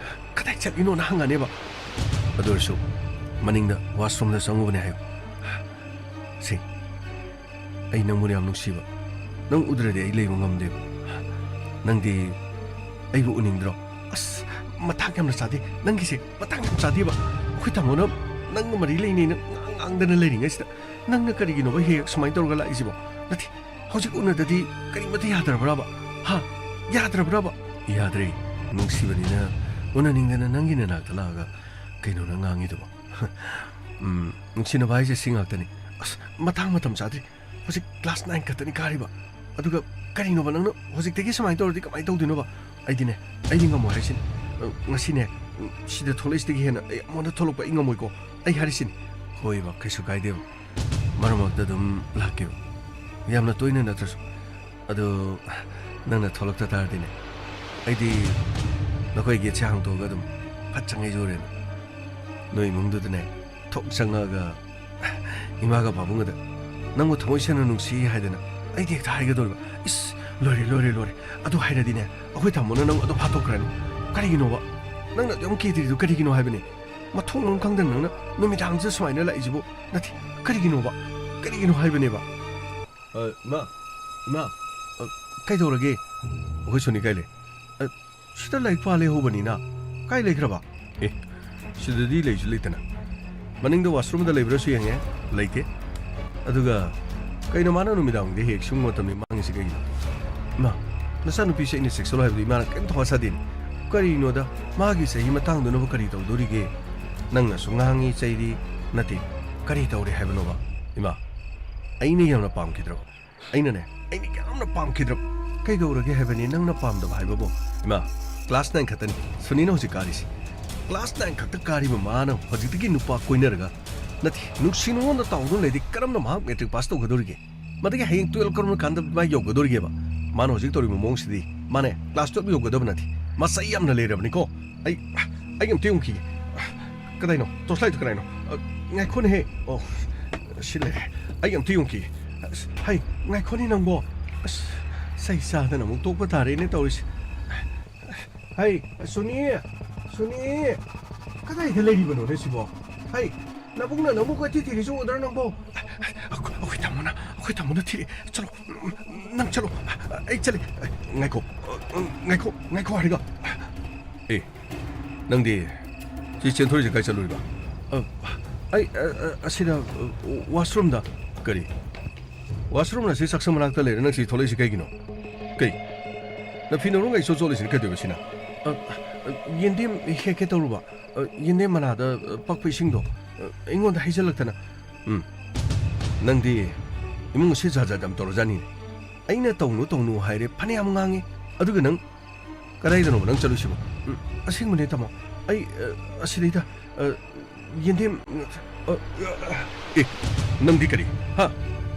ꯀꯗꯥꯏ ꯆꯠꯂꯤꯅꯣꯅ ꯍꯪꯉꯅꯦꯕ꯫ ꯑꯗꯨ ꯑꯣꯏꯔꯁꯨ ꯃꯅꯤꯡꯗ washroomꯗ ꯆꯪꯉꯨꯕꯅꯦ ꯍꯥꯏꯌꯨ꯫ ꯁꯤ, ꯑꯩ ꯅꯪꯕꯨ ꯌꯥꯝ ꯅꯨꯡꯁꯤꯕ꯫ ꯅꯪ ꯎꯗ꯭ꯔꯗꯤ ꯑꯩ ꯂꯩꯕ ꯉꯝꯗꯦꯕ꯫ ꯅꯪꯗꯤ ꯑꯩꯕꯨ ꯎꯅꯤꯡꯗ꯭ꯔꯣ? ꯑꯁ, ꯃꯇꯥꯡ ꯌꯥꯝꯅ ꯆꯥꯗꯦ꯫ ꯅꯪꯒꯤꯁꯦ ꯃꯇꯥꯡ ꯌꯥꯝ ꯆꯥꯗꯦꯕ꯫ ꯑꯩꯈꯣꯏ ꯇꯥꯃꯣꯅ ꯅꯪꯒ ꯃꯔꯤ ꯂꯩꯅꯩꯅ ꯉꯥꯡ-, ꯉꯥꯡꯗꯅ ꯂꯩꯔꯤꯉꯩꯁꯤꯗ ꯅꯪꯅ ꯀꯔꯤꯒꯤꯅꯣꯕ ꯍꯦꯛ ꯍꯦꯛ ꯁꯨꯃꯥꯏꯅ ꯇꯧꯔꯒ ꯂꯥꯛꯏꯁꯤꯕꯣ? ꯅꯠꯇꯦ, ꯍꯧꯖꯤꯛ ꯎꯅꯗꯗꯤ ꯀꯔꯤꯃꯠꯇ ꯌꯥꯗ꯭ꯔꯕ꯭ꯔꯕ? ꯍꯥ? ꯌꯥꯗ꯭ꯔꯕ꯭ꯔꯕ? ꯌꯥꯗ꯭ꯔꯦ꯫ ꯅꯨꯡꯁꯤꯕꯅꯤꯅ ꯎꯅꯅꯤꯡꯗꯅ ꯅꯪꯒꯤ ꯅꯅꯥꯛꯇ ꯂꯥꯛꯑꯒ ꯀꯩꯅꯣ ꯅꯪ ꯉꯥꯡꯉꯤꯗꯨꯕꯣ? ꯎꯝ, ꯅꯨꯡꯁꯤꯅꯕ ꯍꯥꯏꯁꯦ ꯁꯤ ꯉꯥꯛꯇꯅꯤ꯫ ꯑꯁ, ꯃꯇꯥꯡ ꯃꯇꯝ ꯆꯥꯗ꯭ꯔꯤ꯫ ꯍꯧꯖꯤꯛ class nine ꯈꯛꯇꯅꯤ ꯀꯥꯔꯤꯕ꯫ ꯑꯗꯨꯒ ꯀꯔꯤꯅꯣꯕ ꯅꯪꯅ ꯍꯧꯖꯤꯛꯇꯒꯤ ꯁꯨꯃꯥꯏꯅ ꯇꯧꯔꯗꯤ ꯀꯃꯥꯏꯅ ꯇꯧꯗꯣꯏꯅꯣꯕ? ꯑꯩꯗꯤꯅꯦ, ꯑꯩꯗꯤ ꯉꯝꯃꯣꯏ ꯍꯥꯏꯁꯤꯅꯤ꯫ ꯑ, ꯉꯁꯤꯅꯦ, ꯎꯝ, ꯁꯤꯗ ꯊꯣꯛꯂꯛꯏꯁꯤꯗꯒꯤ ꯍꯦꯟꯅ ꯑꯩ ꯑꯃꯨꯛ ꯍꯟꯅ ꯊꯣꯛꯂꯛꯄ ꯑꯩ ꯉꯝꯃꯣꯏꯀꯣ꯫ ꯑꯩ ꯍꯥꯏꯔꯤꯁꯤꯅꯤ꯫ ꯍꯣꯏꯕ, ꯀꯩꯁꯨ ꯀꯥꯏꯗꯦꯕ꯫ ꯃꯔꯛ ꯃꯔꯛꯇ ꯑꯗꯨꯝ ꯂꯥꯛꯀꯦꯕ꯫ ꯌꯥꯝꯅ ꯇꯣꯏꯅ ꯅꯠꯇ꯭ꯔꯁꯨ꯫ ꯑꯗꯨ ꯅꯪꯅ ꯊꯣꯛꯂꯛꯇ ꯇꯥꯔꯗꯤꯅꯦ, ꯑꯩꯗꯤ ꯅꯈꯣꯏ gateꯁꯦ ꯍꯥꯡꯇꯣꯛꯑꯒ ꯑꯗꯨꯝ ꯐꯠ ꯆꯪꯉꯩꯖꯨꯔꯦꯅ꯫ ꯅꯣꯏ ꯏꯃꯨꯡꯗꯨꯗꯅꯦ ꯊꯣꯛ ꯆꯪꯉꯛꯑꯒ ꯏꯃꯥꯒ ꯄꯥꯕꯨꯡꯒꯗ "ꯅꯪꯕꯨ ꯊꯃꯣꯏ ꯁꯦꯡꯅ ꯅꯨꯡꯁꯤ" ꯍꯥꯏꯗꯅ ꯑꯩꯗꯤ ꯍꯦꯛꯇ ꯍꯥꯏꯒꯗꯧꯔꯤꯕ꯫ ꯏꯁ, ꯂꯣꯏꯔꯦ, ꯂꯣꯏꯔꯦ, ꯂꯣꯏꯔꯦ꯫ ꯑꯗꯨ ꯍꯥꯏꯔꯗꯤꯅꯦ, ꯑꯩꯈꯣꯏ ꯇꯥꯃꯣꯅ ꯅꯪ ꯑꯗꯨꯝ ꯍꯥꯠꯇꯣꯛꯈ꯭ꯔꯅꯤ꯫ ꯀꯔꯤꯒꯤꯅꯣꯕ? ꯅꯪꯅ ꯑꯗꯨꯝ ꯀꯦꯗ꯭ꯔꯤꯗꯨ ꯀꯔꯤꯒꯤꯅꯣ ꯍꯥꯏꯕꯅꯦ? ꯃꯊꯣꯡ ꯃꯔꯝ ꯈꯪꯗꯅ ꯅꯪꯅ ꯅꯨꯃꯤꯗꯥꯡꯁꯤꯗ ꯁꯨꯃꯥꯏꯅ ꯂꯥꯛꯏꯁꯤꯕꯨ? ꯅꯠꯇꯦ, ꯀꯔꯤꯒꯤꯅꯣꯕ? ꯀꯔꯤꯒꯤꯅꯣ ꯍꯥꯏꯕꯅꯦꯕ? ꯑ, ꯏꯃꯥ, ꯏꯃꯥ, ꯑ, ꯀꯩꯗꯧꯔꯒꯦ? ꯑꯩꯈꯣꯏ ꯁꯣꯅꯤ ꯀꯥꯏ ꯂꯩ? ꯑ, ꯁꯤꯗ ꯂꯥꯏꯔꯤꯛ ꯄꯥ ꯂꯩꯍꯧꯕꯅꯤꯅ꯫ ꯀꯥꯏ ꯂꯩꯈ꯭ꯔꯕ? ꯑꯦ, ꯁꯤꯗꯗꯤ ꯂꯩꯁꯨ ꯂꯩꯇꯅ꯫ ꯃꯅꯤꯡꯗ washroomꯗ ꯂꯩꯕ꯭ꯔꯥꯁꯨ ꯌꯦꯡꯉꯦ, ꯂꯩꯇꯦ꯫ ꯑꯗꯨꯒ ꯀꯩꯅꯣ ꯃꯥꯅ ꯅꯨꯃꯤꯗꯥꯡꯗ ꯍꯦꯛ ꯁꯤꯒꯨꯝꯕ ꯃꯇꯝꯗ ꯃꯥꯡꯉꯤꯁꯤ ꯀꯩꯒꯤꯅꯣ? ꯏꯃꯥ, ꯅꯆꯥꯅꯨꯄꯤꯁꯦ ꯑꯩꯅ ꯆꯦꯛꯁꯜꯂꯣ ꯍꯥꯏꯕꯗꯤ ꯏꯃꯥꯅ ꯀꯔꯤꯝ ꯊꯧꯋꯥ ꯁꯥꯗꯦꯅꯦ꯫ ꯀꯔꯤꯅꯣꯗ, ꯃꯥꯒꯤ ꯆꯍꯤ ꯃꯇꯥꯡꯗꯨꯅꯕꯨ ꯀꯔꯤ ꯇꯧꯗꯣꯔꯤꯒꯦ? ꯅꯪꯅꯁꯨ ꯉꯥꯡꯉꯤ, ꯆꯩꯔꯤ, ꯅꯠꯇꯦ, ꯀꯔꯤ ꯇꯧꯔꯦ ꯍꯥꯏꯕꯅꯣꯕ? ꯏꯃꯥ, ꯑꯩꯅ ꯌꯥꯝꯅ ꯄꯥꯝꯈꯤꯗ꯭ꯔꯕ? ꯑꯩꯅꯅꯦ, ꯑꯩꯅ ꯌꯥꯝꯅ ꯄꯥꯝꯈꯤꯗ꯭ꯔꯕ? ꯀꯩꯗꯧꯔꯒꯦ ꯍꯥꯏꯕꯅꯤ ꯅꯪꯅ ꯄꯥꯝꯗꯕ ꯍꯥꯏꯕꯕꯨ? ꯏꯃꯥ, ꯀ꯭ꯂꯥꯁ ꯅꯥꯏꯟ ꯈꯛꯇꯅꯤ ꯁꯨꯅꯤꯅ ꯍꯧꯖꯤꯛ ꯀꯥꯔꯤꯁꯤ꯫ ꯀ꯭ꯂꯥꯁ ꯅꯥꯏꯟ ꯈꯛꯇ ꯀꯥꯔꯤꯕ ꯃꯥꯅ ꯍꯧꯖꯤꯛꯇꯒꯤ ꯅꯨꯄꯥ ꯀꯣꯏꯅꯔꯒ, ꯅꯠꯇꯦ, ꯅꯨꯡꯁꯤ ꯅꯨꯡꯉꯣꯟꯗ ꯇꯥꯎꯗꯨꯅ ꯂꯩꯔꯗꯤ ꯀꯔꯝꯅ ꯃꯍꯥꯛ ꯃꯦꯇ꯭ꯔꯤꯛ ꯄꯥꯁ ꯇꯧꯒꯗꯧꯔꯤꯒꯦ? ꯃꯗꯨꯒꯤ ꯍꯌꯦꯡ ꯇꯨꯌꯦꯜꯞ ꯀꯔꯝꯕ ꯀꯥꯟꯗ ꯃꯥ ꯌꯧꯒꯗꯧꯔꯤꯒꯦꯕ? ꯃꯥꯅ ꯍꯧꯖꯤꯛ ꯇꯧꯔꯤꯕ ꯃꯑꯣꯡꯁꯤꯗꯤ, ꯃꯥꯅꯦ, ꯀ꯭ꯂꯥꯁ ꯇꯨꯌꯦꯜꯞ ꯌꯧꯒꯗꯕ ꯅꯠꯇꯦ꯫ ꯃꯥ ꯆꯍꯤ ꯌꯥꯝꯅ ꯂꯩꯔꯕꯅꯤꯀꯣ꯫ ꯑꯩ, ꯑꯩ ꯑꯝꯇ ꯌꯦꯡꯈꯤꯒꯦ꯫ ꯀꯗꯥꯏꯅꯣ? ꯇꯣꯔꯆ ꯂꯥꯏꯠꯇꯨ ꯀꯗꯥꯏꯅꯣ? ꯑ, ꯉꯥꯏꯈꯣꯅꯦꯍꯦ꯫ ꯑꯣ, ꯁꯤ ꯂꯩꯔꯦ꯫ ꯑꯩ ꯑꯝꯇ ꯌꯦꯡꯈꯤꯒꯦ꯫ ꯑꯁ, ꯍꯩ, ꯉꯥꯏꯈꯣꯅꯦ ꯅꯪꯕꯣ꯫ ꯑꯁ, ꯆꯩ ꯆꯥꯗꯅ ꯑꯃꯨꯛ ꯇꯣꯛꯄ ꯇꯥꯔꯦꯅꯦ ꯇꯧꯔꯤꯁꯦ꯫ ꯍꯩ, ꯁꯨꯅꯤ! ꯁꯨꯅꯤ! ꯀꯗꯥꯏꯗ ꯂꯩꯔꯤꯕꯅꯣꯅꯦ ꯁꯤꯕꯣ? ꯍꯩ, ꯅꯕꯨꯡꯅ ꯅꯪꯕꯨ ꯀꯣꯏꯊꯤ ꯊꯤꯔꯤꯁꯤ ꯎꯗ꯭ꯔꯣ ꯅꯪꯕꯣ? ꯑꯩꯈꯣꯏ, ꯑꯩꯈꯣꯏ ꯇꯥꯃꯣꯅ, ꯑꯩꯈꯣꯏ ꯇꯥꯃꯣꯅ ꯊꯤꯔꯤ꯫ ꯆꯠꯂꯣ, ꯅꯪ ꯆꯠꯂꯣ꯫ ꯑꯩ ꯆꯠꯂꯦ꯫ ꯉꯥꯏꯈꯣ, ꯉꯥꯏꯈꯣ, ꯉꯥꯏꯈꯣ ꯍꯥꯏꯔꯒ꯫ ꯑꯦ, ꯅꯪꯗꯤ ꯁꯤ ꯆꯦꯟꯊꯣꯔꯤꯁꯦ ꯀꯥꯏ ꯆꯠꯂꯨꯔꯤꯕ? ꯑ, ꯑꯩ, ꯑ, ꯑ, ꯑꯁꯤꯗ, ꯑ, ꯋꯥꯁꯔꯨꯝꯗ꯫ ꯀꯔꯤ? ꯋꯥꯁꯔꯨꯝ ꯑꯁꯤ ꯆꯥꯛꯁꯪ ꯃꯅꯥꯛꯇ ꯂꯩꯔꯦ, ꯅꯪ ꯁꯤ ꯊꯣꯛꯂꯛꯏꯁꯤ ꯀꯩꯒꯤꯅꯣ? ꯀꯩ? ꯅꯐꯤ ꯅꯔꯣꯡꯒ ꯏꯆꯣꯠ ꯆꯣꯠꯂꯤꯁꯤꯅ ꯀꯩꯗꯧꯕ ꯁꯤꯅ? ꯑ, ꯑ, ꯌꯦꯟꯗꯦꯝ ꯍꯦꯛꯀꯦ ꯇꯧꯔꯨꯕ꯫ ꯑ, ꯌꯦꯟꯗꯦꯝ ꯃꯅꯥꯗ, ꯑ, ꯄꯛꯄ ꯏꯁꯤꯡꯗꯣ, ꯑ, ꯑꯩꯉꯣꯟꯗ ꯍꯩꯖꯤꯜꯂꯛꯇꯅ꯫ ꯎꯝ꯫ ꯅꯪꯗꯤ ꯏꯃꯨꯡ ꯑꯁꯤ ꯖꯥꯠ ꯖꯥꯠ ꯌꯥꯝ ꯇꯧꯔꯖꯥꯠꯅꯤꯅꯦ꯫ ꯑꯩꯅ ꯇꯧꯅꯨ ꯇꯧꯅꯨ ꯍꯥꯏꯔꯦ, ꯐꯅꯌꯥꯝ ꯉꯥꯡꯉꯤ꯫ ꯑꯗꯨꯒ ꯅꯪ ꯀꯗꯥꯏꯗꯅꯣꯕ ꯅꯪ ꯆꯠꯂꯨꯏꯁꯤꯕꯣ? ꯎꯝ, ꯑꯁꯦꯡꯕꯅꯦ, ꯇꯥꯃꯣ꯫ ꯑꯩ, ꯑ, ꯑꯁꯤꯗꯩꯗ, ꯑ, ꯌꯦꯟꯗꯦꯝ, ꯑ, ꯑ, ꯑꯦ, ꯅꯪꯗꯤ ꯀꯔꯤ? ꯍꯥ?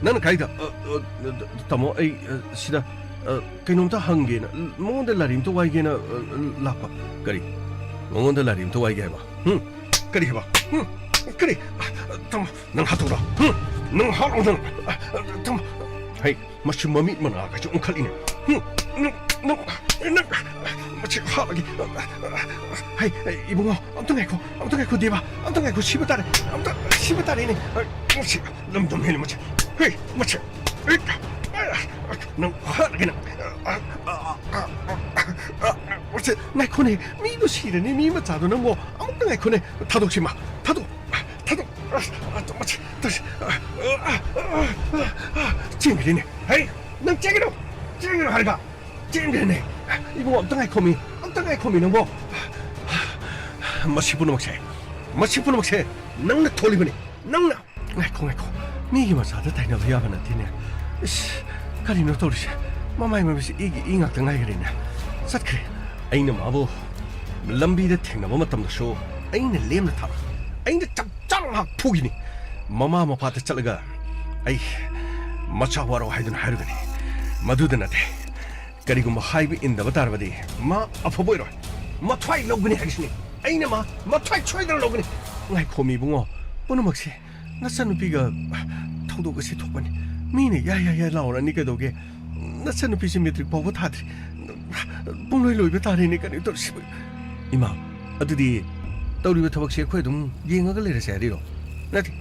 ꯅꯪꯅ ꯀꯥꯏꯗ? ꯑ, ꯑ, ꯇꯥꯃꯣ, ꯑꯩ, ꯑ, ꯁꯤꯗ, ꯑ, ꯀꯩꯅꯣꯝꯇ ꯍꯪꯒꯦꯅ, ꯃꯉꯣꯟꯗ ꯂꯥꯏꯔꯤ ꯑꯝꯇ ꯋꯥꯏꯒꯦꯅ, ꯑ, ꯂꯥꯛꯄ꯫ ꯀꯔꯤ? ꯃꯉꯣꯟꯗ ꯂꯥꯏꯔꯤ ꯑꯝꯇ ꯋꯥꯏꯒꯦ ꯍꯥꯏꯕ? ꯍꯨꯝ? ꯀꯔꯤ ꯍꯥꯏꯕ? ꯍꯨꯝ? ꯀꯔꯤ? ꯑ, ꯇꯥꯃꯣ, ꯅꯪ ꯍꯥꯠꯇꯣꯛꯎꯔꯣ? ꯍꯨꯝ? ꯅꯪ ꯍꯥꯠꯂꯣ, ꯅꯪ꯫ ꯑ, ꯑ, ꯇꯥꯃꯣ꯫ ꯍꯩ, ꯃꯁꯤ ꯃꯃꯤꯠ ꯃꯅꯥꯒꯁꯨ ꯎꯪꯈꯠꯂꯤꯅꯦ꯫ ꯍꯨꯝ, ꯅꯪ, ꯅꯪ, ꯅꯪ, ꯃꯁꯤ ꯍꯥꯠꯂꯒꯦ꯫ ꯍꯩ, ꯍꯩ, ꯏꯕꯨꯡꯉꯣ, ꯑꯝꯇ ꯉꯥꯏꯈꯣ, ꯑꯝꯇ ꯉꯥꯏꯈꯣ, ꯗꯦꯕ, ꯑꯝꯇ ꯉꯥꯏꯈꯣ, ꯁꯤꯕ ꯇꯥꯔꯦ, ꯑꯝꯇ ꯁꯤꯕ ꯇꯥꯔꯦꯅꯦ꯫ ꯃꯁꯤ ꯂꯝꯗꯝ ꯍꯦꯜꯂꯦ ꯃꯁꯤ꯫ ꯍꯩ, ꯃꯁꯤ, ꯍꯩ, ꯅꯪ ꯍꯥꯠꯂꯒꯦ ꯅꯪ꯫ ꯃꯁꯤ, ꯉꯥꯏꯈꯣꯅꯦ, ꯃꯤꯗꯣ ꯁꯤꯔꯅꯤ, ꯃꯤ ꯃꯆꯥꯗꯣ ꯅꯪꯕꯣ, ꯑꯃꯨꯛꯇ ꯉꯥꯏꯈꯣꯅꯦ, ꯊꯥꯗꯣꯛꯁꯤ ꯃꯥ, ꯊꯥꯗꯣꯛ, ꯊꯥꯗꯣꯛ꯫ ꯑꯁ, ꯑꯁ, ꯑꯁ, ꯑꯁ, ꯑꯁ, ꯑ, ꯑ, ꯑ, ꯑ, ꯆꯦꯟꯈ꯭ꯔꯦꯅꯦ꯫ ꯍꯩ, ꯅꯪ ꯆꯦꯟꯒꯅꯨ! ꯆꯦꯟꯒꯅꯨ ꯍꯥꯏꯔꯒ! ꯆꯦꯟꯈ꯭ꯔꯦꯅꯦ! ꯏꯕꯨꯡꯉꯣ, ꯑꯝꯇ ꯉꯥꯏꯈꯣꯃꯤ! ꯑꯝꯇ ꯉꯥꯏꯈꯣꯃꯤ ꯅꯪꯕꯣ! ꯃꯁꯤ ꯄꯨꯝꯅꯃꯛꯁꯦ, ꯃꯁꯤ ꯄꯨꯝꯅꯃꯛꯁꯦ ꯅꯪꯅ ꯊꯣꯛꯍꯜꯂꯤꯕꯅꯤ! ꯅꯪꯅ! ꯉꯥꯏꯈꯣ, ꯉꯥꯏꯈꯣ꯫ ꯃꯤꯒꯤ ꯃꯆꯥꯗ ꯇꯥꯏꯅꯕ ꯌꯥꯕ ꯅꯠꯇꯦꯅꯦ꯫ ꯏꯁ, ꯀꯔꯤꯅꯣ ꯇꯧꯔꯤꯁꯦ? ꯃꯃꯥꯏ ꯃꯃꯤꯠꯁꯦ ꯏꯒꯤ ꯏ ꯉꯥꯛꯇ ꯉꯥꯏꯈ꯭ꯔꯦꯅꯦ꯫ ꯆꯠꯈ꯭ꯔꯦ꯫ ꯑꯩꯅ ꯃꯥꯕꯨ ꯂꯝꯕꯤꯗ ꯊꯦꯡꯅꯕ ꯃꯇꯝꯗꯁꯨ ꯑꯩꯅ ꯂꯦꯝꯅ ꯊꯥꯔꯣꯏ꯫ ꯑꯩꯅ ꯆꯞ ꯆꯥꯅ ꯉꯥꯏꯍꯥꯛ ꯐꯨꯈꯤꯅꯤ꯫ ꯃꯃꯥ ꯃꯄꯥꯗ ꯆꯠꯂꯒ ꯑꯩ ꯃꯆꯥ ꯋꯥꯔꯧ ꯍꯥꯏꯗꯨꯅ ꯍꯥꯏꯔꯨꯒꯅꯤ꯫ ꯃꯗꯨꯗ ꯅꯠꯇꯦ꯫ ꯀꯔꯤꯒꯨꯝꯕ ꯍꯥꯏꯕ ꯏꯟꯗꯕ ꯇꯥꯔꯕꯗꯤ ꯃꯥ ꯑꯐꯕ ꯑꯣꯏꯔꯣꯏ꯫ ꯃꯊ꯭ꯋꯥꯏ ꯂꯧꯒꯅꯤ ꯍꯥꯏꯁꯤꯅꯤ꯫ ꯑꯩꯅ ꯃꯥ ꯃꯊ꯭ꯋꯥꯏ ꯁꯣꯏꯗꯅ ꯂꯧꯒꯅꯤ꯫ ꯉꯥꯏꯈꯣ ꯃꯤ ꯏꯕꯨꯡꯉꯣ, ꯄꯨꯝꯅꯃꯛꯁꯦ ꯅꯆꯟꯅꯨꯄꯤꯒ ꯊꯧꯗꯣꯛ ꯑꯁꯤ ꯊꯣꯛꯄꯅꯤ꯫ ꯃꯤꯅ ꯌꯥꯏ ꯌꯥꯏ ꯌꯥꯏ ꯂꯥꯎꯔꯅꯤ ꯀꯩꯗꯧꯒꯦ? ꯅꯆꯟꯅꯨꯄꯤꯁꯦ ꯃꯦꯇ꯭ꯔꯤꯛ ꯐꯥꯎꯕ ꯊꯥꯗ꯭ꯔꯤ꯫ ꯄꯨꯡꯂꯣꯏ ꯂꯣꯏꯕ ꯇꯥꯔꯦꯅꯦ ꯀꯩꯅꯣ ꯇꯧꯔꯤꯁꯤꯕꯨ? ꯏꯃꯥ, ꯑꯗꯨꯗꯤ ꯇꯧꯔꯤꯕ ꯊꯕꯛꯁꯦ ꯑꯩꯈꯣꯏ ꯑꯗꯨꯝ ꯌꯦꯡꯉꯒ ꯂꯩꯔꯁꯦ ꯍꯥꯏꯔꯤꯔꯣ? ꯅꯠꯇꯦ,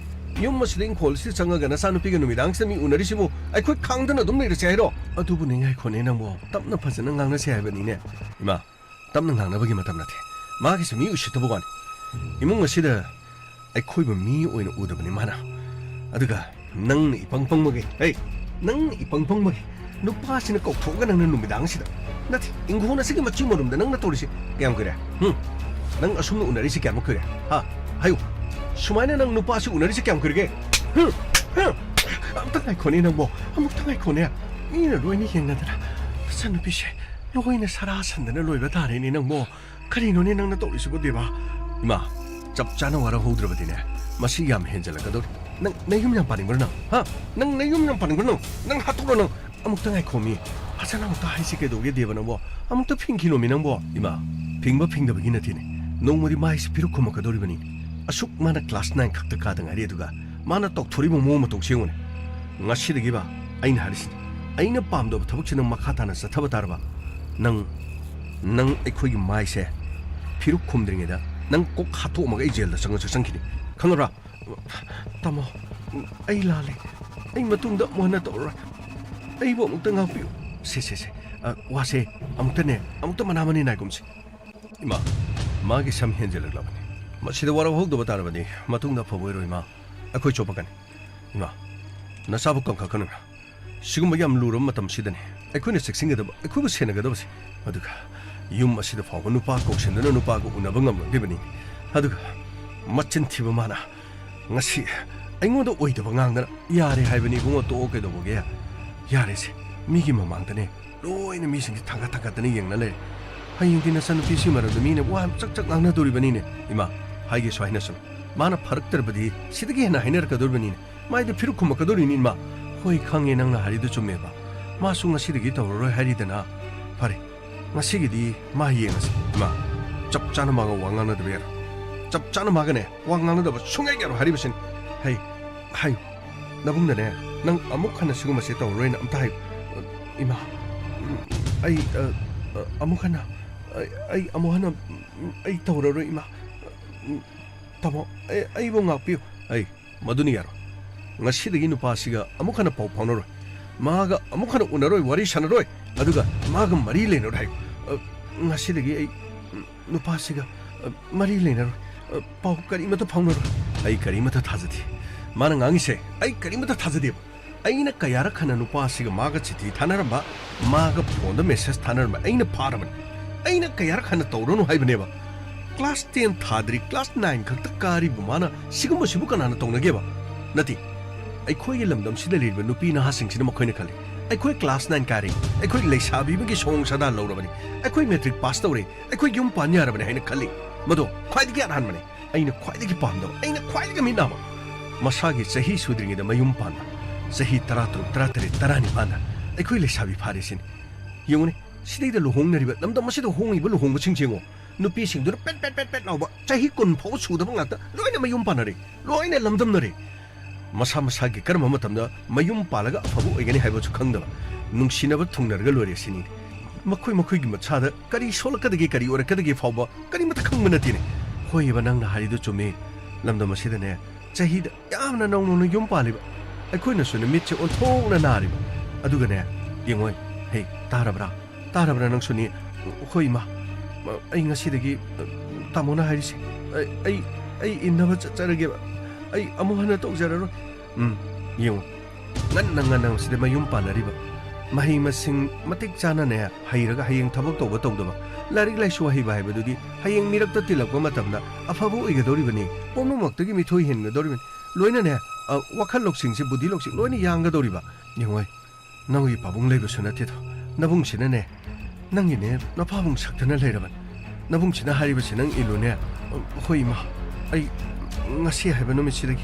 ꯌꯨꯝ ꯑꯁꯤꯗ ꯏꯪꯈꯣꯜꯁꯤꯗ ꯆꯪꯉꯒ ꯅꯆꯥꯅꯨꯄꯤꯒ ꯅꯨꯃꯤꯗꯥꯡꯁꯤꯗ ꯃꯤ ꯎꯅꯔꯤꯁꯤꯕꯨ ꯑꯩꯈꯣꯏ ꯈꯥꯡꯗꯅ ꯑꯗꯨꯝ ꯂꯩꯔꯁꯦ ꯍꯥꯏꯔꯣ? ꯑꯗꯨꯕꯨꯅꯦ ꯉꯥꯏꯈꯣꯅꯦ ꯅꯪꯕꯣ, ꯇꯞꯅ ꯐꯖꯅ ꯉꯥꯡꯅꯁꯦ ꯍꯥꯏꯕꯅꯤꯅꯦ꯫ ꯏꯃꯥ, ꯇꯞꯅ ꯉꯥꯡꯅꯕꯒꯤ ꯃꯇꯝ ꯅꯠꯇꯦ꯫ ꯃꯥꯒꯤꯁꯨ ꯃꯤ ꯎꯁꯤꯠꯇꯕ ꯋꯥꯅꯤ꯫ ꯏꯃꯨꯡ ꯑꯁꯤꯗ ꯑꯩꯈꯣꯏꯕꯨ ꯃꯤ ꯑꯣꯏꯅ ꯎꯗꯕꯅꯤ ꯃꯥꯅ꯫ ꯑꯗꯨꯒ ꯅꯪꯅ ꯏꯄꯪ ꯄꯪꯕꯒꯤ, ꯍꯦ, ꯅꯪꯅ ꯏꯄꯪ ꯄꯪꯕꯒꯤ ꯅꯨꯄꯥꯁꯤꯅ ꯀꯧꯊꯣꯛꯑꯒ ꯅꯪꯅ ꯅꯨꯃꯤꯗꯥꯡꯁꯤꯗ, ꯅꯠꯇꯦ, ꯏꯪꯈꯣꯜ ꯑꯁꯤꯒꯤ ꯃꯆꯤ ꯃꯔꯨꯝꯗ ꯅꯪꯅ ꯇꯧꯔꯤꯁꯤ ꯀꯌꯥꯝ ꯀꯨꯏꯔꯦ? ꯍꯨꯝ? ꯅꯪ ꯑꯁꯨꯝꯅ ꯎꯅꯔꯤꯁꯤ ꯀꯌꯥꯝ ꯀꯨꯏꯔꯦ? ꯍꯥ? ꯍꯥꯏꯌꯨ꯫ ꯁꯨꯃꯥꯏꯅ ꯅꯪ ꯅꯨꯄꯥꯁꯤ ꯎꯅꯔꯤꯁꯤ ꯀꯌꯥꯝ ꯀꯨꯏꯔꯒꯦ? ꯍꯨꯝ? ꯍꯨꯝ? ꯑꯝꯇ ꯉꯥꯏꯈꯣꯅꯦ ꯅꯪꯕꯣ, ꯑꯃꯨꯛꯇ ꯉꯥꯏꯈꯣꯅꯦ꯫ ꯃꯤꯅ ꯂꯣꯏꯅ ꯌꯦꯡꯅꯗꯅ ꯅꯆꯟꯅꯨꯄꯤꯁꯦ ꯂꯣꯏꯅ ꯁꯔꯥ ꯁꯟꯗꯅ ꯂꯣꯏꯕ ꯇꯥꯔꯦꯅꯦ ꯅꯪꯕꯣ꯫ ꯀꯔꯤꯅꯣꯅꯦ ꯅꯪꯅ ꯇꯧꯔꯤꯁꯤꯕꯣ ꯗꯦꯕ? ꯏꯃꯥ, ꯆꯞ ꯆꯥꯅ ꯋꯥꯔꯧꯍꯧꯗ꯭ꯔꯕꯗꯤꯅꯦ, ꯃꯁꯤ ꯌꯥꯝ ꯍꯦꯟꯖꯜꯂꯛꯀꯗꯧꯔꯤ꯫ ꯅꯪ ꯅꯌꯨꯝ ꯌꯥꯝ ꯄꯥꯅꯤꯡꯕ꯭ꯔꯣ ꯅꯪ? ꯍꯥ? ꯅꯪ ꯅꯌꯨꯝ ꯌꯥꯝ ꯄꯥꯅꯤꯡꯕ꯭ꯔꯣ ꯅꯪ? ꯅꯪ ꯍꯥꯠꯇꯣꯛꯂꯣ ꯅꯪ꯫ ꯑꯃꯨꯛꯇ ꯉꯥꯏꯈꯣꯃꯤ꯫ ꯐꯖꯅ ꯑꯃꯨꯛꯇ ꯍꯥꯏꯁꯤ ꯀꯩꯗꯧꯒꯦ ꯗꯦꯕ ꯅꯪꯕꯣ? ꯑꯃꯨꯛꯇ ꯐꯤꯡꯈꯤꯅꯣꯃꯤ ꯅꯪꯕꯣ? ꯏꯃꯥ, ꯐꯤꯡꯕ ꯐꯤꯡꯗꯕꯒꯤ ꯅꯠꯇꯦꯅꯦ꯫ ꯅꯣꯡꯃꯗꯤ ꯃꯥꯏꯁꯤ ꯄꯤꯔꯨꯛ ꯈꯨꯝꯃꯛꯀꯗꯧꯔꯤꯕꯅꯤ꯫ ꯑꯁꯨꯛ ꯃꯥꯅ ꯀ꯭ꯂꯥꯁ ꯅꯥꯏꯟ ꯈꯛꯇ ꯀꯥꯗ ꯉꯥꯏꯔꯤ, ꯑꯗꯨꯒ ꯃꯥꯅ ꯇꯧꯊꯣꯔꯤꯕ ꯃꯑꯣꯡ ꯃꯇꯧꯁꯦ ꯌꯦꯡꯉꯨꯅꯦ꯫ ꯉꯁꯤꯗꯒꯤꯕ ꯑꯩꯅ ꯍꯥꯏꯔꯤꯁꯤꯅꯤ, ꯑꯩꯅ ꯄꯥꯝꯗꯕ ꯊꯕꯛꯁꯤ ꯅꯪ ꯃꯈꯥ ꯇꯥꯅ ꯆꯠꯊꯕ ꯇꯥꯔꯕ, ꯅꯪ, ꯅꯪ ꯑꯩꯈꯣꯏꯒꯤ ꯃꯥꯏꯁꯦ ꯐꯤꯔꯨꯛ ꯈꯨꯝꯗ꯭ꯔꯤꯉꯩꯗ ꯅꯪ ꯀꯣꯛ ꯍꯥꯠꯇꯣꯛꯑꯝꯃꯒ ꯑꯩ ꯖꯦꯜꯗ ꯆꯪꯉꯁꯨ ꯆꯪꯈꯤꯅꯤ꯫ ꯈꯪꯉꯕ꯭ꯔꯥ? ꯇꯥꯃꯣ, ꯑꯩ ꯂꯥꯜꯂꯦ꯫ ꯑꯩ ꯃꯇꯨꯡꯗ ꯑꯃꯨꯛ ꯍꯟꯅ ꯇꯧꯔꯔꯣꯏ꯫ ꯑꯩꯕꯨ ꯑꯃꯨꯛꯇ ꯉꯥꯛꯄꯤꯌꯨ꯫ ꯁꯦ, ꯁꯦ, ꯁꯦ꯫ ꯑ, ꯋꯥꯁꯦ ꯑꯃꯨꯛꯇꯅꯦ, ꯑꯃꯨꯛꯇ ꯃꯅꯥ ꯃꯅꯤ ꯅꯥꯏꯒꯨꯝꯁꯤ꯫ ꯏꯃꯥ, ꯃꯥꯒꯤ ꯁꯝ ꯍꯦꯟꯖꯤꯜꯂꯛꯂꯕꯅꯤ꯫ ꯃꯁꯤꯗ ꯋꯥꯔꯧ ꯍꯧꯗꯕ ꯇꯥꯔꯕꯗꯤ ꯃꯇꯨꯡꯗ ꯑꯐꯕ ꯑꯣꯏꯔꯣꯏ, ꯏꯃꯥ꯫ ꯑꯩꯈꯣꯏ ꯆꯣꯞꯄꯛꯀꯅꯤ꯫ ꯏꯃꯥ, ꯅꯆꯥꯕꯨ ꯀꯟꯈꯠꯀꯅꯨ, ꯏꯃꯥ꯫ ꯁꯤꯒꯨꯝꯕ ꯌꯥꯝ ꯂꯨꯔꯕ ꯃꯇꯝꯁꯤꯗꯅꯤ ꯑꯩꯈꯣꯏꯅ ꯆꯦꯛꯁꯤꯟꯒꯗꯕ, ꯑꯩꯈꯣꯏꯕꯨ ꯁꯦꯟꯅꯒꯗꯕꯁꯦ꯫ ꯑꯗꯨꯒ ꯌꯨꯝ ꯑꯁꯤꯗ ꯐꯥꯎꯕ ꯅꯨꯄꯥ ꯀꯧꯁꯤꯟꯗꯨꯅ ꯅꯨꯄꯥꯒ ꯎꯅꯕ ꯉꯝꯂꯛꯂꯤꯕꯅꯤ꯫ ꯑꯗꯨꯒ ꯃꯆꯤꯟ ꯊꯤꯕ ꯃꯥꯅ ꯉꯁꯤ ꯑꯩꯉꯣꯟꯗ ꯑꯣꯏꯗꯕ ꯉꯥꯡꯗꯅ꯫ "ꯌꯥꯔꯦ ꯍꯥꯏꯕꯅꯤ ꯏꯕꯨꯡꯉꯣ, ꯇꯣꯛꯑꯣ, ꯀꯩꯗꯧꯕꯒꯦ? ꯌꯥꯔꯦꯁꯦ, ꯃꯤꯒꯤ ꯃꯃꯥꯡꯗꯅꯦ ꯂꯣꯏꯅ ꯃꯤꯁꯤꯡꯁꯦ ꯊꯥꯡꯒꯠ ꯊꯥꯡꯒꯠꯇꯅ ꯌꯦꯡꯅ ꯂꯩꯔꯦ꯫ ꯍꯌꯦꯡꯗꯤ ꯅꯆꯟꯅꯨꯄꯤꯁꯤ ꯃꯔꯝꯗ ꯃꯤꯅ ꯋꯥ ꯆꯛ ꯆꯛ ꯉꯥꯡꯅꯗꯣꯔꯤꯕꯅꯤꯅꯦ꯫ ꯏꯃꯥ, ꯍꯥꯏꯒꯦꯁꯨ ꯍꯥꯏꯅꯁꯅꯨ꯫ ꯃꯥꯅ ꯐꯔꯛꯇ꯭ꯔꯕꯗꯤ ꯁꯤꯗꯒꯤ ꯍꯦꯟꯅ ꯍꯥꯏꯅꯔꯛꯀꯗꯣꯔꯤꯕꯅꯤꯅꯦ꯫ ꯃꯥꯏꯗ ꯐꯤꯔꯨꯛ ꯈꯨꯝꯃꯛꯀꯗꯣꯔꯤꯅꯤ, ꯏꯃꯥ꯫" "ꯍꯣꯏ, ꯈꯪꯉꯦ, ꯅꯪꯅ ꯍꯥꯏꯔꯤꯗꯨ ꯆꯨꯝꯃꯦꯕ꯫ ꯃꯥꯁꯨ ꯉꯁꯤꯗꯒꯤ ꯇꯧꯔꯔꯣꯏ ꯍꯥꯏꯔꯤꯗꯅ꯫ ꯐꯔꯦ, ꯉꯁꯤꯒꯤꯗꯤ ꯃꯥ ꯌꯦꯡꯉꯁꯤ꯫ ꯏꯃꯥ, ꯆꯞ ꯆꯥꯅ ꯃꯥꯒ ꯋꯥ ꯉꯥꯡꯅꯗꯕ ꯌꯥꯔꯣꯏ꯫ ꯆꯞ ꯆꯥꯅ ꯃꯥꯒꯅꯦ ꯋꯥ ꯉꯥꯡꯅꯗꯕ ꯁꯨꯡꯌꯥ ꯌꯥꯔꯣꯏ ꯍꯥꯏꯔꯤꯕꯁꯤꯅꯤ꯫ ꯍꯩ, ꯍꯥꯏꯌꯨ꯫ ꯅꯕꯨꯡꯗꯅꯦ, ꯅꯪ ꯑꯃꯨꯛ ꯍꯟꯅ ꯁꯤꯒꯨꯝꯕꯁꯦ ꯇꯧꯔꯔꯣꯏꯅ ꯑꯝꯇ ꯍꯥꯏꯌꯨ꯫ ꯏꯃꯥ, ꯑꯩ, ꯑ, ꯑ, ꯑꯃꯨꯛ ꯍꯟꯅ, ꯑꯩ, ꯑꯩ ꯑꯃꯨꯛ ꯍꯟꯅ, ꯑꯩ ꯇꯧꯔꯔꯣꯏ, ꯏꯃꯥ꯫ ꯇꯥꯃꯣ, ꯑꯩ, ꯑꯩꯕꯨ ꯉꯥꯛꯄꯤꯌꯨ꯫ ꯑꯩ, ꯃꯗꯨꯅ ꯌꯥꯔꯣꯏ꯫ ꯉꯁꯤꯗꯒꯤ ꯅꯨꯄꯥꯁꯤꯒ ꯑꯃꯨꯛ ꯍꯟꯅ ꯄꯥꯎ ꯐꯥꯎꯅꯔꯣꯏ꯫ ꯃꯥꯒ ꯑꯃꯨꯛ ꯍꯟꯅ ꯎꯅꯔꯣꯏ, ꯋꯥꯔꯤ ꯁꯥꯟꯅꯔꯣꯏ꯫ ꯑꯗꯨꯒ ꯃꯥꯒ ꯃꯔꯤ ꯂꯩꯅꯔꯣꯏ ꯍꯥꯏꯌꯨ꯫ ꯑ, ꯉꯁꯤꯗꯒꯤ ꯑꯩ, ꯎꯝ, ꯅꯨꯄꯥꯁꯤꯒ, ꯑ, ꯃꯔꯤ ꯂꯩꯅꯔꯣꯏ꯫ ꯑ, ꯄꯥꯎ ꯀꯔꯤꯃꯠꯇ ꯐꯥꯎꯅꯔꯣꯏ꯫ ꯑꯩ ꯀꯔꯤꯃꯠꯇ ꯊꯥꯖꯗꯦ꯫ ꯃꯥꯅ ꯉꯥꯡꯉꯤꯁꯦ ꯑꯩ ꯀꯔꯤꯃꯠꯇ ꯊꯥꯖꯗꯦꯕ꯫ ꯑꯩꯅ ꯀꯌꯥꯔꯛ ꯍꯟꯅ ꯅꯨꯄꯥꯁꯤꯒ ꯃꯥꯒ ꯆꯤꯊꯤ ꯊꯥꯅꯔꯝꯕ, ꯃꯥꯒ ꯐꯣꯟꯗ ꯃꯦꯁꯦꯖ ꯊꯥꯅꯔꯝꯕ ꯑꯩꯅ ꯐꯥꯔꯕꯅꯤ꯫ ꯑꯩꯅ ꯀꯌꯥꯔꯛ ꯍꯟꯅ ꯇꯧꯔꯅꯨ ꯍꯥꯏꯕꯅꯦꯕ꯫ ꯀ꯭ꯂꯥꯁ ꯇꯦꯟ ꯊꯥꯗ꯭ꯔꯤ, ꯀ꯭ꯂꯥꯁ ꯅꯥꯏꯟ ꯈꯛꯇ ꯀꯥꯔꯤꯕ ꯃꯥꯅ ꯁꯤꯒꯨꯝꯕꯁꯤꯕꯨ ꯀꯅꯥꯅ ꯇꯧꯅꯒꯦꯕ? ꯅꯠꯇꯦ, ꯑꯩꯈꯣꯏꯒꯤ ꯂꯝꯗꯝꯁꯤꯗ ꯂꯩꯔꯤꯕ ꯅꯨꯄꯤ ꯅꯍꯥꯁꯤꯡꯁꯤꯅ ꯃꯈꯣꯏꯅ ꯈꯜꯂꯤ, "ꯑꯩꯈꯣꯏ ꯀ꯭ꯂꯥꯁ ꯅꯥꯏꯟ ꯀꯥꯔꯦ, ꯑꯩꯈꯣꯏ ꯂꯩꯁꯥꯕꯤ ꯑꯃꯒꯤ ꯁꯑꯣꯡ ꯁꯥꯗꯥ ꯂꯧꯔꯕꯅꯤ, ꯑꯩꯈꯣꯏ ꯃꯦꯇ꯭ꯔꯤꯛ ꯄꯥꯁ ꯇꯧꯔꯦ, ꯑꯩꯈꯣꯏ ꯌꯨꯝ ꯄꯥꯟ ꯌꯥꯔꯕꯅꯤ" ꯍꯥꯏꯅ ꯈꯜꯂꯤ꯫ ꯃꯗꯣ ꯈ꯭ꯋꯥꯏꯗꯒꯤ ꯑꯔꯥꯟꯕꯅꯤ꯫ ꯑꯩꯅ ꯈ꯭ꯋꯥꯏꯗꯒꯤ ꯄꯥꯝꯗꯕ, ꯑꯩꯅ ꯈ꯭ꯋꯥꯏꯗꯒꯤ ꯃꯤꯠ ꯅꯥꯕ, ꯃꯁꯥꯒꯤ ꯆꯍꯤ ꯁꯨꯗ꯭ꯔꯤꯉꯩꯗ ꯃꯌꯨꯝ ꯄꯥꯟꯕ, ꯆꯍꯤ ꯇꯔꯥꯇꯔꯨꯛ, ꯇꯔꯥꯇꯔꯦꯠ, ꯇꯔꯥꯅꯤꯄꯥꯟꯗ ꯑꯩꯈꯣꯏ ꯂꯩꯁꯥꯕꯤ ꯐꯥꯔꯦ ꯁꯤꯅꯤ꯫ ꯌꯦꯡꯉꯨꯅꯦ, ꯁꯤꯗꯩꯗ ꯂꯨꯍꯣꯡꯅꯔꯤꯕ, ꯂꯝꯗꯝ ꯑꯁꯤꯗ ꯍꯣꯡꯉꯤꯕ ꯂꯨꯍꯣꯡꯕꯁꯤꯡꯁꯦ ꯌꯦꯡꯉꯣ꯫ ꯅꯨꯄꯤꯁꯤꯡꯗꯨꯅ ꯄꯦꯠ ꯄꯦꯠ ꯄꯦꯠ ꯄꯦꯠ ꯂꯥꯎꯕ, ꯆꯍꯤ ꯀꯨꯟ ꯐꯥꯎꯕ ꯁꯨꯗꯕ ꯉꯥꯛꯇ ꯂꯣꯏꯅ ꯃꯌꯨꯝ ꯄꯥꯟꯅꯔꯦ, ꯂꯣꯏꯅ ꯂꯝꯗꯝꯅꯔꯦ꯫ ꯃꯁꯥ ꯃꯁꯥꯒꯤ ꯀꯔꯝꯕ ꯃꯇꯝꯗ ꯃꯌꯨꯝ ꯄꯥꯜꯂꯒ ꯑꯐꯕ ꯑꯣꯏꯒꯅꯤ ꯍꯥꯏꯕꯁꯨ ꯈꯪꯗꯕ, ꯅꯨꯡꯁꯤꯅꯕ ꯊꯨꯡꯅꯔꯒ ꯂꯣꯏꯔꯦ ꯁꯤꯅꯤ꯫ ꯃꯈꯣꯏ ꯃꯈꯣꯏꯒꯤ ꯃꯁꯥꯗ ꯀꯔꯤ ꯁꯣꯛꯂꯛꯀꯗꯒꯦ, ꯀꯔꯤ ꯑꯣꯏꯔꯛꯀꯗꯒꯦ ꯐꯥꯎꯕ ꯀꯔꯤꯃꯠꯇ ꯈꯪꯕ ꯅꯠꯇꯦꯅꯦ꯫ ꯍꯣꯏꯑꯕ, ꯅꯪꯅ ꯍꯥꯏꯔꯤꯗꯨ ꯆꯨꯝꯃꯤ꯫ ꯂꯝꯗꯝ ꯑꯁꯤꯗꯅꯦ, ꯆꯍꯤꯗ ꯌꯥꯝꯅ ꯅꯧ ꯅꯧꯅ ꯌꯨꯝ ꯄꯥꯜꯂꯤꯕ ꯑꯩꯈꯣꯏꯅꯁꯨꯅꯦ ꯃꯤꯠꯁꯦ ꯑꯣꯟꯊꯣꯛꯅ ꯅꯥꯔꯤꯕ꯫ ꯑꯗꯨꯒꯅꯦ, ꯌꯦꯡꯉꯣꯏ, ꯍꯦ, ꯇꯥꯔꯕ꯭ꯔꯥ? ꯇꯥꯔꯕ꯭ꯔꯥ ꯅꯪꯁꯨꯅꯤ? ꯑꯩꯈꯣꯏ ꯏꯃꯥ, ꯑꯩ ꯉꯁꯤꯗꯒꯤ ꯇꯥꯃꯣꯅ ꯍꯥꯏꯔꯤꯁꯦ, ꯑꯩ, ꯑꯩ, ꯑꯩ ꯏꯟꯅꯕ ꯆꯠꯆꯔꯒꯦꯕ꯫ ꯑꯩ ꯑꯃꯨꯛ ꯍꯟꯅ ꯇꯧꯖꯔꯔꯣꯏ꯫ ꯎꯝ, ꯌꯦꯡꯉꯨ, ꯉꯟꯅ ꯉꯟꯅ ꯃꯁꯤꯗ ꯃꯌꯨꯝ ꯄꯥꯟꯅꯔꯤꯕ, ꯃꯍꯩ ꯃꯁꯤꯡ ꯃꯇꯤꯛ ꯆꯥꯅꯅꯦ ꯍꯩꯔꯒ ꯍꯌꯦꯡ ꯊꯕꯛ ꯇꯧꯕ ꯇꯧꯗꯕ, ꯂꯥꯏꯔꯤꯛ ꯂꯥꯏꯁꯨ ꯍꯩꯕ ꯍꯥꯏꯕꯗꯨꯗꯤ ꯍꯌꯦꯡ ꯃꯤꯔꯛꯇ ꯇꯤꯜꯂꯛꯄ ꯃꯇꯝꯗ ꯑꯐꯕ ꯑꯣꯏꯒꯗꯧꯔꯤꯕꯅꯤ, ꯄꯨꯝꯅꯃꯛꯇꯒꯤ ꯃꯤꯊꯣꯏ ꯍꯦꯟꯒꯗꯧꯔꯤꯕꯅꯤ꯫ ꯂꯣꯏꯅꯅꯦ, ꯑ, ꯋꯥꯈꯜ ꯂꯧꯁꯤꯡꯁꯦ, ꯕꯨꯙꯤ ꯂꯧꯁꯤꯡ ꯂꯣꯏꯅ ꯌꯥꯡꯒꯗꯧꯔꯤꯕ꯫ ꯌꯦꯡꯉꯣꯏ, ꯅꯪꯒꯤ ꯄꯥꯕꯨꯡ ꯂꯩꯕꯁꯨ ꯅꯠꯇꯦꯗꯣ꯫ ꯅꯕꯨꯡꯁꯤꯅꯅꯦ, ꯅꯪꯒꯤꯅꯦ ꯅꯄꯥꯕꯨꯡ ꯁꯛꯇꯅ ꯂꯩꯔꯕꯅꯤ꯫ ꯅꯕꯨꯡꯁꯤꯅ ꯍꯥꯏꯔꯤꯕꯁꯤ ꯅꯪ ꯏꯜꯂꯨꯅꯦ꯫ ꯑ, ꯍꯣꯏ, ꯏꯃꯥ, ꯑꯩ ꯉꯁꯤ ꯍꯥꯏꯕ ꯅꯨꯃꯤꯠꯁꯤꯗꯒꯤ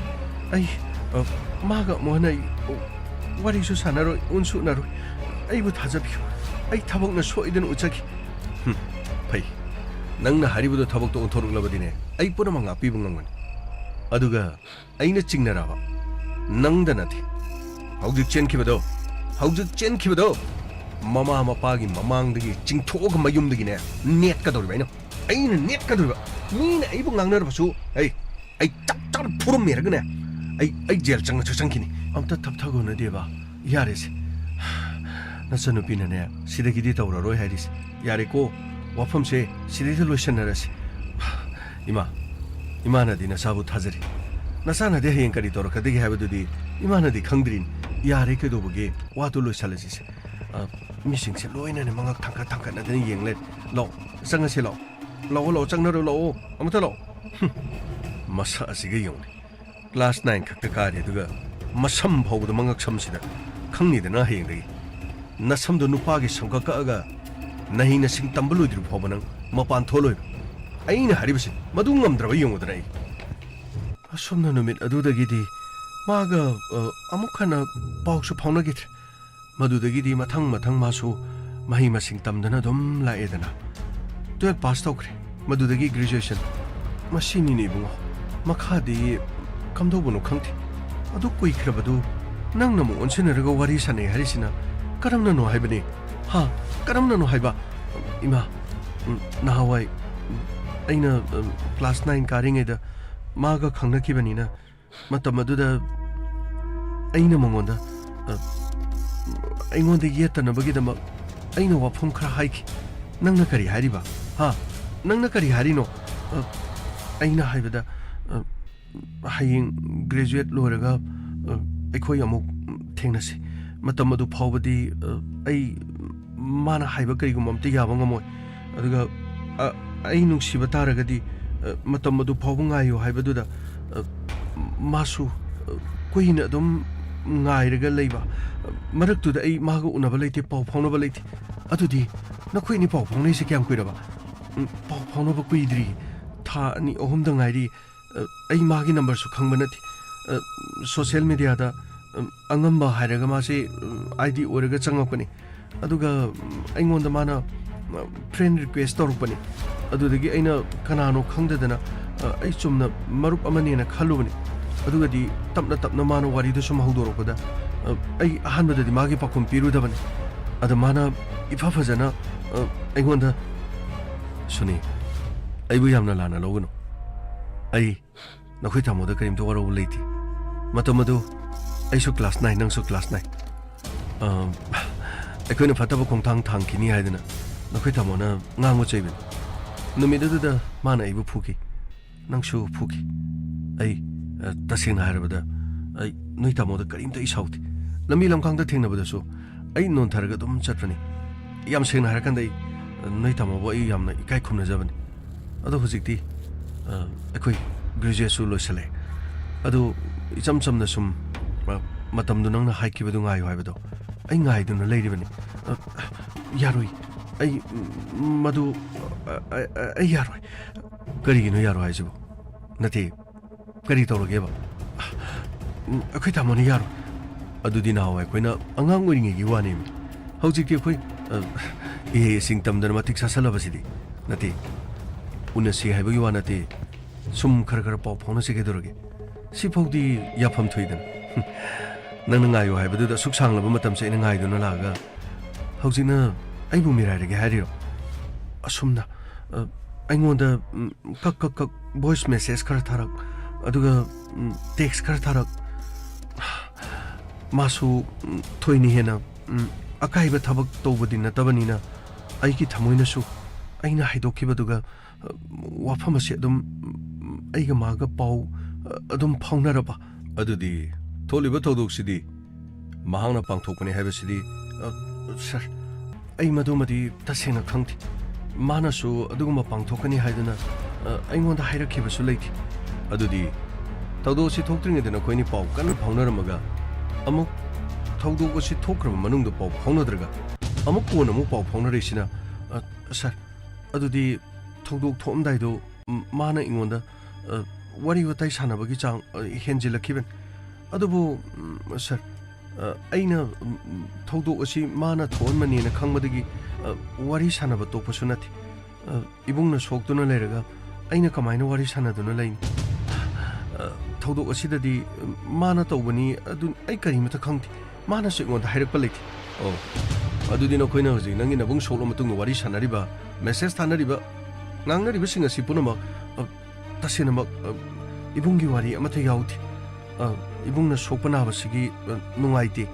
ꯑꯩ, ꯑ, ꯃꯥꯒ ꯑꯃꯨꯛ ꯍꯟꯅ ꯑꯩ, ꯑ, ꯋꯥꯔꯤꯁꯨ ꯁꯥꯟꯅꯔꯣꯏ, ꯎꯟꯁꯨꯅꯔꯣꯏ꯫ ꯑꯩꯕꯨ ꯊꯥꯖꯕꯤꯌꯨ꯫ ꯑꯩ ꯊꯕꯛꯅ ꯁꯣꯏꯗꯅ ꯎꯠꯆꯒꯦ꯫ ꯍꯨꯝ, ꯐꯩ꯫ ꯅꯪꯅ ꯍꯥꯏꯔꯤꯕꯗꯨ ꯊꯕꯛꯇ ꯑꯣꯟꯊꯣꯔꯛꯂꯕꯗꯤꯅꯦ, ꯑꯩ ꯄꯨꯝꯅꯃꯛ ꯉꯥꯛꯄꯤꯕ ꯉꯝꯒꯅꯤ꯫ ꯑꯗꯨꯒ ꯑꯩꯅ ꯆꯤꯡꯅꯔꯕ ꯅꯪꯗ ꯅꯠꯇꯦ꯫ ꯍꯧꯖꯤꯛ ꯆꯦꯟꯈꯤꯕꯗꯣ, ꯍꯧꯖꯤꯛ ꯆꯦꯟꯈꯤꯕꯗꯣ, ꯃꯃꯥ ꯃꯄꯥꯒꯤ ꯃꯃꯥꯡꯗꯒꯤ ꯆꯤꯡꯊꯣꯛꯑꯒ ꯃꯌꯨꯝꯗꯒꯤꯅꯦ ꯅꯦꯠꯀꯗꯧꯔꯤꯕ ꯑꯩꯅ, ꯑꯩꯅ ꯅꯦꯠꯀꯗꯧꯔꯤꯕ꯫ ꯃꯤꯅ ꯑꯩꯕꯨ ꯉꯥꯡꯅꯔꯕꯁꯨ, ꯑꯩ, ꯑꯩ ꯆꯞ ꯆꯥꯅ ꯐꯨꯔꯝꯃꯦꯔꯒꯅꯦ, ꯑꯩ, ꯑꯩ ꯖꯦꯜ ꯆꯪꯉꯁꯨ ꯆꯪꯈꯤꯅꯤ꯫ ꯑꯝꯇ ꯊꯞꯊꯒꯣꯅꯗꯦꯕ, ꯌꯥꯔꯦꯁꯦ꯫ ꯅꯆꯟꯅꯨꯄꯤꯅꯅꯦ ꯁꯤꯗꯒꯤꯗꯤ ꯇꯧꯔꯔꯣꯏ ꯍꯥꯏꯔꯤꯁꯦ꯫ ꯌꯥꯔꯦꯀꯣ, ꯋꯥꯐꯝꯁꯦ ꯁꯤꯗꯩꯗ ꯂꯣꯏꯁꯟꯅꯔꯁꯤ꯫ ꯏꯃꯥ, ꯏꯃꯥꯅꯗꯤ ꯅꯆꯥꯕꯨ ꯊꯥꯖꯔꯤ꯫ ꯅꯆꯥꯅꯗꯤ ꯍꯌꯦꯡ ꯀꯔꯤ ꯇꯧꯔꯛꯀꯗꯒꯦ ꯍꯥꯏꯕꯗꯨꯗꯤ ꯏꯃꯥꯅꯗꯤ ꯈꯪꯗ꯭ꯔꯤꯅꯤ꯫ ꯌꯥꯔꯦ, ꯀꯩꯗꯧꯕꯒꯤ ꯋꯥꯗꯨ ꯂꯣꯏꯁꯜꯂꯁꯤꯁꯦ꯫ ꯑ, ꯃꯤꯁꯤꯡꯁꯦ ꯂꯣꯏꯅꯅꯦ ꯃꯉꯛ ꯊꯥꯡꯀꯠ ꯊꯥꯡꯀꯠꯅꯗꯅ ꯌꯦꯡ ꯂꯩꯔꯦ꯫ ꯂꯥꯛꯑꯣ, ꯆꯪꯉꯁꯤ ꯂꯥꯛꯑꯣ꯫ ꯂꯥꯛꯑꯣ, ꯂꯥꯛꯑꯣ, ꯆꯪꯅꯔꯣ, ꯂꯥꯛꯑꯣ꯫ ꯑꯃꯨꯛꯇ ꯂꯥꯛꯑꯣ꯫ ꯍꯨꯝ, ꯃꯁꯛ ꯑꯁꯤꯒ ꯌꯦꯡꯉꯨꯅꯦ꯫ ꯀ꯭ꯂꯥꯁ ꯅꯥꯏꯟ ꯈꯛꯇ ꯀꯥꯔꯤ, ꯑꯗꯨꯒ ꯃꯁꯝ ꯐꯥꯎꯕꯗ ꯃꯉꯛ ꯁꯝꯁꯤꯗ꯫ ꯈꯪꯅꯤꯗꯅ ꯍꯌꯦꯡꯗꯒꯤ꯫ ꯅꯁꯝꯗꯣ ꯅꯨꯄꯥꯒꯤ ꯁꯝꯒ ꯀꯛꯑꯒ ꯅꯍꯩ ꯅꯁꯤꯡ ꯇꯝꯕ ꯂꯣꯏꯗ꯭ꯔꯤꯕ ꯐꯥꯎꯕ ꯅꯪ ꯃꯄꯥꯟ ꯊꯣꯛꯂꯣꯏꯕ꯫ ꯑꯩꯅ ꯍꯥꯏꯔꯤꯕꯁꯤ ꯃꯗꯨ ꯉꯝꯗ꯭ꯔꯕ ꯌꯦꯡꯉꯨꯗꯅ ꯑꯩ꯫ ꯑꯁꯨꯝꯅ ꯅꯨꯃꯤꯠ ꯑꯗꯨꯗꯒꯤꯗꯤ ꯃꯥꯒ, ꯑ, ꯑꯃꯨꯛ ꯍꯟꯅ ꯄꯥꯎꯁꯨ ꯐꯥꯎꯅꯈꯤꯗ꯭ꯔꯦ꯫ ꯃꯗꯨꯗꯒꯤꯗꯤ ꯃꯊꯪ ꯃꯊꯪ ꯃꯥꯁꯨ ꯃꯍꯩ ꯃꯁꯤꯡ ꯇꯝꯗꯅ ꯑꯗꯨꯝ ꯂꯥꯛꯑꯦꯗꯅ꯫ ꯇꯨꯌꯦꯜꯞ ꯄꯥꯁ ꯇꯧꯈ꯭ꯔꯦ, ꯃꯗꯨꯗꯒꯤ ꯒ꯭ꯔꯦꯖꯨꯑꯦꯁꯟ꯫ ꯃꯁꯤꯅꯤꯅꯦ ꯏꯕꯨꯡꯉꯣ, ꯃꯈꯥꯗꯤ ꯀꯝꯗꯧꯕꯅꯣ ꯈꯪꯗꯦ꯫ ꯑꯗꯨ ꯀꯨꯏꯈ꯭ꯔꯕꯗꯨ ꯅꯪꯅ ꯑꯃꯨꯛ ꯑꯣꯟꯁꯤꯟꯅꯔꯒ ꯋꯥꯔꯤ ꯁꯥꯟꯅꯩ ꯍꯥꯏꯔꯤꯁꯤꯅ ꯀꯔꯝꯅꯅꯣ ꯍꯥꯏꯕꯅꯤ? ꯍꯥ? ꯀꯔꯝꯅꯅꯣ ꯍꯥꯏꯕ? ꯏꯃꯥ, ꯎꯝ, ꯅꯍꯥꯟꯋꯥꯏ, ꯎꯝ, ꯑꯩꯅ, ꯎꯝ, ꯀ꯭ꯂꯥꯁ ꯅꯥꯏꯟ ꯀꯥꯔꯤꯉꯩꯗ ꯃꯥꯒ ꯈꯪꯅꯈꯤꯕꯅꯤꯅ, ꯃꯇꯝ ꯑꯗꯨꯗ ꯑꯩꯅ ꯃꯉꯣꯟꯗ, ꯑ, ꯑꯩꯉꯣꯟꯗ ꯌꯦꯠꯇꯅꯕꯒꯤꯗꯃꯛ ꯑꯩꯅ ꯋꯥꯐꯝ ꯈꯔ ꯍꯥꯏꯈꯤ꯫ ꯅꯪꯅ ꯀꯔꯤ ꯍꯥꯏꯔꯤꯕ? ꯍꯥ? ꯅꯪꯅ ꯀꯔꯤ ꯍꯥꯏꯔꯤꯅꯣ? ꯑ, ꯑꯩꯅ ꯍꯥꯏꯕꯗ, ꯑ, ꯍꯌꯦꯡ ꯒ꯭ꯔꯦꯖꯨꯑꯦꯠ ꯂꯣꯏꯔꯒ, ꯑ, ꯑꯩꯈꯣꯏ ꯑꯃꯨꯛ ꯊꯦꯡꯅꯁꯤ꯫ ꯃꯇꯝ ꯑꯗꯨ ꯐꯥꯎꯕꯗꯤ, ꯑ, ꯑꯩ ꯃꯥꯅ ꯍꯥꯏꯕ ꯀꯔꯤꯒꯨꯝꯕ ꯑꯝꯇ ꯌꯥꯕ ꯉꯝꯃꯣꯏ꯫ ꯑꯗꯨꯒ, ꯑ, ꯑꯩ ꯅꯨꯡꯁꯤꯕ ꯇꯥꯔꯒꯗꯤ, ꯑ, ꯃꯇꯝ ꯑꯗꯨ ꯐꯥꯎꯕ ꯉꯥꯏꯌꯨ ꯍꯥꯏꯕꯗꯨꯗ, ꯑ, ꯃꯥꯁꯨ, ꯑ, ꯀꯨꯏꯅ ꯑꯗꯨꯝ ꯉꯥꯏꯔꯒ ꯂꯩꯕ꯫ ꯃꯔꯛꯇꯨꯗ ꯑꯩ ꯃꯥꯒ ꯎꯅꯕ ꯂꯩꯇꯦ, ꯄꯥꯎ ꯐꯥꯎꯅꯕ ꯂꯩꯇꯦ꯫ ꯑꯗꯨꯗꯤ ꯅꯈꯣꯏ ꯑꯅꯤ ꯄꯥꯎ ꯐꯥꯎꯅꯩꯁꯦ ꯀꯌꯥꯝ ꯀꯨꯏꯔꯕ? ꯎꯝ, ꯄꯥꯎ ꯐꯥꯎꯅꯕ ꯀꯨꯏꯗ꯭ꯔꯤ꯫ ꯊꯥ ꯑꯅꯤ ꯑꯍꯨꯝꯗ ꯉꯥꯏꯔꯤ꯫ ꯑ, ꯑꯩ ꯃꯥꯒꯤ ꯅꯝꯕꯔꯁꯨ ꯈꯪꯕ ꯅꯠꯇꯦ꯫ ꯑ, ꯁꯣꯁꯤꯌꯦꯜ ꯃꯤꯗꯤꯌꯥꯗ, ꯑ, ꯑꯉꯝꯕ ꯍꯥꯏꯔꯒ ꯃꯥꯁꯦ, ꯑ, ꯑꯥꯏ ꯗꯤ ꯑꯣꯏꯔꯒ ꯆꯪꯉꯛꯄꯅꯤ꯫ ꯑꯗꯨꯒ, ꯎꯝ, ꯑꯩꯉꯣꯟꯗ ꯃꯥꯅ, ꯑ, ꯐ꯭ꯔꯦꯟ ꯔꯤꯀ꯭ꯋꯦꯁ ꯇꯧꯔꯛꯄꯅꯤ꯫ ꯑꯗꯨꯗꯒꯤ ꯑꯩꯅ ꯀꯅꯥꯅꯣ ꯈꯪꯗꯗꯅ, ꯑ, ꯑꯩ ꯆꯨꯝꯅ ꯃꯔꯨꯞ ꯑꯃꯅꯦꯅ ꯈꯜꯂꯨꯕꯅꯤ꯫ ꯑꯗꯨꯒꯗꯤ ꯇꯞꯅ ꯇꯞꯅ ꯃꯥꯅ ꯋꯥꯔꯤꯗꯨ ꯁꯨꯝ ꯍꯧꯗꯣꯔꯛꯄꯗ, ꯑ, ꯑꯩ ꯑꯍꯥꯟꯕꯗꯗꯤ ꯃꯥꯒꯤ ꯄꯥꯎꯈꯨꯝ ꯄꯤꯔꯨꯗꯕꯅꯤ꯫ ꯑꯗ ꯃꯥꯅ ꯏꯐ ꯐꯖꯅ, ꯑ, ꯑꯩꯉꯣꯟꯗ, "ꯁꯨꯅꯤ, ꯑꯩꯕꯨ ꯌꯥꯝꯅ ꯂꯥꯟꯅ ꯂꯧꯒꯅꯨ꯫ ꯑꯩ ꯅꯈꯣꯏ ꯇꯥꯃꯣꯗ ꯀꯔꯤꯝꯇ ꯋꯥꯔꯧꯕ ꯂꯩꯇꯦ꯫ ꯃꯇꯝ ꯑꯗꯨ ꯑꯩꯁꯨ ꯀ꯭ꯂꯥꯁ ꯅꯥꯏꯟ, ꯅꯪꯁꯨ ꯀ꯭ꯂꯥꯁ ꯅꯥꯏꯟ꯫ ꯑ, ꯑꯩꯈꯣꯏꯅ ꯐꯠꯇꯕ ꯈꯣꯡꯊꯥꯡ ꯊꯥꯡꯈꯤꯅꯤ ꯍꯥꯏꯗꯅ ꯅꯈꯣꯏ ꯇꯥꯃꯣꯅ ꯉꯥꯡꯕ ꯆꯩꯕꯅꯤ꯫ ꯅꯨꯃꯤꯠ ꯑꯗꯨꯗ ꯃꯥꯅ ꯑꯩꯕꯨ ꯐꯨꯈꯤ꯫ ꯅꯪꯁꯨ ꯐꯨꯈꯤ꯫ ꯑꯩ, ꯑ, ꯇꯁꯦꯡꯅ ꯍꯥꯏꯔꯕꯗ, ꯑꯩ ꯅꯣꯏ ꯇꯥꯃꯣꯗ ꯀꯔꯤꯝꯇ ꯑꯩ ꯁꯥꯎꯗꯦ꯫ ꯂꯝꯕꯤ ꯂꯝꯈꯥꯡꯗ ꯊꯦꯡꯅꯕꯗꯁꯨ ꯑꯩ ꯅꯣꯟꯊꯔꯒ ꯑꯗꯨꯝ ꯆꯠꯄꯅꯤ꯫ ꯌꯥꯝ ꯁꯦꯡꯅ ꯍꯥꯏꯔꯀꯥꯟꯗ ꯑꯩ, ꯑ, ꯅꯣꯏ ꯇꯥꯃꯣꯕꯨ ꯑꯩ ꯌꯥꯝꯅ ꯏꯀꯥꯏ ꯈꯨꯝꯅꯖꯕꯅꯤ꯫ ꯑꯗꯣ ꯍꯧꯖꯤꯛꯇꯤ, ꯑ, ꯑꯩꯈꯣꯏ ꯒ꯭ꯔꯦꯖꯨꯑꯦꯠꯁꯨ ꯂꯣꯏꯁꯤꯜꯂꯛꯑꯦ꯫ ꯑꯗꯨ ꯏꯆꯝ ꯆꯝꯅ ꯁꯨꯝ, ꯑ, ꯃꯇꯝꯗꯣ ꯅꯪꯅ ꯍꯥꯏꯈꯤꯕꯗꯨ ꯉꯥꯏꯌꯨ ꯍꯥꯏꯕꯗꯣ ꯑꯩ ꯉꯥꯏꯗꯨꯅ ꯂꯩꯔꯤꯕꯅꯤ꯫ ꯑ, ꯌꯥꯔꯣꯏ꯫ ꯑꯩ, ꯎꯝ, ꯃꯗꯨ, ꯑ, ꯑ, ꯑ, ꯑꯩ ꯌꯥꯔꯣꯏ꯫ ꯀꯔꯤꯒꯤꯅꯣ ꯌꯥꯔꯣꯏ ꯍꯥꯏꯁꯤꯕꯣ? ꯅꯠꯇꯦ, ꯀꯔꯤ ꯇꯧꯔꯒꯦꯕ? ꯎꯝ, ꯑꯩꯈꯣꯏ ꯇꯥꯃꯣꯅ ꯌꯥꯔꯣꯏ꯫ ꯑꯗꯨꯗꯤ ꯅꯍꯥꯟꯋꯥꯏ ꯑꯩꯈꯣꯏꯅ ꯑꯉꯥꯡ ꯑꯣꯏꯔꯤꯉꯩꯒꯤ ꯋꯥꯅꯦꯃꯤ꯫ ꯍꯧꯖꯤꯛꯇꯤ ꯑꯩꯈꯣꯏ, ꯑ, ꯏꯍꯩ ꯏꯁꯤꯡ ꯇꯝꯗꯅ ꯃꯇꯤꯛ ꯆꯥꯁꯜꯂꯕꯁꯤꯗꯤ꯫ ꯅꯠꯇꯦ, ꯎꯅꯁꯤ ꯍꯥꯏꯕꯒꯤ ꯋꯥ ꯅꯠꯇꯦ꯫ ꯁꯨꯝ ꯈꯔ ꯈꯔ ꯄꯥꯎ ꯐꯥꯎꯅꯁꯤ ꯀꯩꯗꯧꯔꯒꯦ? ꯁꯤꯐꯥꯎꯗꯤ ꯌꯥꯐꯝ ꯊꯣꯛꯏꯗꯅ꯫ ꯍꯨꯝ, ꯅꯪꯅ ꯉꯥꯏꯌꯨ ꯍꯥꯏꯕꯗꯨꯗ ꯑꯁꯨꯛ ꯁꯥꯡꯂꯕ ꯃꯇꯝꯁꯦ ꯑꯩꯅ ꯉꯥꯏꯗꯨꯅ ꯂꯥꯛꯑꯒ ꯍꯧꯖꯤꯛꯅ ꯑꯩꯕꯨ ꯃꯤꯔꯥꯏꯔꯒꯦ ꯍꯥꯏꯔꯤꯔꯣ? ꯑꯁꯨꯝꯅ, ꯑ, ꯑꯩꯉꯣꯟꯗ, ꯎꯝ, ꯀꯛ ꯀꯛ ꯀꯛ ꯚꯣꯏꯁ ꯃꯦꯁꯦꯖ ꯈꯔ ꯊꯥꯔꯛ, ꯑꯗꯨꯒ, ꯎꯝ, ꯇꯦꯛꯁ ꯈꯔ ꯊꯥꯔꯛ꯫ ꯃꯥꯁꯨ, ꯎꯝ, ꯊꯣꯏꯅ ꯍꯦꯟꯅ, ꯎꯝ, ꯑꯀꯥꯏꯕ ꯊꯕꯛ ꯇꯧꯕꯗꯤ ꯅꯠꯇꯕꯅꯤꯅ ꯑꯩꯒꯤ ꯊꯃꯣꯏꯅꯁꯨ ꯑꯩꯅ ꯍꯥꯏꯗꯣꯛꯈꯤꯕꯗꯨꯒ, ꯑ, ꯋꯥꯐꯝ ꯑꯁꯤ ꯑꯗꯨꯝ, ꯎꯝ, ꯑꯩꯒ ꯃꯥꯒ ꯄꯥꯎ, ꯑ, ꯑꯗꯨꯝ ꯐꯥꯎꯅꯔꯕ꯫ ꯑꯗꯨꯗꯤ ꯊꯣꯛꯂꯤꯕ ꯊꯧꯗꯣꯛꯁꯤꯗꯤ ꯃꯍꯥꯛꯅ ꯄꯥꯡꯊꯣꯛꯄꯅꯤ ꯍꯥꯏꯕꯁꯤꯗꯤ, ꯑ, ꯁꯥꯔ, ꯑꯩ ꯃꯗꯨꯃꯗꯤ ꯇꯁꯦꯡꯅ ꯈꯪꯗꯦ꯫ ꯃꯥꯅꯁꯨ ꯑꯗꯨꯒꯨꯝꯕ ꯄꯥꯡꯊꯣꯛꯀꯅꯤ ꯍꯥꯏꯗꯨꯅ, ꯑ, ꯑꯩꯉꯣꯟꯗ ꯍꯥꯏꯔꯛꯈꯤꯕꯁꯨ ꯂꯩꯇꯦ꯫ ꯑꯗꯨꯗꯤ ꯊꯧꯗꯣꯛ ꯑꯁꯤ ꯊꯣꯛꯇ꯭ꯔꯤꯉꯩꯗ ꯅꯈꯣꯏꯅꯤ ꯄꯥꯎ ꯀꯟꯅ ꯐꯥꯎꯅꯔꯝꯃꯒ, ꯑꯃꯨꯛ ꯊꯧꯗꯣꯛ ꯑꯁꯤ ꯊꯣꯛꯈ꯭ꯔꯕ ꯃꯅꯨꯡꯗ ꯄꯥꯎ ꯐꯥꯎꯅꯗ꯭ꯔꯒ, ꯑꯃꯨꯛ ꯀꯣꯟꯅ ꯑꯃꯨꯛ ꯄꯥꯎ ꯐꯥꯎꯅꯔꯛꯏꯁꯤꯅ, ꯑ, ꯁꯥꯔ, ꯑꯗꯨꯗꯤ ꯊꯧꯗꯣꯛ ꯊꯣꯛꯑꯝꯗꯥꯏꯗꯣ, ꯎꯝ, ꯃꯥꯅ ꯑꯩꯉꯣꯟꯗ, ꯑ, ꯋꯥꯔꯤ ꯋꯥꯇꯥꯏ ꯁꯥꯟꯅꯕꯒꯤ ꯆꯥꯡ, ꯑ, ꯍꯦꯟꯖꯤꯜꯂꯛꯈꯤꯕꯅꯤ꯫ ꯑꯗꯨꯕꯨ, ꯎꯝ, ꯁꯥꯔ, ꯑ, ꯑꯩꯅ, ꯎꯝ, ꯎꯝ, ꯊꯧꯗꯣꯛ ꯑꯁꯤ ꯃꯥꯅ ꯊꯣꯛꯍꯟꯕꯅꯦꯅ ꯈꯪꯕꯗꯒꯤ, ꯑ, ꯋꯥꯔꯤ ꯁꯥꯟꯅꯕ ꯇꯣꯛꯄꯁꯨ ꯅꯠꯇꯦ꯫ ꯑ, ꯏꯕꯨꯡꯅ ꯁꯣꯛꯇꯨꯅ ꯂꯩꯔꯒ ꯑꯩꯅ ꯀꯃꯥꯏꯅ ꯋꯥꯔꯤ ꯁꯥꯟꯅꯗꯨꯅ ꯂꯩꯅꯤ? ꯑ, ꯊꯧꯗꯣꯛ ꯑꯁꯤꯗꯗꯤ, ꯎꯝ, ꯃꯥꯅ ꯇꯧꯕꯅꯤ, ꯑꯗꯨ ꯑꯩ ꯀꯔꯤꯃꯠꯇ ꯈꯪꯗꯦ꯫ ꯃꯥꯅꯁꯨ ꯑꯩꯉꯣꯟꯗ ꯍꯥꯏꯔꯛꯄ ꯂꯩꯇꯦ꯫ ꯑꯣ, ꯑꯗꯨꯗꯤ ꯅꯈꯣꯏꯅ ꯍꯧꯖꯤꯛ ꯅꯪꯒꯤ ꯅꯕꯨꯡ ꯁꯣꯛꯂ ꯃꯇꯨꯡꯗ ꯋꯥꯔꯤ ꯁꯥꯟꯅꯔꯤꯕ, ꯃꯦꯁꯦꯖ ꯊꯥꯅꯔꯤꯕ, ꯉꯥꯡꯅꯔꯤꯕꯁꯤꯡ ꯑꯁꯤ ꯄꯨꯝꯅꯃꯛ, ꯑ, ꯇꯁꯦꯡꯅꯃꯛ, ꯑ, ꯏꯕꯨꯡꯒꯤ ꯋꯥꯔꯤ ꯑꯃꯠꯇ ꯌꯥꯎꯗꯦ꯫ ꯑ, ꯏꯕꯨꯡꯅ ꯁꯣꯛꯄ ꯅꯥꯕꯁꯤꯒꯤ, ꯑ, ꯅꯨꯡꯉꯥꯏꯇꯦ꯫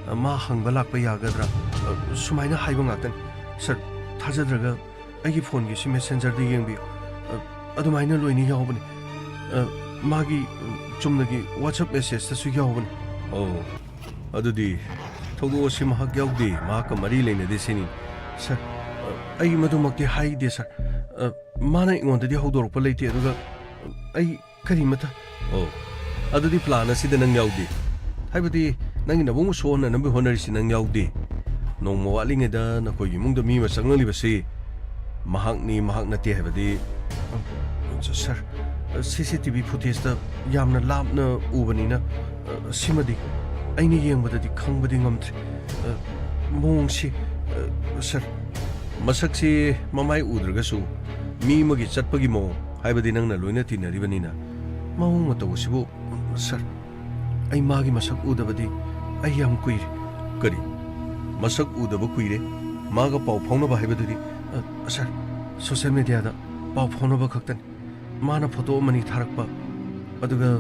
ꯑ, ꯃꯥ ꯍꯪꯕ ꯂꯥꯛꯄ ꯌꯥꯒꯗ꯭ꯔꯥ? ꯑ, ꯁꯨꯃꯥꯏꯅ ꯍꯥꯏꯕ ꯉꯥꯛꯇꯅꯤ꯫ ꯁꯥꯔ, ꯊꯥꯖꯗ꯭ꯔꯒ ꯑꯩꯒꯤ ꯐꯣꯟꯒꯤꯁꯤ ꯃꯦꯁꯦꯟꯖꯔꯗ ꯌꯦꯡꯕꯤꯌꯨ꯫ ꯑ, ꯑꯗꯨꯃꯥꯏꯅ ꯂꯣꯏꯅ ꯌꯥꯎꯕꯅꯤ꯫ ꯑ, ꯃꯥꯒꯤ, ꯎꯝ, ꯆꯨꯝꯅꯒꯤ WhatsApp ꯃꯦꯁꯦꯖꯇꯁꯨ ꯌꯥꯎꯕꯅꯤ꯫ ꯑꯣ, ꯑꯗꯨꯗꯤ ꯊꯧꯗꯣꯛ ꯑꯁꯤ ꯃꯍꯥꯛ ꯌꯥꯎꯗꯦ, ꯃꯍꯥꯛꯀ ꯃꯔꯤ ꯂꯩꯅꯗꯦ ꯁꯤꯅꯤ꯫ ꯁꯥꯔ, ꯑ, ꯑꯩ ꯃꯗꯨꯃꯛꯇꯤ ꯍꯥꯏꯗꯦ, ꯁꯥꯔ꯫ ꯑ, ꯃꯥꯅ ꯑꯩꯉꯣꯟꯗꯗꯤ ꯍꯧꯗꯣꯔꯛꯄ ꯂꯩꯇꯦ, ꯑꯗꯨꯒ, ꯑ, ꯑꯩ ꯀꯔꯤꯃꯠꯇ꯫ ꯑꯣ, ꯑꯗꯨꯗꯤ ꯄ꯭ꯂꯥꯟ ꯑꯁꯤꯗ ꯅꯪ ꯌꯥꯎꯗꯦ? ꯍꯥꯏꯕꯗꯤ ꯅꯪꯒꯤ ꯅꯕꯨꯡ ꯁꯣꯛꯍꯟꯅꯅꯕ ꯍꯣꯠꯅꯔꯤꯁꯤ ꯅꯪ ꯌꯥꯎꯗꯦ? ꯅꯣꯡꯃ ꯋꯥꯠꯂꯤꯉꯩꯗ ꯅꯈꯣꯏꯒꯤ ꯏꯃꯨꯡꯗ ꯃꯤ ꯑꯃ ꯆꯪꯂꯛꯂꯤꯕꯁꯤ ꯃꯍꯥꯛꯅꯤ, ꯃꯍꯥꯛ ꯅꯠꯇꯦ ꯍꯥꯏꯕꯗꯤ? ꯑ, ꯁꯥꯔ, ꯁꯤ ꯁꯤ ꯇꯤ ꯚꯤ ꯐꯨꯇꯦꯖꯇ ꯌꯥꯝꯅ ꯂꯥꯞꯅ ꯎꯕꯅꯤꯅ, ꯑ, ꯁꯤꯃꯗꯤ ꯑꯩꯅ ꯌꯦꯡꯕꯗꯗꯤ ꯈꯪꯕꯗꯤ ꯉꯝꯗ꯭ꯔꯦ꯫ ꯑ, ꯃꯑꯣꯡꯁꯤ, ꯑ, ꯁꯥꯔ, ꯃꯁꯛꯁꯤ ꯃꯃꯥꯏ ꯎꯗ꯭ꯔꯒꯁꯨ ꯃꯤ ꯑꯃꯒꯤ ꯆꯠꯄꯒꯤ ꯃꯑꯣꯡ, ꯍꯥꯏꯕꯗꯤ ꯅꯪꯅ ꯂꯣꯏꯅ ꯇꯤꯟꯅꯔꯤꯕꯅꯤꯅ, ꯃꯑꯣꯡ ꯃꯇꯧ ꯑꯁꯤꯕꯨ, ꯁꯥꯔ, ꯑꯩ ꯃꯥꯒꯤ ꯃꯁꯛ ꯎꯗꯕꯗꯤ ꯑꯩ ꯌꯥꯝ ꯀꯨꯏꯔꯦ꯫ ꯀꯔꯤ? ꯃꯁꯛ ꯎꯗꯕ ꯀꯨꯏꯔꯦ? ꯃꯥꯒ ꯄꯥꯎ ꯐꯥꯎꯅꯕ ꯍꯥꯏꯕꯗꯨꯗꯤ? ꯑ, ꯁꯥꯔ, ꯁꯣꯁꯤꯌꯦꯜ ꯃꯤꯗꯤꯌꯥꯗ ꯄꯥꯎ ꯐꯥꯎꯅꯕ ꯈꯛꯇꯅꯤ꯫ ꯃꯥꯅ ꯐꯣꯇꯣ ꯑꯃꯅꯤ ꯊꯥꯔꯛꯄ, ꯑꯗꯨꯒ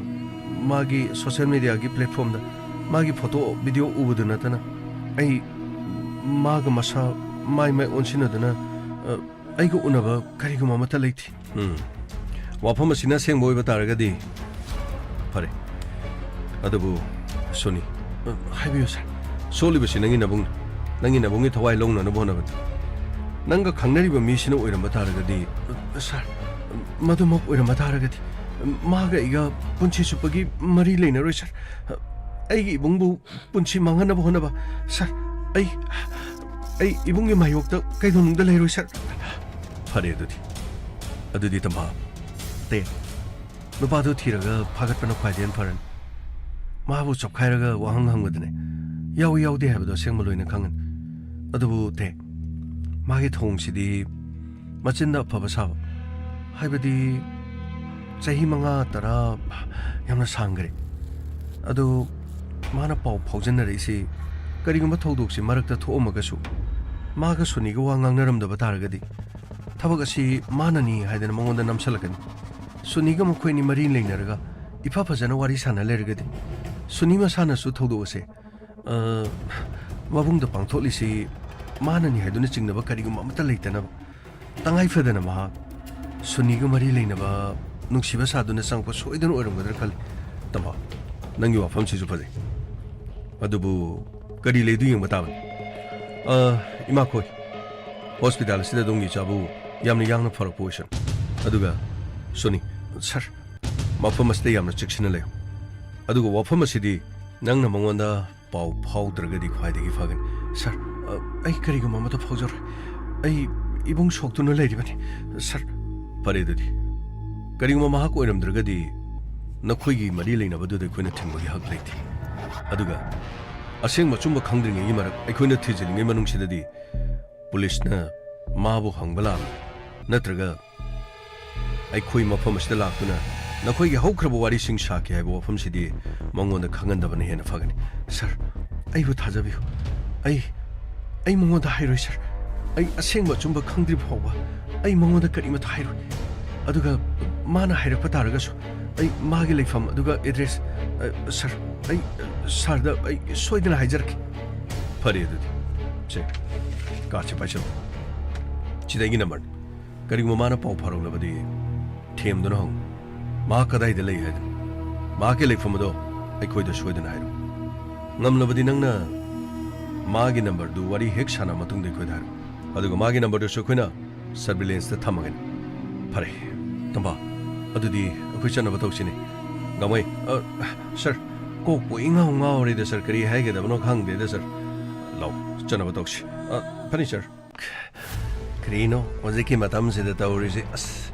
ꯃꯥꯒꯤ ꯁꯣꯁꯤꯌꯦꯜ ꯃꯤꯗꯤꯌꯥꯒꯤ ꯄ꯭ꯂꯦꯠꯐꯣꯝꯗ ꯃꯥꯒꯤ ꯐꯣꯇꯣ, ꯚꯤꯗꯤꯑꯣ ꯎꯕꯗꯨ ꯅꯠꯇꯅ ꯑꯩ ꯃꯥꯒ ꯃꯁꯥ ꯃꯥꯏ ꯃꯥꯏ ꯑꯣꯟꯁꯤꯟꯅꯗꯨꯅ, ꯑ, ꯑꯩꯒ ꯎꯅꯕ ꯀꯔꯤꯒꯨꯝꯕ ꯑꯃꯠꯇ ꯂꯩꯇꯦ꯫ ꯎꯝ꯫ ꯋꯥꯐꯝ ꯑꯁꯤꯅ ꯑꯁꯦꯡꯕ ꯑꯣꯏꯕ ꯇꯥꯔꯒꯗꯤ ꯐꯔꯦ꯫ ꯑꯗꯨꯕꯨ, ꯁꯣꯅꯤ꯫ ꯑ, ꯍꯥꯏꯕꯤꯌꯨ, ꯁꯥꯔ꯫ ꯁꯣꯛꯂꯤꯕꯁꯤ ꯅꯪꯒꯤ ꯅꯕꯨꯡꯅꯤ꯫ ꯅꯪꯒꯤ ꯅꯕꯨꯡꯒꯤ ꯊꯋꯥꯏ ꯂꯧꯅꯅꯕ ꯍꯣꯠꯅꯕꯅꯤ꯫ ꯅꯪꯒ ꯈꯪꯅꯔꯤꯕ ꯃꯤꯁꯤꯅ ꯑꯣꯏꯔꯝꯕ ꯇꯥꯔꯒꯗꯤ? ꯑ, ꯁꯥꯔ, ꯃꯗꯨꯃꯛ ꯑꯣꯏꯔꯝꯕ ꯇꯥꯔꯒꯗꯤ ꯃꯥꯒ ꯑꯩꯒ ꯄꯨꯟꯁꯤ ꯆꯨꯞꯄꯒꯤ ꯃꯔꯤ ꯂꯩꯅꯔꯣꯏ, ꯁꯥꯔ꯫ ꯑꯩꯒꯤ ꯏꯕꯨꯡꯕꯨ ꯄꯨꯟꯁꯤ ꯃꯥꯡꯍꯟꯅꯕ ꯍꯣꯠꯅꯕ, ꯁꯥꯔ, ꯑꯩ, ꯑꯩ ꯏꯕꯨꯡꯒꯤ ꯃꯥꯌꯣꯛꯇ ꯀꯩꯗꯧꯅꯨꯡꯗ ꯂꯩꯔꯣꯏ, ꯁꯥꯔ꯫ ꯐꯔꯦ ꯑꯗꯨꯗꯤ꯫ ꯑꯗꯨꯗꯤ ꯇꯝꯐꯥ, ꯇꯦ, ꯅꯨꯄꯥꯗꯨ ꯊꯤꯔꯒ ꯐꯥꯒꯠꯄꯅ ꯈ꯭ꯋꯥꯏꯗꯒꯤ ꯍꯦꯟꯅ ꯐꯔꯅꯤ꯫ ꯃꯥꯕꯨ ꯆꯞꯈꯥꯏꯔꯒ ꯋꯥꯍꯪ ꯍꯪꯕꯗꯅꯦ, ꯌꯥꯎꯏ ꯌꯥꯎꯗꯦ ꯍꯥꯏꯕꯗꯣ ꯑꯁꯦꯡꯕ ꯂꯣꯏꯅ ꯈꯪꯒꯅꯤ꯫ ꯑꯗꯨꯕꯨ ꯇꯦ, ꯃꯥꯒꯤ ꯊꯧꯑꯣꯡꯁꯤꯗꯤ ꯃꯆꯤꯟꯗ ꯑꯐꯕ ꯁꯥꯕ, ꯍꯥꯏꯕꯗꯤ ꯆꯍꯤ ꯃꯉꯥ, ꯇꯔꯥ ꯌꯥꯝꯅ ꯁꯥꯡꯈ꯭ꯔꯦ꯫ ꯑꯗꯨ ꯃꯥꯅ ꯄꯥꯎ ꯐꯥꯎꯖꯟꯅꯔꯛꯏꯁꯤ ꯀꯔꯤꯒꯨꯝꯕ ꯊꯧꯗꯣꯛꯁꯤ ꯃꯔꯛꯇ ꯊꯣꯛꯑꯝꯃꯒꯁꯨ ꯃꯥꯒ ꯁꯣꯅꯤꯒ ꯋꯥ ꯉꯥꯡꯅꯔꯝꯗꯕ ꯇꯥꯔꯒꯗꯤ ꯊꯕꯛ ꯑꯁꯤ ꯃꯥꯅꯅꯤ ꯍꯥꯏꯗꯅ ꯃꯉꯣꯟꯗ ꯅꯝꯁꯜꯂꯛꯀꯅꯤ꯫ ꯁꯣꯅꯤꯒ ꯃꯈꯣꯏꯅꯤ ꯃꯔꯤ ꯂꯩꯅꯔꯒ ꯏꯐ ꯐꯖꯅ ꯋꯥꯔꯤ ꯁꯥꯟꯅ ꯂꯩꯔꯒꯗꯤ ꯁꯣꯅꯤ ꯃꯁꯥꯅꯁꯨ ꯊꯧꯗꯣꯛ ꯑꯁꯦ, ꯑ, ꯃꯕꯨꯡꯗ ꯄꯥꯡꯊꯣꯛꯂꯤꯁꯤ ꯃꯥꯅꯅꯤ ꯍꯥꯏꯗꯨꯅ ꯆꯤꯡꯅꯕ ꯀꯔꯤꯒꯨꯝꯕ ꯑꯃꯠꯇ ꯂꯩꯇꯅꯕ ꯇꯉꯥꯏ ꯐꯗꯅ ꯃꯍꯥꯛ ꯁꯣꯅꯤꯒ ꯃꯔꯤ ꯂꯩꯅꯕ ꯅꯨꯡꯁꯤꯕ ꯁꯥꯗꯨꯅ ꯆꯪꯉꯛꯄ ꯁꯣꯏꯗꯅ ꯑꯣꯏꯔꯝꯒꯗ꯭ꯔꯥ ꯈꯜꯂꯤ꯫ ꯇꯝꯐꯥ, ꯅꯪꯒꯤ ꯋꯥꯐꯝꯁꯤꯁꯨ ꯐꯖꯩ꯫ ꯑꯗꯨꯕꯨ ꯀꯔꯤ ꯂꯩꯗꯨ ꯌꯦꯡꯕ ꯇꯥꯕꯅꯤ꯫ ꯑ, ꯏꯃꯥꯈꯣꯏ, ꯍꯣꯁꯄꯤꯇꯥꯜ ꯑꯁꯤꯗ ꯑꯗꯣꯝꯒꯤ ꯏꯆꯥꯕꯨ ꯌꯥꯝꯅ ꯌꯥꯡꯅ ꯐꯔꯛꯄ ꯑꯣꯏꯁꯅꯨ꯫ ꯑꯗꯨꯒ ꯁꯣꯅꯤ, ꯁꯥꯔ, ꯃꯐꯝ ꯑꯁꯤꯗ ꯌꯥꯝꯅ ꯆꯦꯛꯁꯤꯟꯅ ꯂꯩꯌꯨ꯫ ꯑꯗꯨꯒ ꯋꯥꯐꯝ ꯑꯁꯤꯗꯤ ꯅꯪꯅ ꯃꯉꯣꯟꯗ ꯄꯥꯎ ꯐꯥꯎꯗ꯭ꯔꯒꯗꯤ ꯈ꯭ꯋꯥꯏꯗꯒꯤ ꯐꯒꯅꯤ꯫ ꯁꯥꯔ, ꯑ, ꯑꯩ ꯀꯔꯤꯒꯨꯝꯕ ꯑꯃꯠꯇ ꯐꯥꯎꯖꯔꯣꯏ꯫ ꯑꯩ ꯏꯕꯨꯡ ꯁꯣꯛꯇꯨꯅ ꯂꯩꯔꯤꯕꯅꯤ, ꯁꯥꯔ꯫ ꯐꯔꯦ ꯑꯗꯨꯗꯤ꯫ ꯀꯔꯤꯒꯨꯝꯕ ꯃꯍꯥꯛ ꯑꯣꯏꯔꯝꯗ꯭ꯔꯒꯗꯤ ꯅꯈꯣꯏꯒꯤ ꯃꯔꯤ ꯂꯩꯅꯕꯗꯨꯗ ꯑꯩꯈꯣꯏꯅ ꯊꯤꯡꯕꯒꯤ ꯍꯛ ꯂꯩꯇꯦ꯫ ꯑꯗꯨꯒ ꯑꯁꯦꯡꯕ ꯑꯆꯨꯝꯕ ꯈꯪꯗ꯭ꯔꯤꯉꯩꯒꯤ ꯃꯔꯛ ꯑꯩꯈꯣꯏꯅ ꯊꯤꯖꯤꯜꯂꯤꯉꯩ ꯃꯅꯨꯡꯁꯤꯗꯗꯤ ꯄꯨꯂꯤꯁꯅ ꯃꯥꯕꯨ ꯍꯪꯕ ꯂꯥꯛꯂꯤ, ꯅꯠꯇ꯭ꯔꯒ ꯑꯩꯈꯣꯏ ꯃꯐꯝ ꯑꯁꯤꯗ ꯂꯥꯛꯇꯨꯅ ꯅꯈꯣꯏꯒꯤ ꯍꯧꯈ꯭ꯔꯕ ꯋꯥꯔꯤꯁꯤꯡ ꯁꯥꯈꯤ ꯍꯥꯏꯕ ꯋꯥꯐꯝꯁꯤꯗꯤ ꯃꯉꯣꯟꯗ ꯈꯪꯍꯟꯗꯕꯅ ꯍꯦꯟꯅ ꯐꯒꯅꯤ꯫ ꯁꯥꯔ, ꯑꯩꯕꯨ ꯊꯥꯖꯕꯤꯌꯨ꯫ ꯑꯩ, ꯑꯩ ꯃꯉꯣꯟꯗ ꯍꯥꯏꯔꯣꯏ, ꯁꯥꯔ꯫ ꯑꯩ ꯑꯁꯦꯡꯕ ꯑꯆꯨꯝꯕ ꯈꯪꯗ꯭ꯔꯤ ꯐꯥꯎꯕ ꯑꯩ ꯃꯉꯣꯟꯗ ꯀꯔꯤꯃꯠꯇ ꯍꯥꯏꯔꯣꯏ꯫ ꯑꯗꯨꯒ ꯃꯥꯅ ꯍꯥꯏꯔꯛꯄ ꯇꯥꯔꯒꯁꯨ ꯑꯩ ꯃꯥꯒꯤ ꯂꯩꯐꯝ ꯑꯗꯨꯒ ꯑꯦꯗ꯭ꯔꯦꯁ, ꯑ, ꯁꯥꯔ, ꯑꯩ, ꯑ, ꯁꯥꯔꯗ ꯑꯩ ꯁꯣꯏꯗꯅ ꯍꯥꯏꯖꯔꯛꯀꯦ꯫ ꯐꯔꯦ ꯑꯗꯨꯗꯤ꯫ ꯁꯦ, ꯀꯥꯔꯗꯁꯦ ꯄꯥꯏꯁꯜꯂꯨ꯫ ꯁꯤꯗ ꯑꯩꯒꯤ ꯅꯝꯕꯔꯅꯤ꯫ ꯀꯔꯤꯒꯨꯝꯕ ꯃꯥꯅ ꯄꯥꯎ ꯐꯥꯎꯔꯛꯂꯕꯗꯤ ꯊꯦꯝꯗꯨꯅ ꯍꯪꯉꯨ꯫ ꯃꯍꯥꯛ ꯀꯗꯥꯏꯗ ꯂꯩ ꯍꯥꯏꯗꯨꯅ꯫ ꯃꯍꯥꯛꯀꯤ ꯂꯩꯐꯝ ꯑꯗꯣ ꯑꯩꯈꯣꯏꯗ ꯁꯣꯏꯗꯅ ꯍꯥꯏꯔꯛꯎ꯫ ꯉꯝꯂꯕꯗꯤ ꯅꯪꯅ ꯃꯥꯒꯤ ꯅꯝꯕꯔꯗꯨ ꯋꯥꯔꯤ ꯍꯦꯛ ꯁꯥꯟꯅ ꯃꯇꯨꯡꯗ ꯑꯩꯈꯣꯏꯗ ꯍꯥꯏꯔꯛꯎ꯫ ꯑꯗꯨꯒ ꯃꯥꯒꯤ ꯅꯝꯕꯔꯗꯨꯁꯨ ꯑꯩꯈꯣꯏꯅ ꯁꯔꯚꯤꯂꯦꯟꯁꯇ ꯊꯝꯃꯒꯅꯤ꯫ ꯐꯔꯦ, ꯇꯝꯐꯥ, ꯑꯗꯨꯗꯤ ꯑꯩꯈꯣꯏ ꯆꯠꯅꯕ ꯇꯧꯁꯤꯅꯦ꯫ ꯒꯥꯡꯃꯩ, ꯑ, ꯁꯔ, ꯀꯣꯛꯄꯨ ꯏꯉꯥꯎ ꯉꯥꯎꯔꯦꯗ ꯁꯔ, ꯀꯔꯤ ꯍꯥꯏꯒꯗꯕꯅꯣ ꯈꯪꯗꯦꯗ ꯁꯔ꯫ ꯂꯥꯎ, ꯆꯠꯅꯕ ꯇꯧꯁꯤ꯫ ꯑ, ꯐꯅꯤ ꯁꯔ꯫ ꯀꯔꯤꯅꯣ ꯍꯧꯖꯤꯛꯀꯤ ꯃꯇꯝꯁꯤꯗ ꯇꯧꯔꯤꯁꯦ? ꯑꯁ,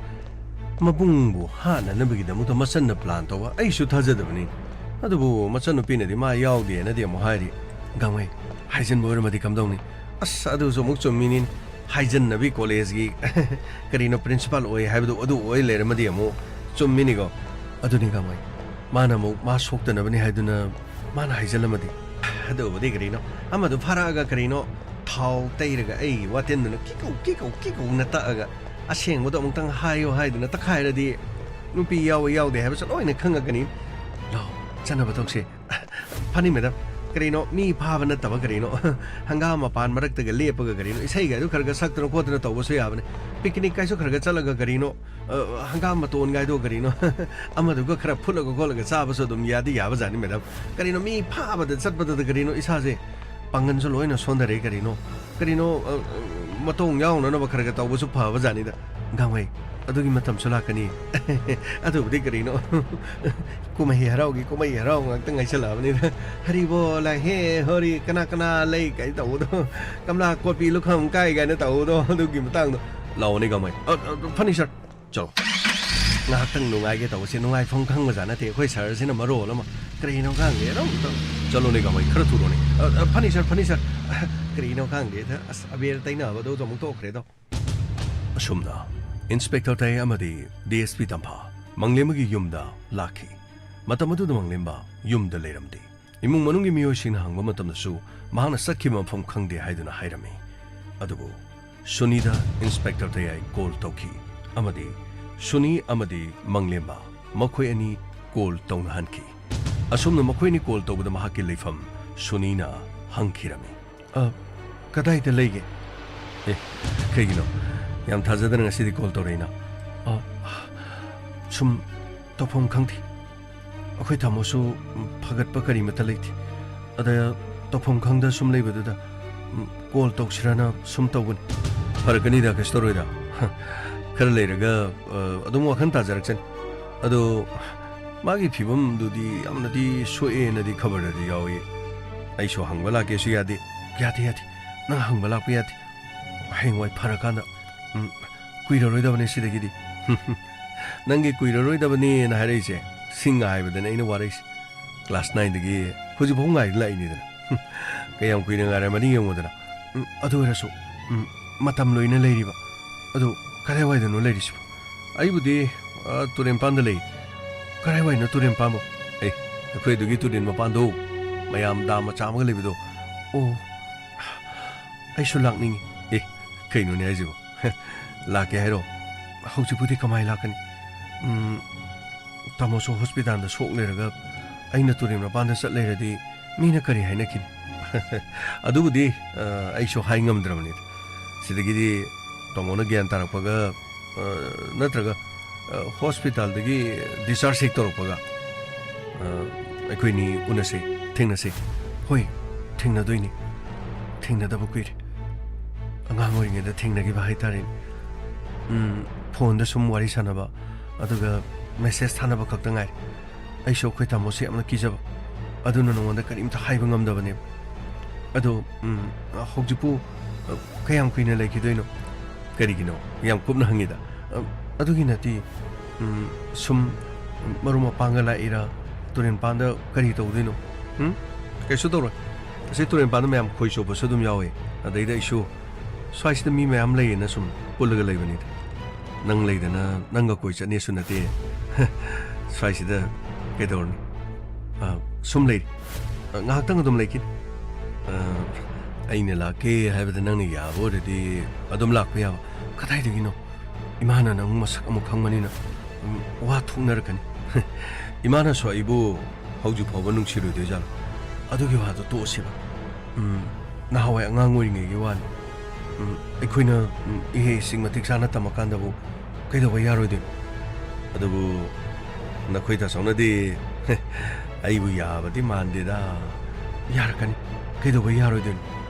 ꯃꯕꯨꯡꯕꯨ ꯍꯥꯠꯅꯅꯕꯒꯤꯗꯃꯛꯇ ꯃꯆꯟꯅ ꯄ꯭ꯂꯥꯟ ꯇꯧꯕ, ꯑꯩꯁꯨ ꯊꯥꯖꯗꯕꯅꯤ꯫ ꯑꯗꯨꯕꯨ ꯃꯆꯟꯅꯨꯄꯤꯅꯗꯤ ꯃꯥ ꯌꯥꯎꯗꯦꯅꯗꯤ ꯑꯃꯨꯛ ꯍꯥꯏꯔꯤ꯫ ꯒꯥꯡꯃꯩ, ꯍꯥꯏꯖꯤꯟꯕ ꯑꯣꯏꯔꯝꯃꯗꯤ ꯀꯝꯗꯧꯅꯤ? ꯑꯁ, ꯑꯗꯨꯁꯨ ꯑꯃꯨꯛ ꯆꯨꯝꯃꯤꯅꯤ꯫ ꯍꯥꯏꯖꯟꯅꯕꯤ ꯀꯣꯂꯦꯖꯀꯤ ꯀꯔꯤꯅꯣ ꯄ꯭ꯔꯤꯟꯁꯤꯄꯥꯜ ꯑꯣꯏ ꯍꯥꯏꯕꯗꯨ ꯑꯗꯨ ꯑꯣꯏ ꯂꯩꯔꯝꯃꯗꯤ ꯑꯃꯨꯛ ꯆꯨꯝꯃꯤꯅꯤꯀꯣ꯫ ꯑꯗꯨꯅꯤ ꯒꯥꯡꯃꯩ, ꯃꯥꯅ ꯑꯃꯨꯛ ꯃꯥ ꯁꯣꯛꯇꯅꯕꯅꯤ ꯍꯥꯏꯗꯨꯅ ꯃꯥꯅ ꯍꯥꯏꯖꯜꯂꯝꯃꯗꯤ꯫ ꯑꯗꯨꯕꯨꯗꯤ ꯀꯔꯤꯅꯣ, ꯑꯃꯗꯨ ꯐꯥꯔꯛꯑꯒ ꯀꯔꯤꯅꯣ ꯊꯥꯎ ꯇꯩꯔꯒ ꯑꯩꯒꯤ ꯋꯥꯇꯤꯟꯗꯨꯅ ꯀꯤꯀꯧ ꯀꯤꯀꯧ ꯀꯤꯀꯧꯅ ꯇꯛꯑꯒ ꯑꯁꯦꯡꯕꯗꯣ ꯑꯃꯨꯛꯇꯪ ꯍꯥꯏꯌꯣ ꯍꯥꯏꯗꯨꯅ ꯇꯛꯈꯥꯏꯔꯗꯤ ꯅꯨꯄꯤ ꯌꯥꯎꯕ ꯌꯥꯎꯗꯦ ꯍꯥꯏꯕꯁꯨ ꯂꯣꯏꯅ ꯈꯪꯉꯛꯀꯅꯤ꯫ ꯂꯥꯎ, ꯆꯠꯅꯕ ꯇꯧꯁꯦ꯫ ꯐꯅꯤ ꯃꯦꯗꯥꯝ, ꯀꯔꯤꯅꯣ ꯃꯤ ꯐꯥꯕ ꯅꯠꯇꯕ ꯀꯔꯤꯅꯣ ꯍꯪꯒꯥꯝ ꯃꯄꯥꯟ ꯃꯔꯛꯇꯒ ꯂꯦꯞꯄꯒ ꯀꯔꯤꯅꯣ ꯏꯁꯩꯒꯗꯨ ꯈꯔ ꯈꯔ ꯁꯛꯇꯅ ꯈꯣꯠꯇꯅ ꯇꯧꯕꯁꯨ ꯌꯥꯕꯅꯤ꯫ ꯄꯤꯛꯅꯤꯛ ꯀꯥꯏꯁꯨ ꯈꯔ ꯈꯔ ꯆꯠꯂꯒ ꯀꯔꯤꯅꯣ, ꯑ, ꯍꯪꯒꯥꯝ ꯃꯇꯣꯟꯒꯥꯏꯗꯣ ꯀꯔꯤꯅꯣ ꯑꯃꯗꯨꯒ ꯈꯔ ꯐꯨꯠꯂꯒ ꯈꯣꯠꯂꯒ ꯆꯥꯕꯁꯨ ꯑꯗꯨꯝ ꯌꯥꯗꯤ ꯌꯥꯕꯖꯥꯠꯅꯤ ꯃꯦꯗꯥꯝ꯫ ꯀꯔꯤꯅꯣ ꯃꯤ ꯐꯥꯕꯗ ꯆꯠꯄꯗꯗ ꯀꯔꯤꯅꯣ ꯏꯁꯥꯁꯦ ꯄꯥꯡꯒꯜꯁꯨ ꯂꯣꯏꯅ ꯁꯣꯟꯊꯔꯦ ꯀꯔꯤꯅꯣ꯫ ꯀꯔꯤꯅꯣ, ꯑ, ꯃꯇꯣꯡ ꯌꯥꯎꯅꯅꯕ ꯈꯔ ꯈꯔ ꯇꯧꯕꯁꯨ ꯐꯕꯖꯥꯠꯅꯤꯗ꯫ ꯒꯥꯡꯃꯩ, ꯑꯗꯨꯒꯤ ꯃꯇꯝꯁꯨ ꯂꯥꯛꯀꯅꯤ꯫ ꯑꯗꯨꯕꯨꯗꯤ ꯀꯔꯤꯅꯣ ꯀꯨꯝꯍꯩ ꯍꯔꯥꯎꯒꯤ ꯀꯨꯝꯍꯩ ꯍꯔꯥꯎ ꯉꯥꯛꯇ ꯉꯥꯏꯁꯜꯂꯛꯑꯕꯅꯤꯗ꯫ ꯍꯔꯤꯕꯣꯜ ꯍꯦ ꯍꯣꯔꯤ ꯀꯅꯥ ꯀꯅꯥ ꯂꯩ ꯀꯥꯏꯅ ꯇꯧꯕꯗꯣ, ꯀꯃꯂꯥ ꯀꯣꯠꯄꯤ ꯂꯨꯈꯝ ꯀꯥꯏ ꯀꯥꯏꯅ ꯇꯧꯕꯗꯣ, ꯑꯗꯨꯒꯤ ꯃꯇꯥꯡꯗꯣ꯫ ꯂꯥꯛꯑꯣꯅꯦ ꯒꯥꯡꯃꯩ꯫ ꯑ, ꯑ, ꯐꯅꯤ ꯁꯥꯔ꯫ ꯆꯠꯂꯣ꯫ ꯉꯥꯏꯍꯥꯛꯇꯪ ꯅꯨꯡꯉꯥꯏꯒꯦ ꯇꯧꯕꯁꯦ ꯅꯨꯡꯉꯥꯏꯐꯝ ꯈꯪꯕꯖꯥꯠ ꯅꯠꯇꯦ꯫ ꯑꯩꯈꯣꯏ ꯁꯥꯔꯁꯤꯅ ꯃꯔꯣꯜ ꯑꯃ ꯀꯔꯤꯅꯣ ꯈꯪꯗꯦ ꯑꯗꯨꯝ ꯇꯧ-, ꯆꯠꯂꯣꯅꯦ ꯒꯥꯡꯃꯩ, ꯈꯔ ꯊꯨꯔꯣꯅꯦ꯫ ꯑ, ꯑ, ꯐꯅꯤ ꯁꯥꯔ, ꯐꯅꯤ ꯁꯥꯔ꯫ ꯀꯔꯤꯅꯣ ꯈꯪꯗꯦꯗ꯫ ꯑꯁ, ꯑꯕꯦꯔ ꯇꯩꯅꯕꯗꯨ ꯑꯃꯨꯛ ꯇꯣꯛꯈ꯭ꯔꯦꯗꯣ꯫ ꯑꯁꯨꯝꯅ ꯏꯟꯁꯄꯦꯛꯇꯔ ꯇꯌꯥꯏ ꯑꯃꯗꯤ ꯗꯤ ꯑꯦꯁ ꯄꯤ ꯇꯝꯐꯥ ꯃꯪꯂꯦꯝꯕꯒꯤ ꯌꯨꯝꯗ ꯂꯥꯛꯈꯤ꯫ ꯃꯇꯝ ꯑꯗꯨꯗ ꯃꯪꯂꯦꯝꯕ ꯌꯨꯝꯗ ꯂꯩꯔꯝꯗꯦ꯫ ꯏꯃꯨꯡ ꯃꯅꯨꯡꯒꯤ ꯃꯤꯑꯣꯏꯁꯤꯡꯅ ꯍꯪꯕ ꯃꯇꯝꯗꯁꯨ ꯃꯍꯥꯛꯅ ꯆꯠꯈꯤꯕ ꯃꯐꯝ ꯈꯪꯗꯦ ꯍꯥꯏꯗꯨꯅ ꯍꯥꯏꯔꯝꯃꯤ꯫ ꯑꯗꯨꯕꯨ ꯁꯨꯅꯤꯗ ꯏꯟꯁꯄꯦꯛꯇꯔ ꯇꯌꯥꯏ ꯀꯣꯜ ꯇꯧꯈꯤ ꯑꯃꯗꯤ ꯁꯨꯅꯤ ꯑꯃꯗꯤ ꯃꯪꯂꯦꯝꯕ ꯃꯈꯣꯏ ꯑꯅꯤ ꯀꯣꯜ ꯇꯧꯅꯍꯟꯈꯤ꯫ ꯑꯁꯨꯝꯅ ꯃꯈꯣꯏ ꯑꯅꯤ ꯀꯣꯜ ꯇꯧꯕꯗ ꯃꯍꯥꯛꯀꯤ ꯂꯩꯐꯝ ꯁꯨꯅꯤꯅ ꯍꯪꯈꯤꯔꯝꯃꯤ꯫ "ꯑ, ꯀꯗꯥꯏꯗ ꯂꯩꯒꯦ?" "ꯑꯦ, ꯀꯩꯒꯤꯅꯣ? ꯌꯥꯝ ꯊꯥꯖꯗꯅ ꯉꯁꯤꯗꯤ ꯀꯣꯜ ꯇꯧꯔꯛꯏꯅ?" "ꯑ, ꯁꯨꯝ ꯇꯧꯐꯝ ꯈꯪꯗꯦ꯫ ꯑꯩꯈꯣꯏ ꯇꯥꯃꯣꯁꯨ ꯐꯒꯠꯄ ꯀꯔꯤꯃꯠꯇ ꯂꯩꯇꯦ꯫ ꯑꯗ ꯇꯧꯐꯝ ꯈꯪꯗ ꯁꯨꯝ ꯂꯩꯕꯗꯨꯗ, ꯎꯝ, ꯀꯣꯜ ꯇꯧꯁꯤꯔꯅ ꯁꯨꯝ ꯇꯧꯕꯅꯤ꯫" "ꯐꯔꯛꯀꯅꯤꯗ, ꯀꯩꯁꯨ ꯇꯧꯔꯣꯏꯗ꯫" ꯈꯔ ꯂꯩꯔꯒ, ꯑ, ꯑꯗꯨꯝ ꯋꯥꯈꯜ ꯇꯥꯖꯔꯛꯆꯅꯤ꯫ ꯑꯗꯣ ꯃꯥꯒꯤ ꯐꯤꯕꯝꯗꯨꯗꯤ ꯌꯥꯝꯅꯗꯤ ꯁꯣꯛꯑꯦꯅꯗꯤ ꯈꯕꯔꯗꯗꯤ ꯌꯥꯎꯏ꯫ ꯑꯩꯁꯨ ꯍꯪꯕ ꯂꯥꯛꯀꯦꯁꯨ ꯌꯥꯗꯦ꯫ "ꯌꯥꯗꯦ, ꯌꯥꯗꯦ꯫ ꯅꯪ ꯍꯪꯕ ꯂꯥꯛꯄ ꯌꯥꯗꯦ꯫ ꯍꯌꯦꯡꯋꯥꯏ ꯐꯔꯀꯥꯟꯗ, ꯎꯝ, ꯀꯨꯏꯔꯔꯣꯏꯗꯕꯅꯦ ꯁꯤꯗꯒꯤꯗꯤ꯫" "ꯅꯪꯒꯤ ꯀꯨꯏꯔꯔꯣꯏꯗꯕꯅꯦꯅ ꯍꯥꯏꯔꯛꯏꯁꯦ ꯁꯤꯡ ꯍꯥꯏꯕꯗꯅꯦ ꯑꯩꯅ ꯋꯥꯔꯛꯏꯁꯦ꯫ ꯀ꯭ꯂꯥꯁ ꯅꯥꯏꯟꯗꯒꯤ ꯍꯧꯖꯤꯛꯐꯥꯎ ꯉꯥꯏꯗꯨꯅ ꯂꯥꯛꯏꯅꯤꯗꯅ꯫ ꯀꯌꯥꯝ ꯀꯨꯏꯅ ꯉꯥꯏꯔꯝꯃꯅꯤ ꯌꯦꯡꯉꯨꯗꯅ꯫ ꯎꯝ, ꯑꯗꯨ ꯑꯣꯏꯔꯁꯨ, ꯎꯝ, ꯃꯇꯝ ꯂꯣꯏꯅ ꯂꯩꯔꯤꯕ꯫ ꯑꯗꯨ ꯀꯗꯥꯏꯋꯥꯏꯗꯅꯣ ꯂꯩꯔꯤꯁꯤꯕꯣ?" "ꯑꯩꯕꯨꯗꯤ, ꯑ, ꯇꯨꯔꯦꯟ ꯃꯄꯥꯟꯗ ꯂꯩ꯫" "ꯀꯗꯥꯏꯋꯥꯏꯅꯣ ꯇꯨꯔꯦꯟ ꯃꯄꯥꯟꯕꯣ?" "ꯑꯦ, ꯑꯩꯈꯣꯏ ꯑꯗꯨꯒꯤ ꯇꯨꯔꯦꯟ ꯃꯄꯥꯟꯗꯣ, ꯃꯌꯥꯝ ꯗꯥꯝ ꯃꯆꯥ ꯑꯃꯒ ꯂꯩꯕꯗꯣ꯫" "ꯑꯣ, ꯑꯩꯁꯨ ꯂꯥꯛꯅꯤꯡꯉꯤ꯫" "ꯑꯦ, ꯀꯩꯅꯣꯅꯦ ꯍꯥꯏꯁꯤꯕꯣ? ꯂꯥꯛꯀꯦ ꯍꯥꯏꯔꯣ? ꯍꯧꯖꯤꯛꯄꯨꯗꯤ ꯀꯃꯥꯏ ꯂꯥꯛꯀꯅꯤ? ꯎꯝ, ꯇꯥꯃꯣꯁꯨ ꯍꯣꯁꯄꯤꯇꯥꯜꯗ ꯁꯣꯛ ꯂꯩꯔꯒ ꯑꯩꯅ ꯇꯨꯔꯦꯜ ꯃꯄꯥꯟꯗ ꯆꯠ ꯂꯩꯔꯗꯤ ꯃꯤꯅ ꯀꯔꯤ ꯍꯥꯏꯅꯈꯤꯅꯤ?" "ꯑꯗꯨꯕꯨꯗꯤ, ꯑ, ꯑꯩꯁꯨ ꯍꯥꯏ ꯉꯝꯗ꯭ꯔꯕꯅꯤꯗ꯫ ꯁꯤꯗꯒꯤꯗꯤ ꯇꯥꯃꯣꯅ ꯒ꯭ꯌꯥꯟ ꯇꯥꯔꯛꯄꯒ, ꯑ, ꯅꯠꯇ꯭ꯔꯒ, ꯑ, ꯍꯣꯁꯄꯤꯇꯥꯜꯗꯒꯤ ꯗꯤꯁꯆꯥꯔꯖ ꯍꯦꯛ ꯇꯧꯔꯛꯄꯒ, ꯑ, ꯑꯩꯈꯣꯏꯅꯤ ꯎꯅꯁꯦ, ꯊꯦꯡꯅꯁꯦ꯫" "ꯍꯣꯏ, ꯊꯦꯡꯅꯗꯣꯏꯅꯤ꯫ ꯊꯦꯡꯅꯗꯕ ꯀꯨꯏꯔꯦ꯫ ꯑꯉꯥꯡ ꯑꯣꯏꯔꯤꯉꯩꯗ ꯊꯦꯡꯅꯈꯤꯕ ꯍꯥꯏꯇꯥꯔꯦꯅꯦ꯫ ꯎꯝ, ꯐꯣꯟꯗ ꯁꯨꯝ ꯋꯥꯔꯤ ꯁꯥꯟꯅꯕ, ꯑꯗꯨꯒ ꯃꯦꯁꯦꯖ ꯊꯥꯅꯕ ꯈꯛꯇ ꯉꯥꯏꯔꯦ꯫ ꯑꯩꯁꯨ ꯑꯩꯈꯣꯏ ꯇꯥꯃꯣꯁꯦ ꯌꯥꯝꯅ ꯀꯤꯖꯕ꯫ ꯑꯗꯨꯅ ꯅꯉꯣꯟꯗ ꯀꯔꯤꯝꯇ ꯍꯥꯏꯕ ꯉꯝꯗꯕꯅꯦꯕ꯫ ꯑꯗꯣ, ꯎꯝ, ꯍꯧꯖꯤꯛꯄꯨ, ꯑ, ꯀꯌꯥꯝ ꯀꯨꯏꯅ ꯂꯩꯈꯤꯗꯣꯏꯅꯣ?" "ꯀꯔꯤꯒꯤꯅꯣ? ꯌꯥꯝ ꯀꯨꯞꯅ ꯍꯪꯉꯤꯗ꯫" "ꯑ, ꯑꯗꯨꯒꯤ ꯅꯠꯇꯦ꯫ ꯎꯝ, ꯁꯨꯝ ꯃꯔꯨꯞ ꯃꯄꯥꯡꯒ ꯂꯥꯛꯏꯔꯥ? ꯇꯨꯔꯦꯟ ꯃꯄꯥꯟꯗ ꯀꯔꯤ ꯇꯧꯗꯣꯏꯅꯣ?" "ꯎꯝ? ꯀꯩꯁꯨ ꯇꯧꯔꯣꯏ꯫ ꯑꯁꯤ ꯇꯨꯔꯦꯟ ꯃꯄꯥꯟꯗ ꯃꯌꯥꯝ ꯈꯣꯏ ꯆꯣꯞꯄꯁꯨ ꯑꯗꯨꯝ ꯌꯥꯎꯋꯦ꯫ ꯑꯗꯩꯗ ꯑꯩꯁꯨ ꯁ꯭ꯋꯥꯏꯁꯤꯗ ꯃꯤ ꯃꯌꯥꯝ ꯂꯩꯌꯦꯅ ꯁꯨꯝ ꯄꯨꯜꯂꯒ ꯂꯩꯕꯅꯤꯗ꯫ ꯅꯪ ꯂꯩꯗꯅ ꯅꯪꯒ ꯀꯣꯏ ꯆꯠꯅꯦꯁꯨ ꯅꯠꯇꯦ꯫ ꯁ꯭ꯋꯥꯏꯁꯤꯗ ꯀꯩꯗꯧꯔꯨꯅꯤ? ꯑ, ꯁꯨꯝ ꯂꯩꯔꯤ꯫ ꯑ, ꯉꯥꯏꯍꯥꯛꯇꯪ ꯑꯗꯨꯝ ꯂꯩꯈꯤꯅꯤ꯫" "ꯑ, ꯑꯩꯅ ꯂꯥꯛꯀꯦ ꯍꯥꯏꯕꯗ ꯅꯪꯅ ꯌꯥꯕ ꯑꯣꯏꯔꯗꯤ ꯑꯗꯨꯝ ꯂꯥꯛꯄ ꯌꯥꯕ꯫ ꯀꯗꯥꯏꯗꯒꯤꯅꯣ? ꯏꯃꯥꯅ ꯅꯪ ꯃꯁꯛ ꯑꯃꯨꯛ ꯈꯪꯕꯅꯤꯅ, ꯎꯝ, ꯋꯥ ꯊꯣꯛꯅꯔꯛꯀꯅꯤ꯫" "ꯏꯃꯥꯅꯁꯨ ꯑꯩꯕꯨ ꯍꯧꯖꯤꯛ ꯐꯥꯎꯕ ꯅꯨꯡꯁꯤꯔꯣꯏꯗꯣꯏꯖꯥꯠꯂꯣ? ꯑꯗꯨꯒꯤ ꯋꯥꯗꯣ ꯇꯣꯛꯑꯁꯤꯕ꯫ ꯎꯝ, ꯅꯍꯥꯟꯋꯥꯏ ꯑꯉꯥꯡ ꯑꯣꯏꯔꯤꯉꯩꯒꯤ ꯋꯥꯅꯤ꯫ ꯎꯝ, ꯑꯩꯈꯣꯏꯅ, ꯎꯝ, ꯏꯍꯩ ꯏꯁꯤꯡ ꯃꯇꯤꯛ ꯆꯥꯅ ꯇꯝꯃꯀꯥꯟꯗꯕꯨ ꯀꯩꯗꯧꯕ ꯌꯥꯔꯣꯏꯗꯣꯏꯅꯣ? ꯑꯗꯨꯕꯨ ꯅꯈꯣꯏ ꯇꯥꯆꯧꯅꯗꯤ ꯑꯩꯕꯨ ꯌꯥꯕꯗꯤ ꯃꯥꯟꯗꯦꯗ꯫" "ꯌꯥꯔꯛꯀꯅꯤ꯫ ꯀꯩꯗꯧꯕ ꯌꯥꯔꯣꯏꯗꯣꯏꯅꯣ?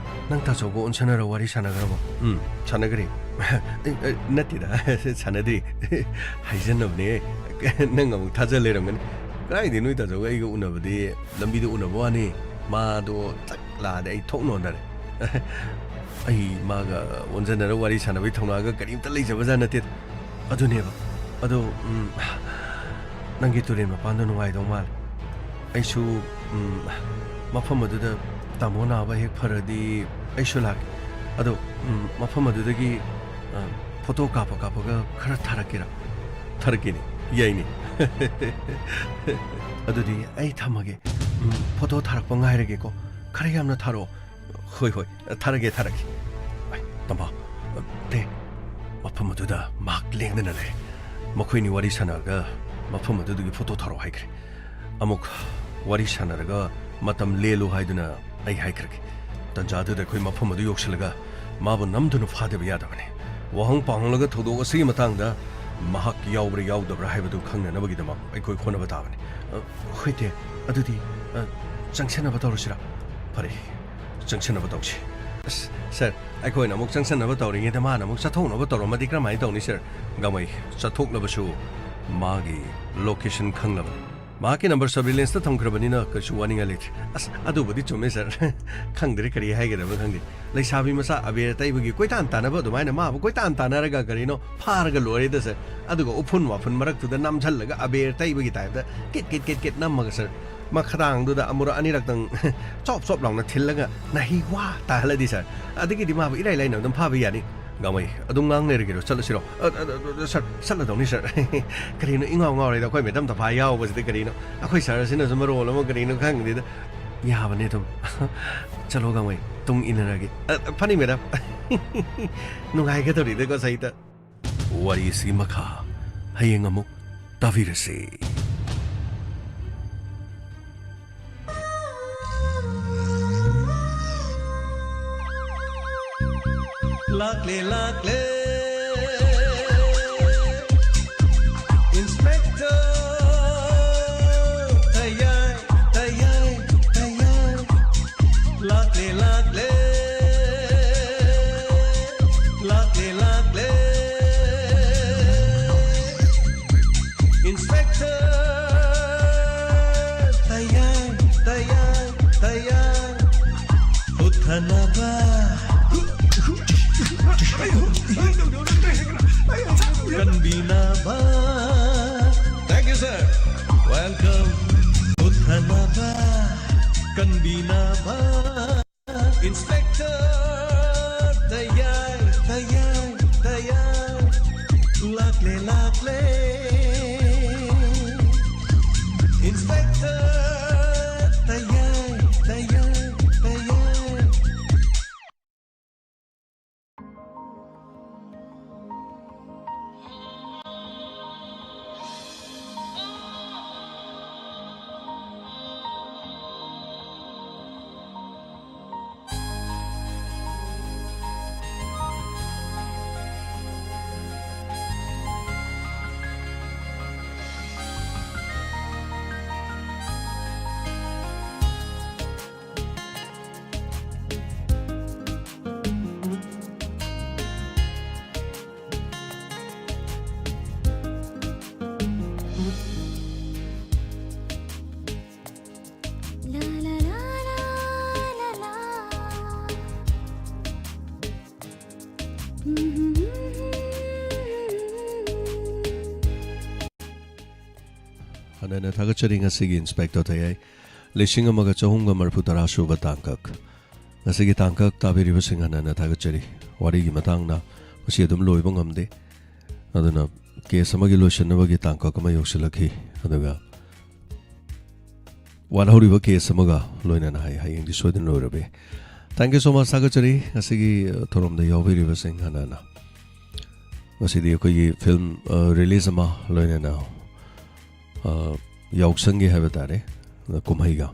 ꯅꯪ ꯇꯥꯆꯧꯒ ꯑꯣꯟꯁꯟꯅꯔ ꯋꯥꯔꯤ ꯁꯥꯟꯅꯈ꯭ꯔꯕꯣ?" "ꯎꯝ, ꯁꯥꯟꯅꯈ꯭ꯔꯦ꯫ ꯑꯦ, ꯑꯦ, ꯅꯠꯇꯦꯗ, ꯁꯥꯟꯅꯗ꯭ꯔꯤ꯫ ꯍꯥꯏꯖꯟꯅꯕꯅꯦ꯫ ꯅꯪ ꯑꯃꯨꯛ ꯊꯥꯖ ꯂꯩꯔꯝꯒꯅꯤ꯫ ꯀꯗꯥꯏꯗꯩ, ꯅꯣꯏ ꯇꯥꯖꯧꯒ ꯑꯩꯒ ꯎꯅꯕꯗꯤ ꯂꯝꯕꯤꯗ ꯎꯅꯕ ꯋꯥꯅꯤ꯫ ꯃꯥꯗꯣ ꯆꯥꯛ ꯂꯥꯛꯑꯗꯤ ꯑꯩ ꯊꯣꯛ ꯅꯣꯟꯗꯔꯦ꯫ ꯑꯩ ꯃꯥꯒ ꯑꯣꯟꯖꯟꯅꯔ ꯋꯥꯔꯤ ꯁꯥꯟꯅꯕꯒꯤ ꯊꯧꯅꯥꯒ ꯀꯔꯤꯝꯇ ꯂꯩꯖꯕꯖꯥꯠ ꯅꯠꯇꯦꯗ꯫ ꯑꯗꯨꯅꯦꯕ꯫ ꯑꯗꯣ, ꯎꯝ, ꯅꯪꯒꯤ ꯇꯨꯔꯦꯟ ꯃꯄꯥꯟꯗꯣ ꯅꯨꯡꯉꯥꯏꯗꯧ ꯃꯥꯜꯂꯦ꯫ ꯑꯩꯁꯨ, ꯎꯝ, ꯃꯐꯝ ꯑꯗꯨꯗ ꯇꯥꯃꯣ ꯅꯥꯕ ꯍꯦꯛ ꯐꯔꯗꯤ ꯑꯩꯁꯨ ꯂꯥꯛꯀꯦ꯫ ꯑꯗꯣ, ꯎꯝ, ꯃꯐꯝ ꯑꯗꯨꯗꯒꯤ, ꯑ, ꯐꯣꯇꯣ ꯀꯥꯞꯄ ꯀꯥꯞꯄꯒ ꯈꯔ ꯊꯥꯔꯛꯀꯦꯔꯥ? ꯊꯥꯔꯛꯀꯦꯅꯦ, ꯌꯥꯏꯅꯦ꯫ ꯑꯗꯨꯗꯤ ꯑꯩ ꯊꯝꯃꯒꯦ꯫ ꯎꯝ, ꯐꯣꯇꯣ ꯊꯥꯔꯛꯄ ꯉꯥꯏꯔꯒꯦꯀꯣ꯫ ꯈꯔ ꯌꯥꯝꯅ ꯊꯥꯔꯛꯑꯣ꯫ ꯍꯣꯏ, ꯍꯣꯏ, ꯊꯥꯔꯛꯀꯦ, ꯊꯥꯔꯛꯀꯦ꯫ ꯑꯩ, ꯇꯝꯕ, ꯇꯦ, ꯃꯐꯝ ꯑꯗꯨꯗ ꯃꯍꯥꯛ ꯂꯦꯡꯗꯅ ꯂꯩ꯫ ꯃꯈꯣꯏꯅꯤ ꯋꯥꯔꯤ ꯁꯥꯟꯅꯔꯒ ꯃꯐꯝ ꯑꯗꯨꯗꯒꯤ ꯐꯣꯇꯣ ꯊꯥꯔꯛꯑꯣ ꯍꯥꯏꯈ꯭ꯔꯦ꯫ ꯑꯃꯨꯛ ꯋꯥꯔꯤ ꯁꯥꯟꯅꯔꯒ ꯃꯇꯝ ꯂꯦꯜꯂꯨ ꯍꯥꯏꯗꯨꯅ ꯑꯩ ꯍꯥꯏꯈ꯭ꯔꯒꯦ꯫ ꯇꯟꯖꯥꯗꯨꯗ ꯑꯩꯈꯣꯏ ꯃꯐꯝ ꯑꯗꯨ ꯌꯧꯁꯤꯜꯂꯒ ꯃꯥꯕꯨ ꯅꯝꯗꯨꯅ ꯐꯥꯗꯕ ꯌꯥꯗꯕꯅꯤ꯫ ꯋꯥꯍꯪ ꯄꯥꯎꯍꯪꯂꯒ ꯊꯧꯗꯣꯛ ꯑꯁꯤꯒꯤ ꯃꯇꯥꯡꯗ ꯃꯍꯥꯛ ꯌꯥꯎꯕ꯭ꯔꯥ ꯌꯥꯎꯗꯕ꯭ꯔꯥ ꯍꯥꯏꯕꯗꯨ ꯈꯪꯅꯅꯕꯒꯤꯗꯃꯛ ꯑꯩꯈꯣꯏ ꯍꯣꯠꯅꯕ ꯇꯥꯕꯅꯤ꯫ ꯑ, ꯍꯣꯏ ꯇꯦ, ꯑꯗꯨꯗꯤ, ꯑ, ꯆꯪꯁꯤꯟꯅꯕ ꯇꯧꯔꯁꯤꯔꯥ? ꯐꯔꯦ, ꯆꯪꯁꯤꯟꯅꯕ ꯇꯧꯁꯤ꯫ ꯑꯁ, ꯁꯥꯔ, ꯑꯩꯈꯣꯏꯅ ꯑꯃꯨꯛ ꯆꯪꯁꯤꯟꯅꯕ ꯇꯧꯔꯤꯉꯩꯗ ꯃꯥꯅ ꯑꯃꯨꯛ ꯆꯠꯊꯣꯛꯅꯕ ꯇꯧꯔꯝꯃꯗꯤ ꯀꯔꯝꯍꯥꯏꯅ ꯇꯧꯅꯤ, ꯁꯥꯔ? ꯒꯥꯡꯃꯩ, ꯆꯠꯊꯣꯛꯂꯕꯁꯨ ꯃꯥꯒꯤ ꯂꯣꯀꯦꯁꯟ ꯈꯪꯂꯕꯅꯤ꯫ ꯃꯍꯥꯛꯀꯤ ꯅꯝꯕꯔ ꯁꯔꯚꯤꯂꯦꯟꯁꯇ ꯊꯝꯈ꯭ꯔꯕꯅꯤꯅ ꯀꯩꯁꯨ ꯋꯥꯅꯤꯡꯉꯥꯏ ꯂꯩꯇ꯭ꯔꯦ꯫ ꯑꯁ, ꯑꯗꯨꯕꯨꯗꯤ ꯆꯨꯝꯃꯦ, ꯁꯥꯔ꯫ ꯈꯪꯗ꯭ꯔꯦ, ꯀꯔꯤ ꯍꯥꯏꯒꯗꯕꯅꯣ ꯈꯪꯗꯦ꯫ ꯂꯩꯁꯥꯕꯤ ꯃꯆꯥ ꯑꯕꯦꯔ ꯇꯩꯕꯒꯤ ꯀꯣꯏꯇꯥꯟ ꯇꯥꯟꯅꯕ ꯑꯗꯨꯃꯥꯏꯅ ꯃꯥꯕꯨ ꯀꯣꯏꯇꯥꯟ ꯇꯥꯟꯅꯔꯒ ꯀꯔꯤꯅꯣ ꯐꯥꯔꯒ ꯂꯣꯏꯔꯦꯗ, ꯁꯥꯔ꯫ ꯑꯗꯨꯒ ꯎꯐꯨꯟ ꯋꯥꯐꯨꯟ ꯃꯔꯛꯇꯨꯗ ꯅꯝꯁꯤꯜꯂꯒ ꯑꯕꯦꯔ ꯇꯩꯕꯒꯤ ꯇꯥꯏꯞꯇ ꯀꯤꯠ ꯀꯤꯠ ꯀꯤꯠ ꯀꯤꯠ ꯅꯝꯃꯒ, ꯁꯥꯔ, ꯃꯈꯗꯥꯡꯗꯨꯗ ꯑꯃꯨꯔꯛ ꯑꯅꯤꯔꯛꯇꯪ ꯆꯣꯞ ꯆꯣꯞ ꯂꯥꯎꯅ ꯊꯤꯜꯂꯒ ꯅꯍꯤ ꯋꯥ ꯇꯥꯍꯜꯂꯗꯤ, ꯁꯥꯔ, ꯑꯗꯒꯤꯗꯤ ꯃꯥꯕꯨ ꯏꯔꯥꯏ ꯂꯥꯏꯅ ꯑꯗꯨꯝ ꯐꯥꯕ ꯌꯥꯅꯤ꯫ ꯒꯥꯡꯃꯩ, ꯑꯗꯨꯝ ꯉꯥꯡ ꯂꯩꯔꯒꯦꯔꯣ? ꯆꯠꯂꯁꯤꯔꯣ? ꯑ, ꯑ, ꯑ, ꯑ, ꯁꯥꯔ, ꯆꯠꯂꯗꯧꯅꯤ, ꯁꯥꯔ꯫ ꯀꯔꯤꯅꯣ ꯏꯉꯥꯎ ꯉꯥꯎꯔꯦꯗ, ꯑꯩꯈꯣꯏ ꯃꯦꯗꯥꯝ ꯇꯝꯐꯥ ꯌꯥꯎꯕꯁꯤꯗ ꯀꯔꯤꯅꯣ? ꯑꯩꯈꯣꯏ ꯁꯥꯔ ꯑꯁꯤꯅꯁꯨ ꯃꯔꯣꯜ ꯑꯃ ꯀꯔꯤꯅꯣ ꯈꯪꯗꯦꯗ꯫ ꯌꯥꯕꯅꯦ ꯑꯗꯨꯝ꯫ ꯆꯠꯂꯣ ꯒꯥꯡꯃꯩ, ꯇꯨꯡ ꯏꯟꯅꯔꯒꯦ꯫ ꯑ, ꯐꯅꯤ ꯃꯦꯗꯥꯝ꯫ ꯅꯨꯡꯉꯥꯏꯒꯗꯧꯔꯤꯗꯀꯣ ꯁꯍꯤꯇ꯫ ꯋꯥꯔꯤ ꯑꯁꯤꯒꯤ ꯃꯈꯥ ꯍꯌꯦꯡ ꯑꯃꯨꯛ ꯇꯥꯕꯤꯔꯁꯤ꯫ ꯂꯥꯛꯂꯦ, ꯂꯥꯛꯂꯦ, ꯏꯟꯁꯄꯦꯛꯇꯔ ꯇꯌꯥꯏ, ꯇꯌꯥꯏ, ꯇꯌꯥꯏ꯫ ꯂꯥꯛꯂꯦ, ꯂꯥꯛꯂꯦ, ꯂꯥꯛꯂꯦ, ꯂꯥꯛꯂꯦ꯫ Inspector ꯇꯌꯥꯏ, ꯇꯌꯥꯏ, ꯇꯌꯥꯏ꯫ ꯍꯨꯠꯊꯅꯕ, ꯀꯟꯕꯤꯅꯕ꯫ Thank you, sir. Welcome. ꯍꯨꯠꯊꯅꯕ, ꯀꯟꯕꯤꯅꯕ꯫ Inspector ꯇꯌꯥꯏ, ꯇꯌꯥꯏ, ꯇꯌꯥꯏ꯫ ꯂꯥꯛꯂꯦ, ꯂꯥꯛꯂꯦ꯫ Inspector ꯇꯌꯥꯏ, ꯇꯌꯥꯏ, ꯇꯌꯥꯏ꯫ ꯍꯟꯅ ꯍꯟꯅ ꯊꯥꯒꯠꯆꯔꯤ ꯉꯁꯤꯒꯤ ꯏꯟꯁꯄꯦꯛꯇꯔ ꯇꯌꯥꯏ꯫ ꯂꯤꯁꯤꯡ ꯑꯃꯒ ꯆꯍꯨꯝꯒ ꯃꯔꯤꯐꯨ ꯇꯔꯥ ꯁꯨꯕ ꯇꯥꯡꯀꯛ꯫ ꯉꯁꯤꯒꯤ ꯇꯥꯡꯀꯛ ꯇꯥꯕꯤꯔꯤꯕꯁꯤꯡ ꯍꯟꯅ ꯍꯟꯅ ꯊꯥꯒꯠꯆꯔꯤ꯫ ꯋꯥꯔꯤꯒꯤ ꯃꯇꯥꯡꯅ ꯃꯁꯤ ꯑꯗꯨꯝ ꯂꯣꯏꯕ ꯉꯝꯗꯦ꯫ ꯑꯗꯨꯅ ꯀꯦꯁ ꯑꯃꯒꯤ ꯂꯣꯏꯁꯤꯟꯅꯕꯒꯤ ꯇꯥꯡꯀꯛ ꯑꯃ ꯌꯧꯁꯤꯜꯂꯛꯈꯤ꯫ ꯑꯗꯨꯒ ꯋꯥꯠꯍꯧꯔꯤꯕ ꯀꯦꯁ ꯑꯃꯒ ꯂꯣꯏꯅꯅ ꯍꯥꯏ, ꯍꯌꯦꯡꯗꯤ ꯁꯣꯏꯗꯅ ꯂꯣꯏꯔꯕ ꯌꯥꯏ꯫ Thank you so much, ꯊꯥꯒꯠꯆꯔꯤ ꯉꯁꯤꯒꯤ, ꯑ, ꯊꯧꯔꯝꯗ ꯌꯥꯎꯕꯤꯔꯤꯕꯁꯤꯡ ꯍꯟꯅ ꯍꯟꯅ꯫ ꯉꯁꯤꯗꯤ ꯑꯩꯈꯣꯏꯒꯤ ꯐꯤꯂꯝ, ꯑ, ꯔꯤꯂꯤꯖ ꯑꯃ ꯂꯣꯏꯅꯅ, ꯑ, ꯌꯥꯎꯁꯪꯒꯤ ꯍꯥꯏꯕ ꯇꯥꯔꯦ, ꯑ, ꯀꯨꯝꯍꯩꯒ꯫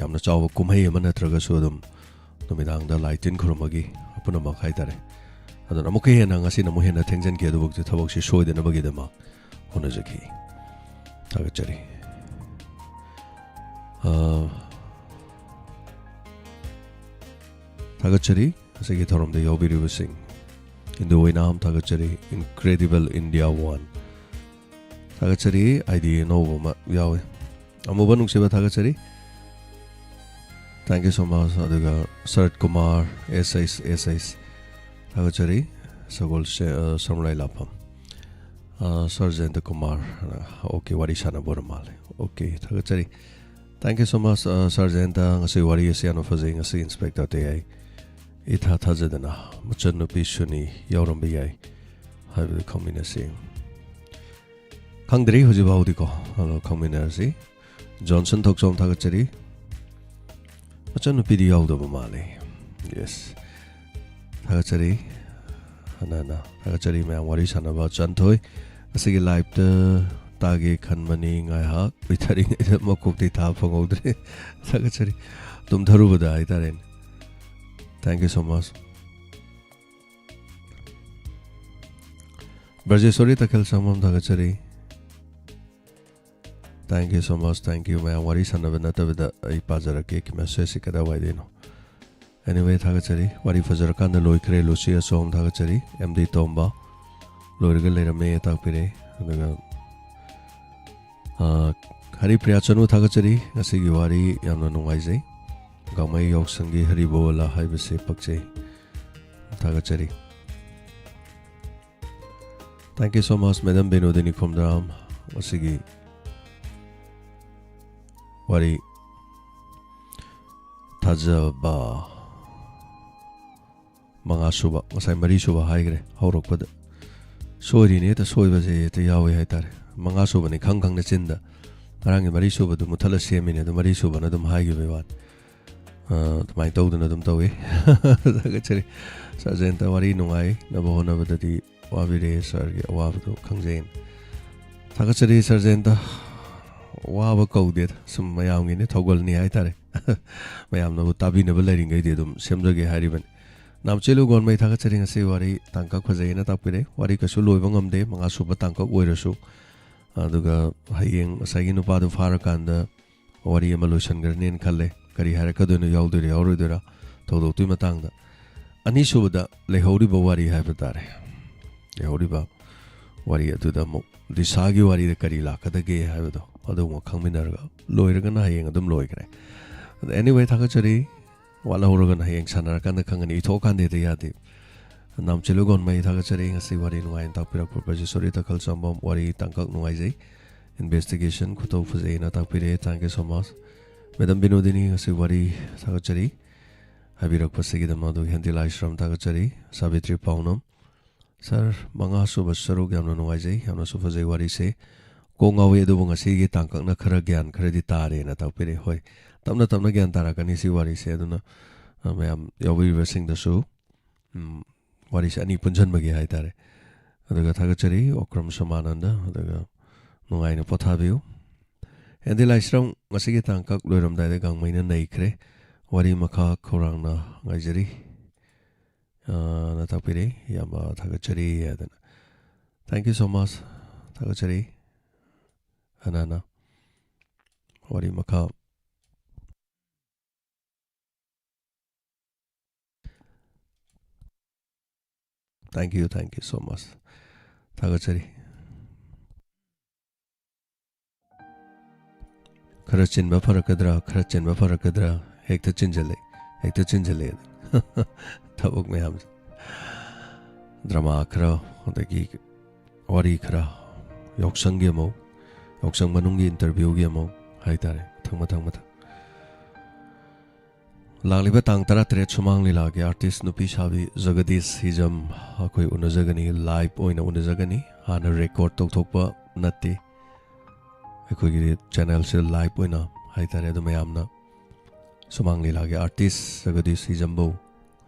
ꯌꯥꯝꯅ ꯆꯥꯎꯕ ꯀꯨꯝꯍꯩ ꯑꯃ ꯅꯠꯇ꯭ꯔꯒꯁꯨ ꯑꯗꯨꯝ ꯅꯨꯃꯤꯗꯥꯡꯗ ꯂꯥꯏ ꯇꯤꯟ ꯈꯨꯔꯨꯝꯕꯒꯤ ꯄꯨꯝꯅꯃꯛ ꯍꯥꯏꯇꯥꯔꯦ꯫ ꯑꯗꯨꯅ ꯑꯃꯨꯛꯀ ꯍꯦꯟꯅ ꯉꯁꯤꯅ ꯑꯃꯨꯛ ꯍꯦꯟꯅ ꯊꯦꯡꯖꯤꯟꯈꯤ, ꯑꯗꯨꯕꯨ ꯊꯕꯛꯁꯤ ꯁꯣꯏꯗꯅꯕꯒꯤꯗꯃꯛ ꯍꯣꯠꯅꯖꯈꯤ꯫ ꯊꯥꯒꯠꯆꯔꯤ꯫ ꯑ, ꯊꯥꯒꯠꯆꯔꯤ ꯉꯁꯤꯒꯤ ꯊꯧꯔꯝꯗ ꯌꯥꯎꯕꯤꯔꯤꯕꯁꯤꯡ꯫ ꯏꯟꯗꯨ ꯑꯣꯏꯅꯥꯝ ꯊꯥꯒꯠꯆꯔꯤ꯫ Incredible India One꯫ ꯊꯥꯒꯠꯆꯔꯤ꯫ ꯑꯥꯏ ꯗꯤ ꯑꯅꯧꯕ ꯑꯃ ꯌꯥꯎꯏ꯫ ꯑꯃꯨꯕ ꯅꯨꯡꯁꯤꯕ ꯊꯥꯒꯠꯆꯔꯤ꯫ Thank you so much. ꯑꯗꯨꯒ ꯁꯔꯠ ꯀꯨꯃꯥꯔ, ꯑꯦꯁ ꯑꯩꯁ, ꯑꯦꯁ ꯑꯩꯁ ꯊꯥꯒꯠꯆꯔꯤ꯫ ꯁꯒꯣꯜ ꯁꯦ-, ꯑ, ꯁꯝꯔꯥꯏ ꯂꯥꯐꯝ꯫ ꯑ, ꯁꯔ ꯖꯌꯟꯇ ꯀꯨꯃꯥꯔ, ꯑ, ꯑꯣꯀꯦ, ꯋꯥꯔꯤ ꯁꯥꯟꯅꯕ ꯑꯣꯏꯔ ꯃꯥꯜꯂꯦ꯫ ꯑꯣꯀꯦ, ꯊꯥꯒꯠꯆꯔꯤ꯫ Thank you so much, ꯑ, ꯁꯔ ꯖꯌꯟꯇ꯫ ꯉꯁꯤ ꯋꯥꯔꯤ ꯑꯁꯤ ꯌꯥꯝꯅ ꯐꯖꯩ꯫ ꯉꯁꯤ ꯏꯟꯁꯄꯦꯛꯇꯔ ꯇꯌꯥꯏ ꯏꯊꯥ ꯊꯥꯖꯗꯅ ꯃꯆꯟꯅꯨꯄꯤ ꯁꯨꯅꯤ ꯌꯥꯎꯔꯝꯕ ꯌꯥꯏ ꯍꯥꯏꯕꯗꯨ ꯈꯪꯃꯤꯟꯅꯁꯤ꯫ ꯈꯪꯗ꯭ꯔꯤ ꯍꯧꯖꯤꯛ ꯐꯥꯎꯗꯤꯀꯣ, ꯑꯗꯣ ꯈꯪꯃꯤꯟꯅꯔꯁꯤ꯫ ꯖꯣꯟꯁꯟ ꯊꯣꯛꯆꯣꯝ ꯊꯥꯒꯠꯆꯔꯤ꯫ ꯃꯆꯟꯅꯨꯄꯤꯗꯤ ꯌꯥꯎꯗꯕ ꯃꯥꯜꯂꯦ꯫ ꯌꯦꯁ꯫ ꯊꯥꯒꯠꯆꯔꯤ꯫ ꯍꯟꯅ ꯍꯟꯅ ꯊꯥꯒꯠꯆꯔꯤ ꯃꯌꯥꯝ ꯋꯥꯔꯤ ꯁꯥꯟꯅꯕ꯫ ꯆꯟꯊꯣꯏ, ꯉꯁꯤꯒꯤ ꯂꯥꯏꯞꯇ ꯇꯥꯒꯦ ꯈꯟꯕꯅꯤ, ꯉꯥꯏꯍꯥꯛ ꯎꯏꯊꯔꯤꯉꯩꯗ ꯃꯀꯣꯛꯇꯤ ꯊꯥ ꯐꯪꯍꯧꯗ꯭ꯔꯦ꯫ ꯊꯥꯒꯠꯆꯔꯤ꯫ ꯇꯨꯝꯊꯔꯨꯕꯗ ꯍꯥꯏꯇꯥꯔꯦꯅꯦ꯫ Thank you so much꯫ ꯕ꯭ꯔꯖꯦꯁꯣꯔꯤ ꯇꯈꯦꯜ ꯁꯪꯕꯝ ꯊꯥꯒꯠꯆꯔꯤ꯫ Thank you so much, thank you꯫ ꯃꯌꯥꯝ ꯋꯥꯔꯤ ꯁꯥꯟꯅꯕ ꯅꯠꯇꯕꯤꯗ ꯑꯩ ꯄꯥꯖꯔꯛꯀꯦ, ꯃꯦꯁꯦꯖꯁꯤ ꯀꯗꯥꯏꯋꯥꯏꯗꯩꯅꯣ꯫ Anyway, ꯊꯥꯒꯠꯆꯔꯤ꯫ ꯋꯥꯔꯤ ꯐꯖꯔꯀꯥꯟꯗ ꯂꯣꯏꯈ꯭ꯔꯦ꯫ ꯂꯨꯁꯤ ꯑꯆꯣꯝ ꯊꯥꯒꯠꯆꯔꯤ꯫ ꯑꯦꯝ ꯗꯤ ꯇꯣꯝꯕ, ꯂꯣꯏꯔꯒ ꯂꯩꯔꯝꯃꯦ ꯇꯥꯛꯄꯤꯔꯦ꯫ ꯑꯗꯨꯒ, ꯑ, ꯍꯔꯤꯄ꯭ꯔꯤꯌꯥ ꯆꯅꯨ ꯊꯥꯒꯠꯆꯔꯤ꯫ ꯉꯁꯤꯒꯤ ꯋꯥꯔꯤ ꯌꯥꯝꯅ ꯅꯨꯡꯉꯥꯏꯖꯩ꯫ ꯒꯥꯡꯃꯩ ꯌꯥꯎꯁꯪꯒꯤ ꯍꯔꯤꯕꯣꯂꯥ ꯍꯥꯏꯕꯁꯦ ꯄꯛꯆꯩ꯫ ꯊꯥꯒꯠꯆꯔꯤ꯫ Thank you so much, Madam ꯕꯤꯅꯣꯗꯤꯅꯤ ꯈꯣꯝꯗ꯭ꯔꯥꯝ꯫ ꯉꯁꯤꯒꯤ ꯋꯥꯔꯤ ꯊꯥꯖꯕ ꯃꯉꯥ ꯁꯨꯕ, ꯉꯁꯥꯏ ꯃꯔꯤ ꯁꯨꯕ ꯍꯥꯏꯈ꯭ꯔꯦ ꯍꯧꯔꯛꯄꯗ꯫ ꯁꯣꯏꯔꯤꯅꯦ, ꯍꯦꯛꯇ ꯁꯣꯏꯕꯁꯦ ꯍꯦꯛꯇ ꯌꯥꯎꯋꯦ ꯍꯥꯏꯇꯥꯔꯦ꯫ ꯃꯉꯥ ꯁꯨꯕꯅꯤ ꯈꯪ ꯈꯪꯅ ꯆꯤꯟꯗ꯫ ꯉꯔꯥꯡꯒꯤ ꯃꯔꯤ ꯁꯨꯕꯗꯨ ꯃꯨꯠꯊꯠꯂ ꯁꯦꯝꯃꯤꯅꯦ, ꯑꯗꯨ ꯃꯔꯤ ꯁꯨꯕꯅ ꯑꯗꯨꯝ ꯍꯥꯏꯈꯤꯕꯩ ꯋꯥꯅꯤ꯫ ꯑ, ꯑꯗꯨꯃꯥꯏꯅ ꯇꯧꯗꯅ ꯑꯗꯨꯝ ꯇꯧꯋꯤ꯫ ꯊꯥꯒꯠꯆꯔꯤ꯫ ꯁꯥꯔ ꯖꯌꯟꯇ, ꯋꯥꯔꯤ ꯅꯨꯡꯉꯥꯏꯅꯕ ꯍꯣꯠꯅꯕꯗꯗꯤ ꯋꯥꯕꯤꯔꯦ, ꯁꯥꯔꯒꯤ ꯑꯋꯥꯕꯗꯣ ꯈꯪꯖꯩꯅ꯫ ꯊꯥꯒꯠꯆꯔꯤ, ꯁꯥꯔ ꯖꯌꯟꯇ꯫ ꯋꯥꯕ ꯀꯧꯗꯦꯗ, ꯁꯨꯝ ꯃꯌꯥꯝꯒꯤꯅꯦ, ꯊꯧꯒꯜꯅꯤ ꯍꯥꯏꯇꯥꯔꯦ꯫ ꯃꯌꯥꯝꯅꯕꯨ ꯇꯥꯕꯤꯅꯕ ꯂꯩꯔꯤꯉꯩꯗꯤ ꯑꯗꯨꯝ ꯁꯦꯝꯖꯒꯦ ꯍꯥꯏꯔꯤꯕꯅꯤ꯫ ꯅꯥꯝꯆꯦꯂꯨ ꯒꯣꯟꯃꯩ ꯊꯥꯒꯠꯆꯔꯤ, ꯉꯁꯤ ꯋꯥꯔꯤ ꯇꯥꯡꯀꯛ ꯐꯖꯩꯅ ꯇꯥꯛꯄꯤꯔꯦ꯫ ꯋꯥꯔꯤ ꯀꯩꯁꯨ ꯂꯣꯏꯕ ꯉꯝꯗꯦ, ꯃꯉꯥ ꯁꯨꯕ ꯇꯥꯡꯀꯛ ꯑꯣꯏꯔꯁꯨ꯫ ꯑꯗꯨꯒ ꯍꯌꯦꯡ ꯉꯁꯥꯏꯒꯤ ꯅꯨꯄꯥꯗꯨ ꯐꯥꯔꯀꯥꯟꯗ ꯋꯥꯔꯤ ꯑꯃ ꯂꯣꯏꯁꯤꯟꯈ꯭ꯔꯅꯦꯅ ꯈꯜꯂꯦ꯫ ꯀꯔꯤ ꯍꯥꯏꯔꯛꯀꯗꯣꯏꯅꯣ, ꯌꯥꯎꯗꯣꯏꯔꯥ ꯌꯥꯎꯔꯣꯏꯗꯣꯏꯔꯥ ꯊꯧꯗꯣꯛꯇꯨꯒꯤ ꯃꯇꯥꯡꯗ꯫ ꯑꯅꯤꯁꯨꯕꯗ ꯂꯩꯍꯧꯔꯤꯕ ꯋꯥꯔꯤ ꯍꯥꯏꯕ ꯇꯥꯔꯦ, ꯂꯩꯍꯧꯔꯤꯕ ꯋꯥꯔꯤ ꯑꯗꯨꯗ ꯑꯃꯨꯛ ꯗꯤꯁꯥꯒꯤ ꯋꯥꯔꯤꯗ ꯀꯔꯤ ꯂꯥꯛꯀꯗꯒꯦ ꯍꯥꯏꯕꯗꯣ ꯑꯗꯨ ꯑꯃꯨꯛ ꯈꯪꯃꯤꯟꯅꯔꯒ, ꯂꯣꯏꯔꯒꯅ ꯍꯌꯦꯡ ꯑꯗꯨꯝ ꯂꯣꯏꯈ꯭ꯔꯦ꯫ ꯑꯗ anyway, ꯊꯥꯒꯠꯆꯔꯤ꯫ ꯋꯥꯠꯍꯧꯔꯒꯅ ꯍꯌꯦꯡ ꯁꯥꯟꯅꯔꯀꯥꯟꯗ ꯈꯪꯒꯅꯤ, ꯏꯊꯣꯛꯑꯀꯥꯟꯗ ꯍꯦꯛꯇ ꯌꯥꯗꯦ꯫ ꯅꯥꯝꯆꯦꯂꯨ ꯒꯣꯟꯃꯩ, ꯊꯥꯒꯠꯆꯔꯤ ꯉꯁꯤ ꯋꯥꯔꯤ ꯅꯨꯡꯉꯥꯏꯅ ꯇꯥꯛꯄꯤꯔꯛꯄ꯫ ꯄ꯭ꯔꯣꯐꯦꯁꯣꯔꯤ ꯇꯈꯜ ꯆꯥꯝꯕꯝ, ꯋꯥꯔꯤ ꯇꯥꯡꯀꯛ ꯅꯨꯡꯉꯥꯏꯖꯩ꯫ Investigation ꯈꯨꯇꯧ ꯐꯖꯩꯅ ꯇꯥꯛꯄꯤꯔꯛꯑꯦ, thank you so much꯫ Madam Binodini, ꯉꯁꯤ ꯋꯥꯔꯤ ꯊꯥꯒꯠꯆꯔꯤ ꯍꯥꯏꯕꯤꯔꯛꯄꯁꯤꯒꯤꯗꯃꯛ꯫ ꯑꯗꯨꯒ ꯍꯦꯟꯗꯤ ꯂꯥꯏꯁ꯭ꯔꯝ, ꯊꯥꯒꯠꯆꯔꯤ꯫ ꯁꯥꯕꯤꯇ꯭ꯔꯤ ꯄꯥꯎꯅꯝ, ꯁꯥꯔ, ꯃꯉꯥ ꯁꯨꯕ ꯁꯔꯨꯛ ꯌꯥꯝꯅ ꯅꯨꯡꯉꯥꯏꯖꯩ, ꯌꯥꯝꯅꯁꯨ ꯐꯖꯩ ꯋꯥꯔꯤꯁꯦ꯫ ꯀꯣꯛ ꯉꯥꯎꯏ, ꯑꯗꯨꯕꯨ ꯉꯁꯤꯒꯤ ꯇꯥꯡꯀꯛꯅ ꯈꯔ ꯒ꯭ꯌꯥꯟ ꯈꯔꯗꯤ ꯇꯥꯔꯦꯅ ꯇꯥꯛꯄꯤꯔꯛꯑꯦ꯫ ꯍꯣꯏ, ꯇꯞꯅ ꯇꯞꯅ ꯒ꯭ꯌꯥꯟ ꯇꯥꯔꯛꯀꯅꯤ ꯁꯤ ꯋꯥꯔꯤꯁꯦ꯫ ꯑꯗꯨꯅ, ꯑ, ꯃꯌꯥꯝ ꯌꯥꯎꯕꯤꯔꯤꯕꯁꯤꯡꯗꯁꯨ, ꯎꯝ, ꯋꯥꯔꯤꯁꯦ ꯑꯅꯤ ꯄꯨꯟꯁꯤꯟꯕꯒꯤ ꯍꯥꯏꯇꯥꯔꯦ꯫ ꯑꯗꯨꯒ ꯊꯥꯒꯠꯆꯔꯤ ꯑꯣꯀ꯭ꯔꯝ ꯁꯣꯃꯥꯅꯟꯗ, ꯑꯗꯨꯒ ꯅꯨꯡꯉꯥꯏꯅ ꯄꯣꯊꯥꯕꯤꯌꯨ꯫ ꯍꯦꯟꯗꯤ ꯂꯥꯏꯁ꯭ꯔꯝ, ꯉꯁꯤꯒꯤ ꯇꯥꯡꯀꯛ ꯂꯣꯏꯔꯝꯗꯥꯏꯗ ꯒꯥꯡꯃꯩꯅ ꯅꯩꯈ꯭ꯔꯦ꯫ ꯋꯥꯔꯤ ꯃꯈꯥ ꯈꯧꯔꯥꯡꯅ ꯉꯥꯏꯖꯔꯤ꯫ ꯑ, ꯅ ꯇꯥꯛꯄꯤꯔꯦ꯫ ꯌꯥꯝꯅ ꯊꯥꯒꯠꯆꯔꯤ ꯍꯥꯏꯗꯅ꯫ Thank you so much꯫ ꯊꯥꯒꯠꯆꯔꯤ꯫ ꯍꯅꯥꯅ ꯋꯥꯔꯤ ꯃꯈꯥ꯫ Thank you, thank you so much꯫ ꯊꯥꯒꯠꯆꯔꯤ꯫ ꯈꯔ ꯆꯤꯟꯕ ꯐꯔꯛꯀꯗ꯭ꯔꯥ, ꯈꯔ ꯆꯤꯟꯕ ꯐꯔꯛꯀꯗ꯭ꯔꯥ, ꯍꯦꯛꯇ ꯆꯤꯟꯖꯜꯂꯦ, ꯍꯦꯛꯇ ꯆꯤꯟꯖꯜꯂꯦ꯫ ꯊꯕꯛ ꯃꯌꯥꯝꯁꯦ꯫ ꯗ꯭ꯔꯃꯥ ꯈꯔ, ꯑꯗꯒꯤ ꯋꯥꯔꯤ ꯈꯔ, ꯌꯥꯎꯁꯪꯒꯤ ꯑꯃꯨꯛ, ꯌꯥꯎꯁꯪ ꯃꯅꯨꯡꯒꯤ interview ꯒꯤ ꯑꯃꯨꯛ ꯍꯥꯏꯇꯥꯔꯦ, ꯃꯊꯪ, ꯃꯊꯪ, ꯃꯊꯪ꯫ ꯂꯥꯛꯂꯤꯕ ꯇꯥꯡ ꯇꯔꯥꯇꯔꯦꯠ ꯁꯨꯃꯥꯡ ꯂꯤꯂꯥꯒꯤ artist ꯅꯨꯄꯤ ꯁꯥꯕꯤ ꯖꯒꯗꯤꯁ ꯍꯤꯖꯝ ꯑꯩꯈꯣꯏ ꯎꯅꯖꯒꯅꯤ, live ꯑꯣꯏꯅ ꯎꯅꯖꯒꯅꯤ꯫ ꯍꯥꯟꯅ record ꯇꯧꯊꯣꯛꯄ ꯅꯠꯇꯦ, ꯑꯩꯈꯣꯏꯒꯤ channel ꯁꯤꯗ live ꯑꯣꯏꯅ ꯍꯥꯏꯇꯥꯔꯦ꯫ ꯑꯗꯨ ꯃꯌꯥꯝꯅ ꯁꯨꯃꯥꯡ ꯂꯤꯂꯥꯒꯤ artist ꯖꯒꯗꯤꯁ ꯍꯤꯖꯝꯕꯨ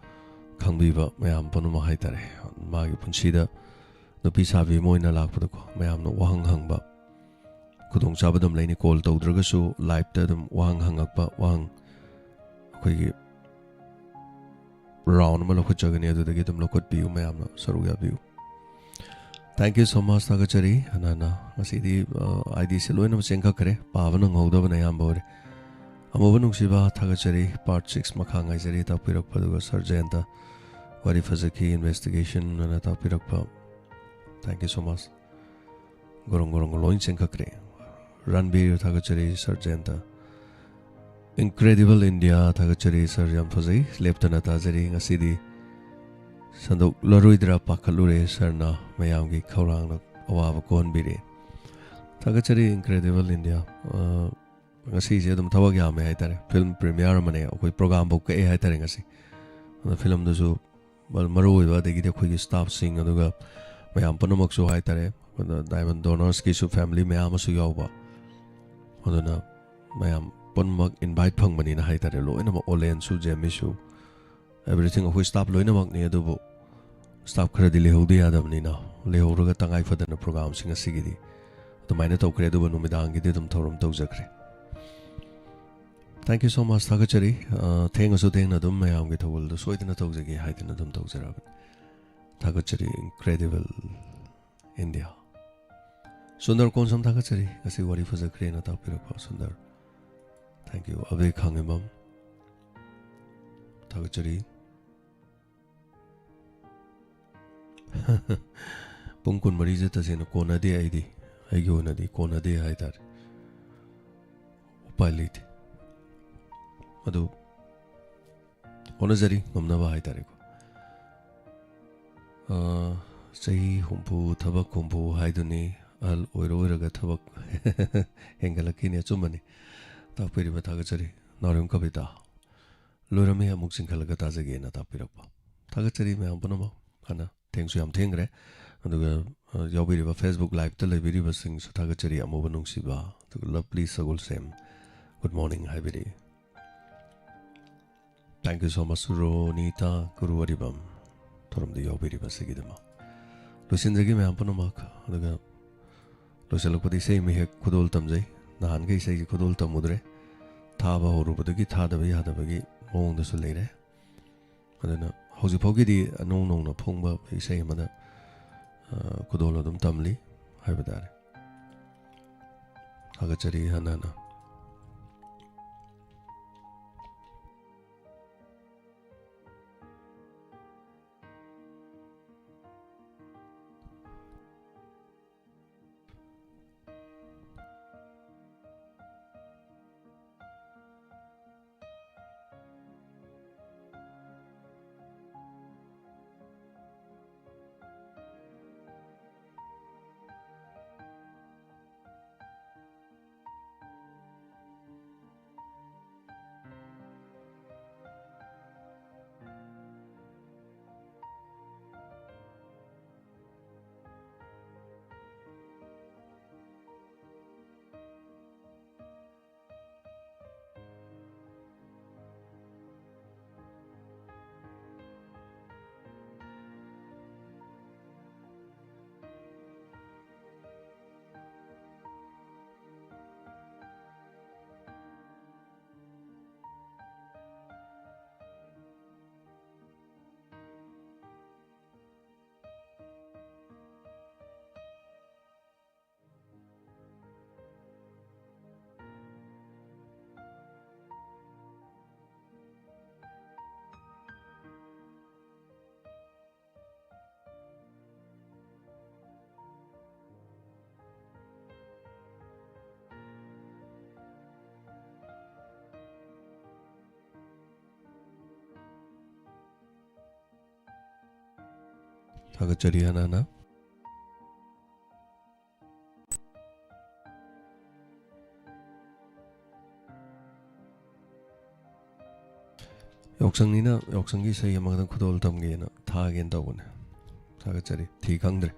ꯈꯪꯕꯤꯕ ꯃꯌꯥꯝ ꯄꯨꯝꯅꯃꯛ ꯍꯥꯏꯇꯥꯔꯦ, ꯃꯥꯒꯤ ꯄꯨꯟꯁꯤꯗ ꯅꯨꯄꯤ ꯁꯥꯕꯤ ꯑꯃ ꯑꯣꯏꯅ ꯂꯥꯛꯄꯗꯀꯣ, ꯃꯌꯥꯝꯅ ꯋꯥꯍꯪ ꯍꯪꯕ ꯈꯨꯗꯣꯡꯆꯥꯕ ꯑꯗꯨꯝ ꯂꯩꯅꯤ꯫ Call ꯇꯧꯗ꯭ꯔꯒꯁꯨ live ꯇ ꯑꯗꯨꯝ ꯋꯥꯍꯪ ꯍꯪꯉꯛꯄ, ꯋꯥꯍꯪ ꯑꯩꯈꯣꯏꯒꯤ round ꯑꯃ ꯂꯧꯈꯠꯆꯒꯅꯤ, ꯑꯗꯨꯗꯒꯤ ꯑꯗꯨꯝ ꯂꯧꯈꯠꯄꯤꯌꯨ, ꯃꯌꯥꯝꯅ ꯁꯔꯨꯛ ꯌꯥꯕꯤꯌꯨ꯫ Thank you so much꯫ ꯊꯥꯒꯠꯆꯔꯤ꯫ ꯍꯅꯥꯅ ꯉꯁꯤꯗꯤ, ꯑ, ID ꯁꯦ ꯂꯣꯏꯅꯃꯛ ꯆꯦꯟꯈꯠꯈ꯭ꯔꯦ, ꯄꯥꯕ ꯅꯪꯍꯧꯗꯕꯅ ꯑꯌꯥꯝꯕ ꯑꯣꯏꯔꯦ꯫ ꯑꯃꯨꯕ ꯅꯨꯡꯁꯤꯕ, ꯊꯥꯒꯠꯆꯔꯤ꯫ Part six ꯃꯈꯥ ꯉꯥꯏꯖꯔꯤ ꯇꯥꯛꯄꯤꯔꯛꯄ꯫ ꯑꯗꯨꯒ ꯁꯔ ꯖꯌꯟꯇ, ꯋꯥꯔꯤ ꯐꯖꯈꯤ, investigation ꯑꯅ ꯇꯥꯛꯄꯤꯔꯛꯄ꯫ Thank you so much. ꯒꯣꯔꯣꯡ ꯒꯣꯔꯣꯡ ꯂꯣꯏ ꯆꯦꯟꯈꯠꯈ꯭ꯔꯦ꯫ ꯔꯟꯕꯤꯔ, ꯊꯥꯒꯠꯆꯔꯤ ꯁꯥꯔ ꯖꯌꯟꯇ꯫ Incredible India, ꯊꯥꯒꯠꯆꯔꯤ ꯁꯥꯔ, ꯌꯥꯝ ꯐꯖꯩ, ꯂꯦꯞꯇꯅ ꯇꯥꯖꯔꯤ꯫ ꯉꯁꯤꯗꯤ ꯁꯟꯗꯣꯛꯂꯔꯣꯏꯗ꯭ꯔꯥ ꯄꯥꯈꯠꯂꯨꯔꯦ, ꯁꯥꯔꯅ ꯃꯌꯥꯝꯒꯤ ꯈꯧꯔꯥꯡꯅ ꯑꯋꯥꯕ ꯀꯣꯛꯍꯟꯕꯤꯔꯦ꯫ ꯊꯥꯒꯠꯆꯔꯤ Incredible India꯫ ꯑ, ꯉꯁꯤꯁꯦ ꯑꯗꯨꯝ ꯊꯕꯛ ꯌꯥꯝꯃꯦ ꯍꯥꯏꯇꯥꯔꯦ꯫ ꯐꯤꯂꯝ ꯄ꯭ꯔꯤꯃꯤꯌꯥꯔ ꯑꯃꯅꯦ, ꯑꯩꯈꯣꯏ ꯄ꯭ꯔꯣꯒꯥꯝꯐꯧ ꯀꯛꯑꯦ ꯍꯥꯏꯇꯥꯔꯦ ꯉꯁꯤ꯫ ꯑꯗꯣ ꯐꯤꯂꯝꯗꯨꯁꯨ ꯃ-, ꯃꯔꯨ ꯑꯣꯏꯕ, ꯑꯗꯒꯤꯗꯤ ꯑꯩꯈꯣꯏꯒꯤ ꯁ꯭ꯇꯥꯐꯁꯤꯡ, ꯑꯗꯨꯒ ꯃꯌꯥꯝ ꯄꯨꯝꯅꯃꯛꯁꯨ ꯍꯥꯏꯇꯥꯔꯦ, ꯑꯩꯈꯣꯏꯅ ꯗꯥꯏꯃꯟ ꯗꯣꯅꯔꯁꯀꯤꯁꯨ ꯐꯦꯃꯤꯂꯤ ꯃꯌꯥꯝ ꯑꯃꯁꯨ ꯌꯥꯎꯕ꯫ ꯑꯗꯨꯅ ꯃꯌꯥꯝ ꯄꯨꯝꯅꯃꯛ ꯏꯟꯚꯥꯏꯠ ꯐꯪꯕꯅꯤꯅ ꯍꯥꯏꯇꯥꯔꯦ, ꯂꯣꯏꯅꯃꯛ, ꯑꯣꯂꯦꯟꯁꯨ, ꯖꯦꯃꯤꯁꯨ, ꯑꯦꯕ꯭ꯔꯤꯊꯤꯡ, ꯑꯩꯈꯣꯏ ꯁ꯭ꯇꯥꯐ ꯂꯣꯏꯅꯃꯛꯅꯤ꯫ ꯑꯗꯨꯕꯨ ꯁ꯭ꯇꯥꯐ ꯈꯔꯗꯤ ꯂꯩꯍꯧꯗ ꯌꯥꯗꯕꯅꯤꯅ, ꯂꯩꯍꯧꯔꯒ ꯇꯉꯥꯏ ꯐꯗꯅ ꯄ꯭ꯔꯣꯒꯥꯝꯁꯤꯡ ꯑꯁꯤꯒꯤꯗꯤ ꯑꯗꯨꯃꯥꯏꯅ ꯇꯧꯈ꯭ꯔꯦ꯫ ꯑꯗꯨꯕꯨ ꯅꯨꯃꯤꯗꯥꯡꯒꯤꯗꯤ ꯑꯗꯨꯝ ꯊꯧꯔꯝ ꯇꯧꯖꯈ꯭ꯔꯦ꯫ Thank you so much, ꯊꯥꯒꯠꯆꯔꯤ꯫ ꯑ, ꯊꯦꯡꯉꯁꯨ ꯊꯦꯡꯅ ꯑꯗꯨꯝ ꯃꯌꯥꯝꯒꯤ ꯊꯧꯒꯜꯗꯣ ꯁꯣꯏꯗꯅ ꯇꯧꯖꯒꯦ ꯍꯥꯏꯗꯅ ꯑꯗꯨꯝ ꯇꯧꯖꯔꯛꯑꯕꯅꯤ꯫ ꯊꯥꯒꯠꯆꯔꯤ, Incredible India꯫ ꯁꯨꯟꯗꯔ ꯀꯣꯟꯁꯝ, ꯊꯥꯒꯠꯆꯔꯤ, ꯉꯁꯤ ꯋꯥꯔꯤ ꯐꯖꯈ꯭ꯔꯦꯅ ꯇꯥꯛꯄꯤꯔꯛꯄ ꯁꯨꯟꯗꯔ꯫ Thank you꯫ ꯑꯕꯦ ꯈꯥꯡꯉꯦꯝꯕꯝ, ꯊꯥꯒꯠꯆꯔꯤ꯫ ꯄꯨꯡ ꯀꯨꯟꯃꯔꯤꯁꯦ ꯇꯁꯦꯡꯅ ꯀꯣꯟꯅꯗꯦ, ꯑꯩꯗꯤ, ꯑꯩꯒꯤ ꯑꯣꯏꯅꯗꯤ ꯀꯣꯟꯅꯗꯦ ꯍꯥꯏꯇꯥꯔꯦ꯫ ꯎꯄꯥꯏ ꯂꯩꯇꯦ꯫ ꯑꯗꯨ ꯍꯣꯠꯅꯖꯔꯤ, ꯉꯝꯅꯕ ꯍꯥꯏꯇꯥꯔꯦꯀꯣ꯫ ꯑ, ꯆꯍꯤ ꯍꯨꯝꯐꯨ, ꯊꯕꯛ ꯍꯨꯝꯐꯨ ꯍꯥꯏꯗꯨꯅꯤ, ꯑꯍꯜ ꯑꯣꯏꯔ ꯑꯣꯏꯔꯒ ꯊꯕꯛ ꯍꯦꯟꯒꯠꯂꯛꯈꯤꯅꯤ꯫ ꯑꯆꯨꯝꯕꯅꯤ꯫ ꯇꯥꯛꯄꯤꯔꯤꯕ ꯊꯥꯒꯠꯆꯔꯤ꯫ ꯅꯥꯎꯔꯦꯝ ꯀꯕꯤꯇꯥ꯫ ꯂꯣꯏꯔꯝꯃꯤ, ꯑꯃꯨꯛ ꯆꯤꯡꯈꯠꯂꯒ ꯇꯥꯖꯒꯦꯅ ꯇꯥꯛꯄꯤꯔꯛꯄ꯫ ꯊꯥꯒꯠꯆꯔꯤ ꯃꯌꯥꯝ ꯄꯨꯝꯅꯃꯛ꯫ ꯍꯥꯟꯅ ꯊꯦꯡꯁꯨ ꯌꯥꯝ ꯊꯦꯡꯈ꯭ꯔꯦ꯫ ꯑꯗꯨꯒ, ꯑ, ꯌꯥꯎꯕꯤꯔꯤꯕ Facebook Liveꯇ ꯂꯩꯕꯤꯔꯤꯕꯁꯤꯡꯁꯨ ꯊꯥꯒꯠꯆꯔꯤ꯫ ꯑꯃꯨꯕ ꯅꯨꯡꯁꯤꯕ, ꯑꯗꯨꯒ ꯂꯞꯂꯤ ꯁꯒꯣꯜꯁꯦꯝ, good morning ꯍꯥꯏꯕꯤꯔꯛꯏ꯫ Thank you so much, ꯔꯣꯅꯤꯇꯥ ꯀꯨꯔꯨ ꯑꯔꯤꯕꯝ, ꯊꯧꯔꯝꯗ ꯌꯥꯎꯕꯤꯔꯤꯕꯁꯤꯒꯤꯗꯃꯛ꯫ ꯂꯣꯏꯁꯤꯟꯖꯒꯦ ꯃꯌꯥꯝ ꯄꯨꯝꯅꯃꯛ꯫ ꯑꯗꯨꯒ ꯂꯣꯏꯁꯤꯜꯂꯛꯄꯗ ꯏꯁꯩ ꯑꯃ ꯍꯦꯛ ꯈꯨꯗꯣꯜ ꯇꯝꯖꯩ꯫ ꯅꯍꯥꯟꯒꯩ ꯏꯁꯩꯁꯤ ꯈꯨꯗꯣꯜ ꯇꯝꯃꯨꯗ꯭ꯔꯦ꯫ ꯊꯥꯕ ꯍꯧꯔꯨꯕꯗꯒꯤ ꯊꯥꯗꯕ ꯌꯥꯗꯕꯒꯤ ꯃꯑꯣꯡꯗꯁꯨ ꯂꯩꯔꯦ꯫ ꯑꯗꯨꯅ ꯍꯧꯖꯤꯛ ꯐꯥꯎꯒꯤꯗꯤ ꯑꯅꯧ ꯅꯧꯅ ꯐꯣꯡꯕ ꯏꯁꯩ ꯑꯃꯗ, ꯑ, ꯈꯨꯗꯣꯜ ꯑꯗꯨꯝ ꯇꯝꯂꯤ ꯍꯥꯏꯕ ꯇꯥꯔꯦ꯫ ꯊꯥꯒꯠꯆꯔꯤ ꯍꯟꯅ ꯍꯟꯅ꯫ ꯊꯥꯒꯠꯆꯔꯤ ꯍꯥꯟꯅ ꯍꯥꯟꯅ꯫ ꯌꯥꯎꯁꯪꯅꯤꯅ ꯌꯥꯎꯁꯪꯒꯤ ꯏꯁꯩ ꯑꯃꯈꯛꯇꯪ ꯈꯨꯗꯣꯜ ꯇꯝꯒꯦꯅ ꯊꯥꯒꯦꯅ ꯇꯧꯕꯅꯦ꯫ ꯊꯥꯒꯠꯆꯔꯤ꯫ ꯊꯤ ꯈꯪꯗ꯭ꯔꯦ꯫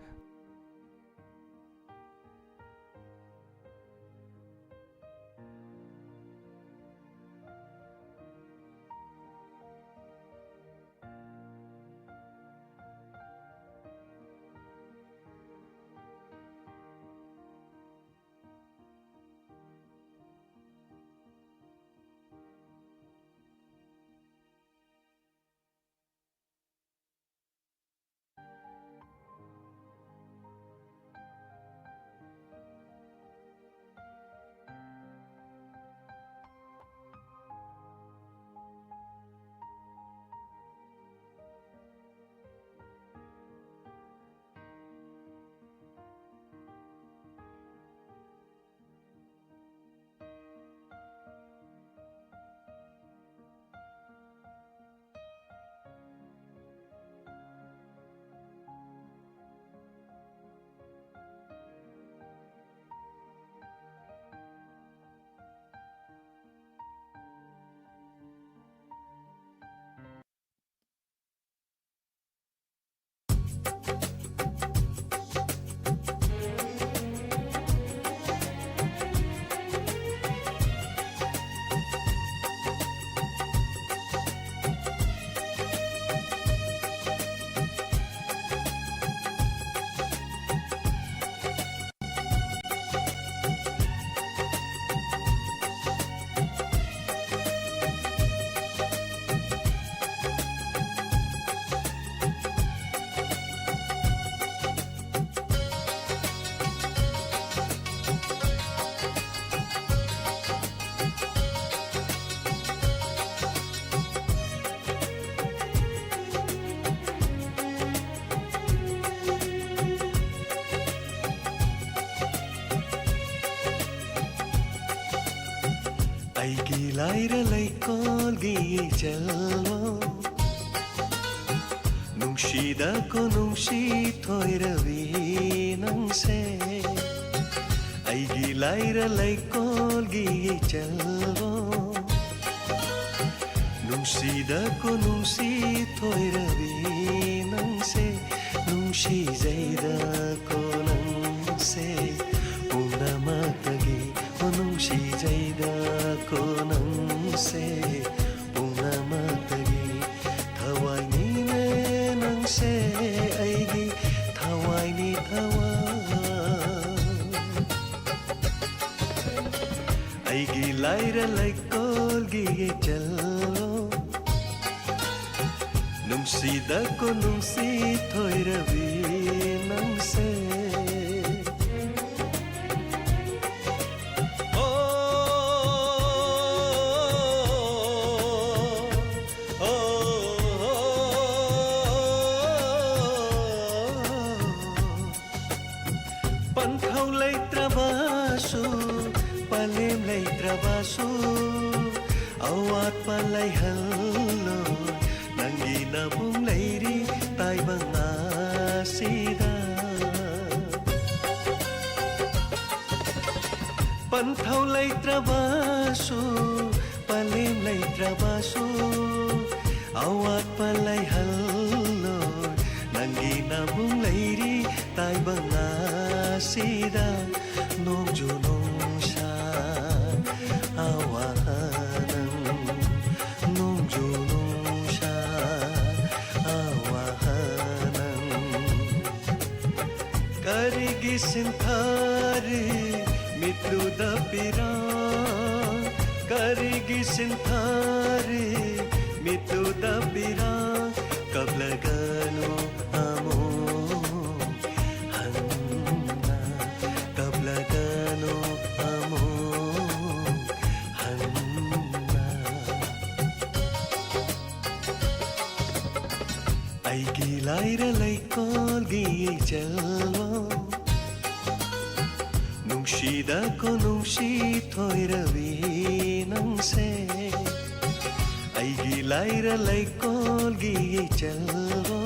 ꯑꯩꯒꯤ ꯂꯥꯏꯔ ꯂꯩꯀꯣꯜꯒꯤ ꯏꯆꯜꯋꯣ, ꯅꯨꯡꯁꯤ ꯅꯨꯡꯁꯤꯗꯀꯣ ꯅꯨꯡꯁꯤ ꯊꯣꯏꯔꯕꯤ ꯅꯪꯁꯦ, ꯑꯩꯒꯤ ꯂꯥꯏꯔ ꯂꯩꯀꯣꯜꯒꯤ ꯏꯆꯜꯕꯣ꯫ ꯅꯨꯡꯁꯤꯗꯀꯣ ꯅꯨꯡꯁꯤ ꯊꯣꯏꯔꯕꯤ ꯅꯪꯁꯦ, ꯅꯨꯡꯁꯤꯖꯩꯗꯀꯣ ꯅꯪꯁꯦ ꯄꯨꯝꯅꯃꯛꯇꯒꯤ꯫ ꯑꯣ ꯅꯨꯡꯁꯤꯖꯩꯗꯀꯣ ꯅꯪꯁꯦ ꯄꯨꯝꯅꯃꯛꯇꯒꯤ꯫ ꯊꯋꯥꯏꯅꯤꯅꯦ ꯅꯪꯁꯦ ꯑꯩꯒꯤ, ꯊꯋꯥꯏꯅꯤ ꯊꯋꯥꯏ꯫ ꯑꯩꯒꯤ ꯂꯥꯏꯔ ꯂꯩꯀꯣꯜꯒꯤ ꯏꯆꯜꯂꯣ, ꯅꯨꯡꯁꯤꯗꯀꯣ ꯅꯨꯡꯁꯤ ꯊꯣꯏꯔꯕꯤ ꯅꯪꯁꯦ꯫ ꯑꯣ, ꯑꯣ, ꯑꯣ, ꯄꯟꯊꯧ ꯂꯩꯇ꯭ꯔꯕꯁꯨ, ꯄꯂꯦꯝ ꯂꯩꯇ꯭ꯔꯕꯁꯨ, ꯑꯋꯥꯠꯄ ꯂꯩꯍꯜꯂꯣꯏ, ꯅꯪꯒꯤ ꯅꯕꯨꯡ ꯂꯩꯔꯤ ꯇꯥꯏꯕꯪ ꯑꯁꯤꯗ꯫ ꯄꯟꯊꯧ ꯂꯩꯇ꯭ꯔꯕꯁꯨ, ꯄꯂꯦꯝ ꯂꯩꯇ꯭ꯔꯕꯁꯨ, ꯑꯋꯥꯠꯄ ꯂꯩꯍꯜꯂꯣꯏ, ꯅꯪꯒꯤ ꯅꯕꯨꯡ ꯂꯩꯔꯤ ꯇꯥꯏꯕꯪ ꯑꯁꯤꯗ꯫ ꯅꯣꯡꯖꯨ ꯅꯨꯡꯁꯥ ꯑꯋꯥꯍꯅꯪ, ꯅꯣꯡꯖꯨ ꯅꯨꯡꯁꯥ ꯑꯋꯥꯍꯅꯪ꯫ ꯀꯔꯤꯒꯤ ꯁꯤꯟꯊꯥꯔꯤ ꯃꯤꯠꯂꯨꯗ ꯄꯤꯔꯥꯡ? ꯀꯔꯤꯒꯤ ꯁꯤꯟꯊꯥꯔꯤ ꯃꯤꯠꯂꯨꯗ ꯄꯤꯔꯥꯡ? ꯀꯞꯂꯒꯅꯨ ꯑꯃꯨꯛ ꯍꯟꯅ, ꯀꯞꯂꯒꯅꯨ ꯑꯃꯨꯛ ꯍꯟꯅ꯫ ꯑꯩꯒꯤ ꯂꯥꯏꯔ ꯂꯩꯀꯣꯜꯒꯤ ꯏꯆꯜꯂꯣ, ꯅꯨꯡꯁꯤꯗꯀꯣ ꯅꯨꯡꯁꯤ ꯊꯣꯏꯔꯕꯤ ꯅꯪꯁꯦ꯫ ꯑꯩꯒꯤ ꯂꯥꯏꯔ ꯂꯩꯀꯣꯜꯒꯤ ꯏꯆꯜꯂꯣ,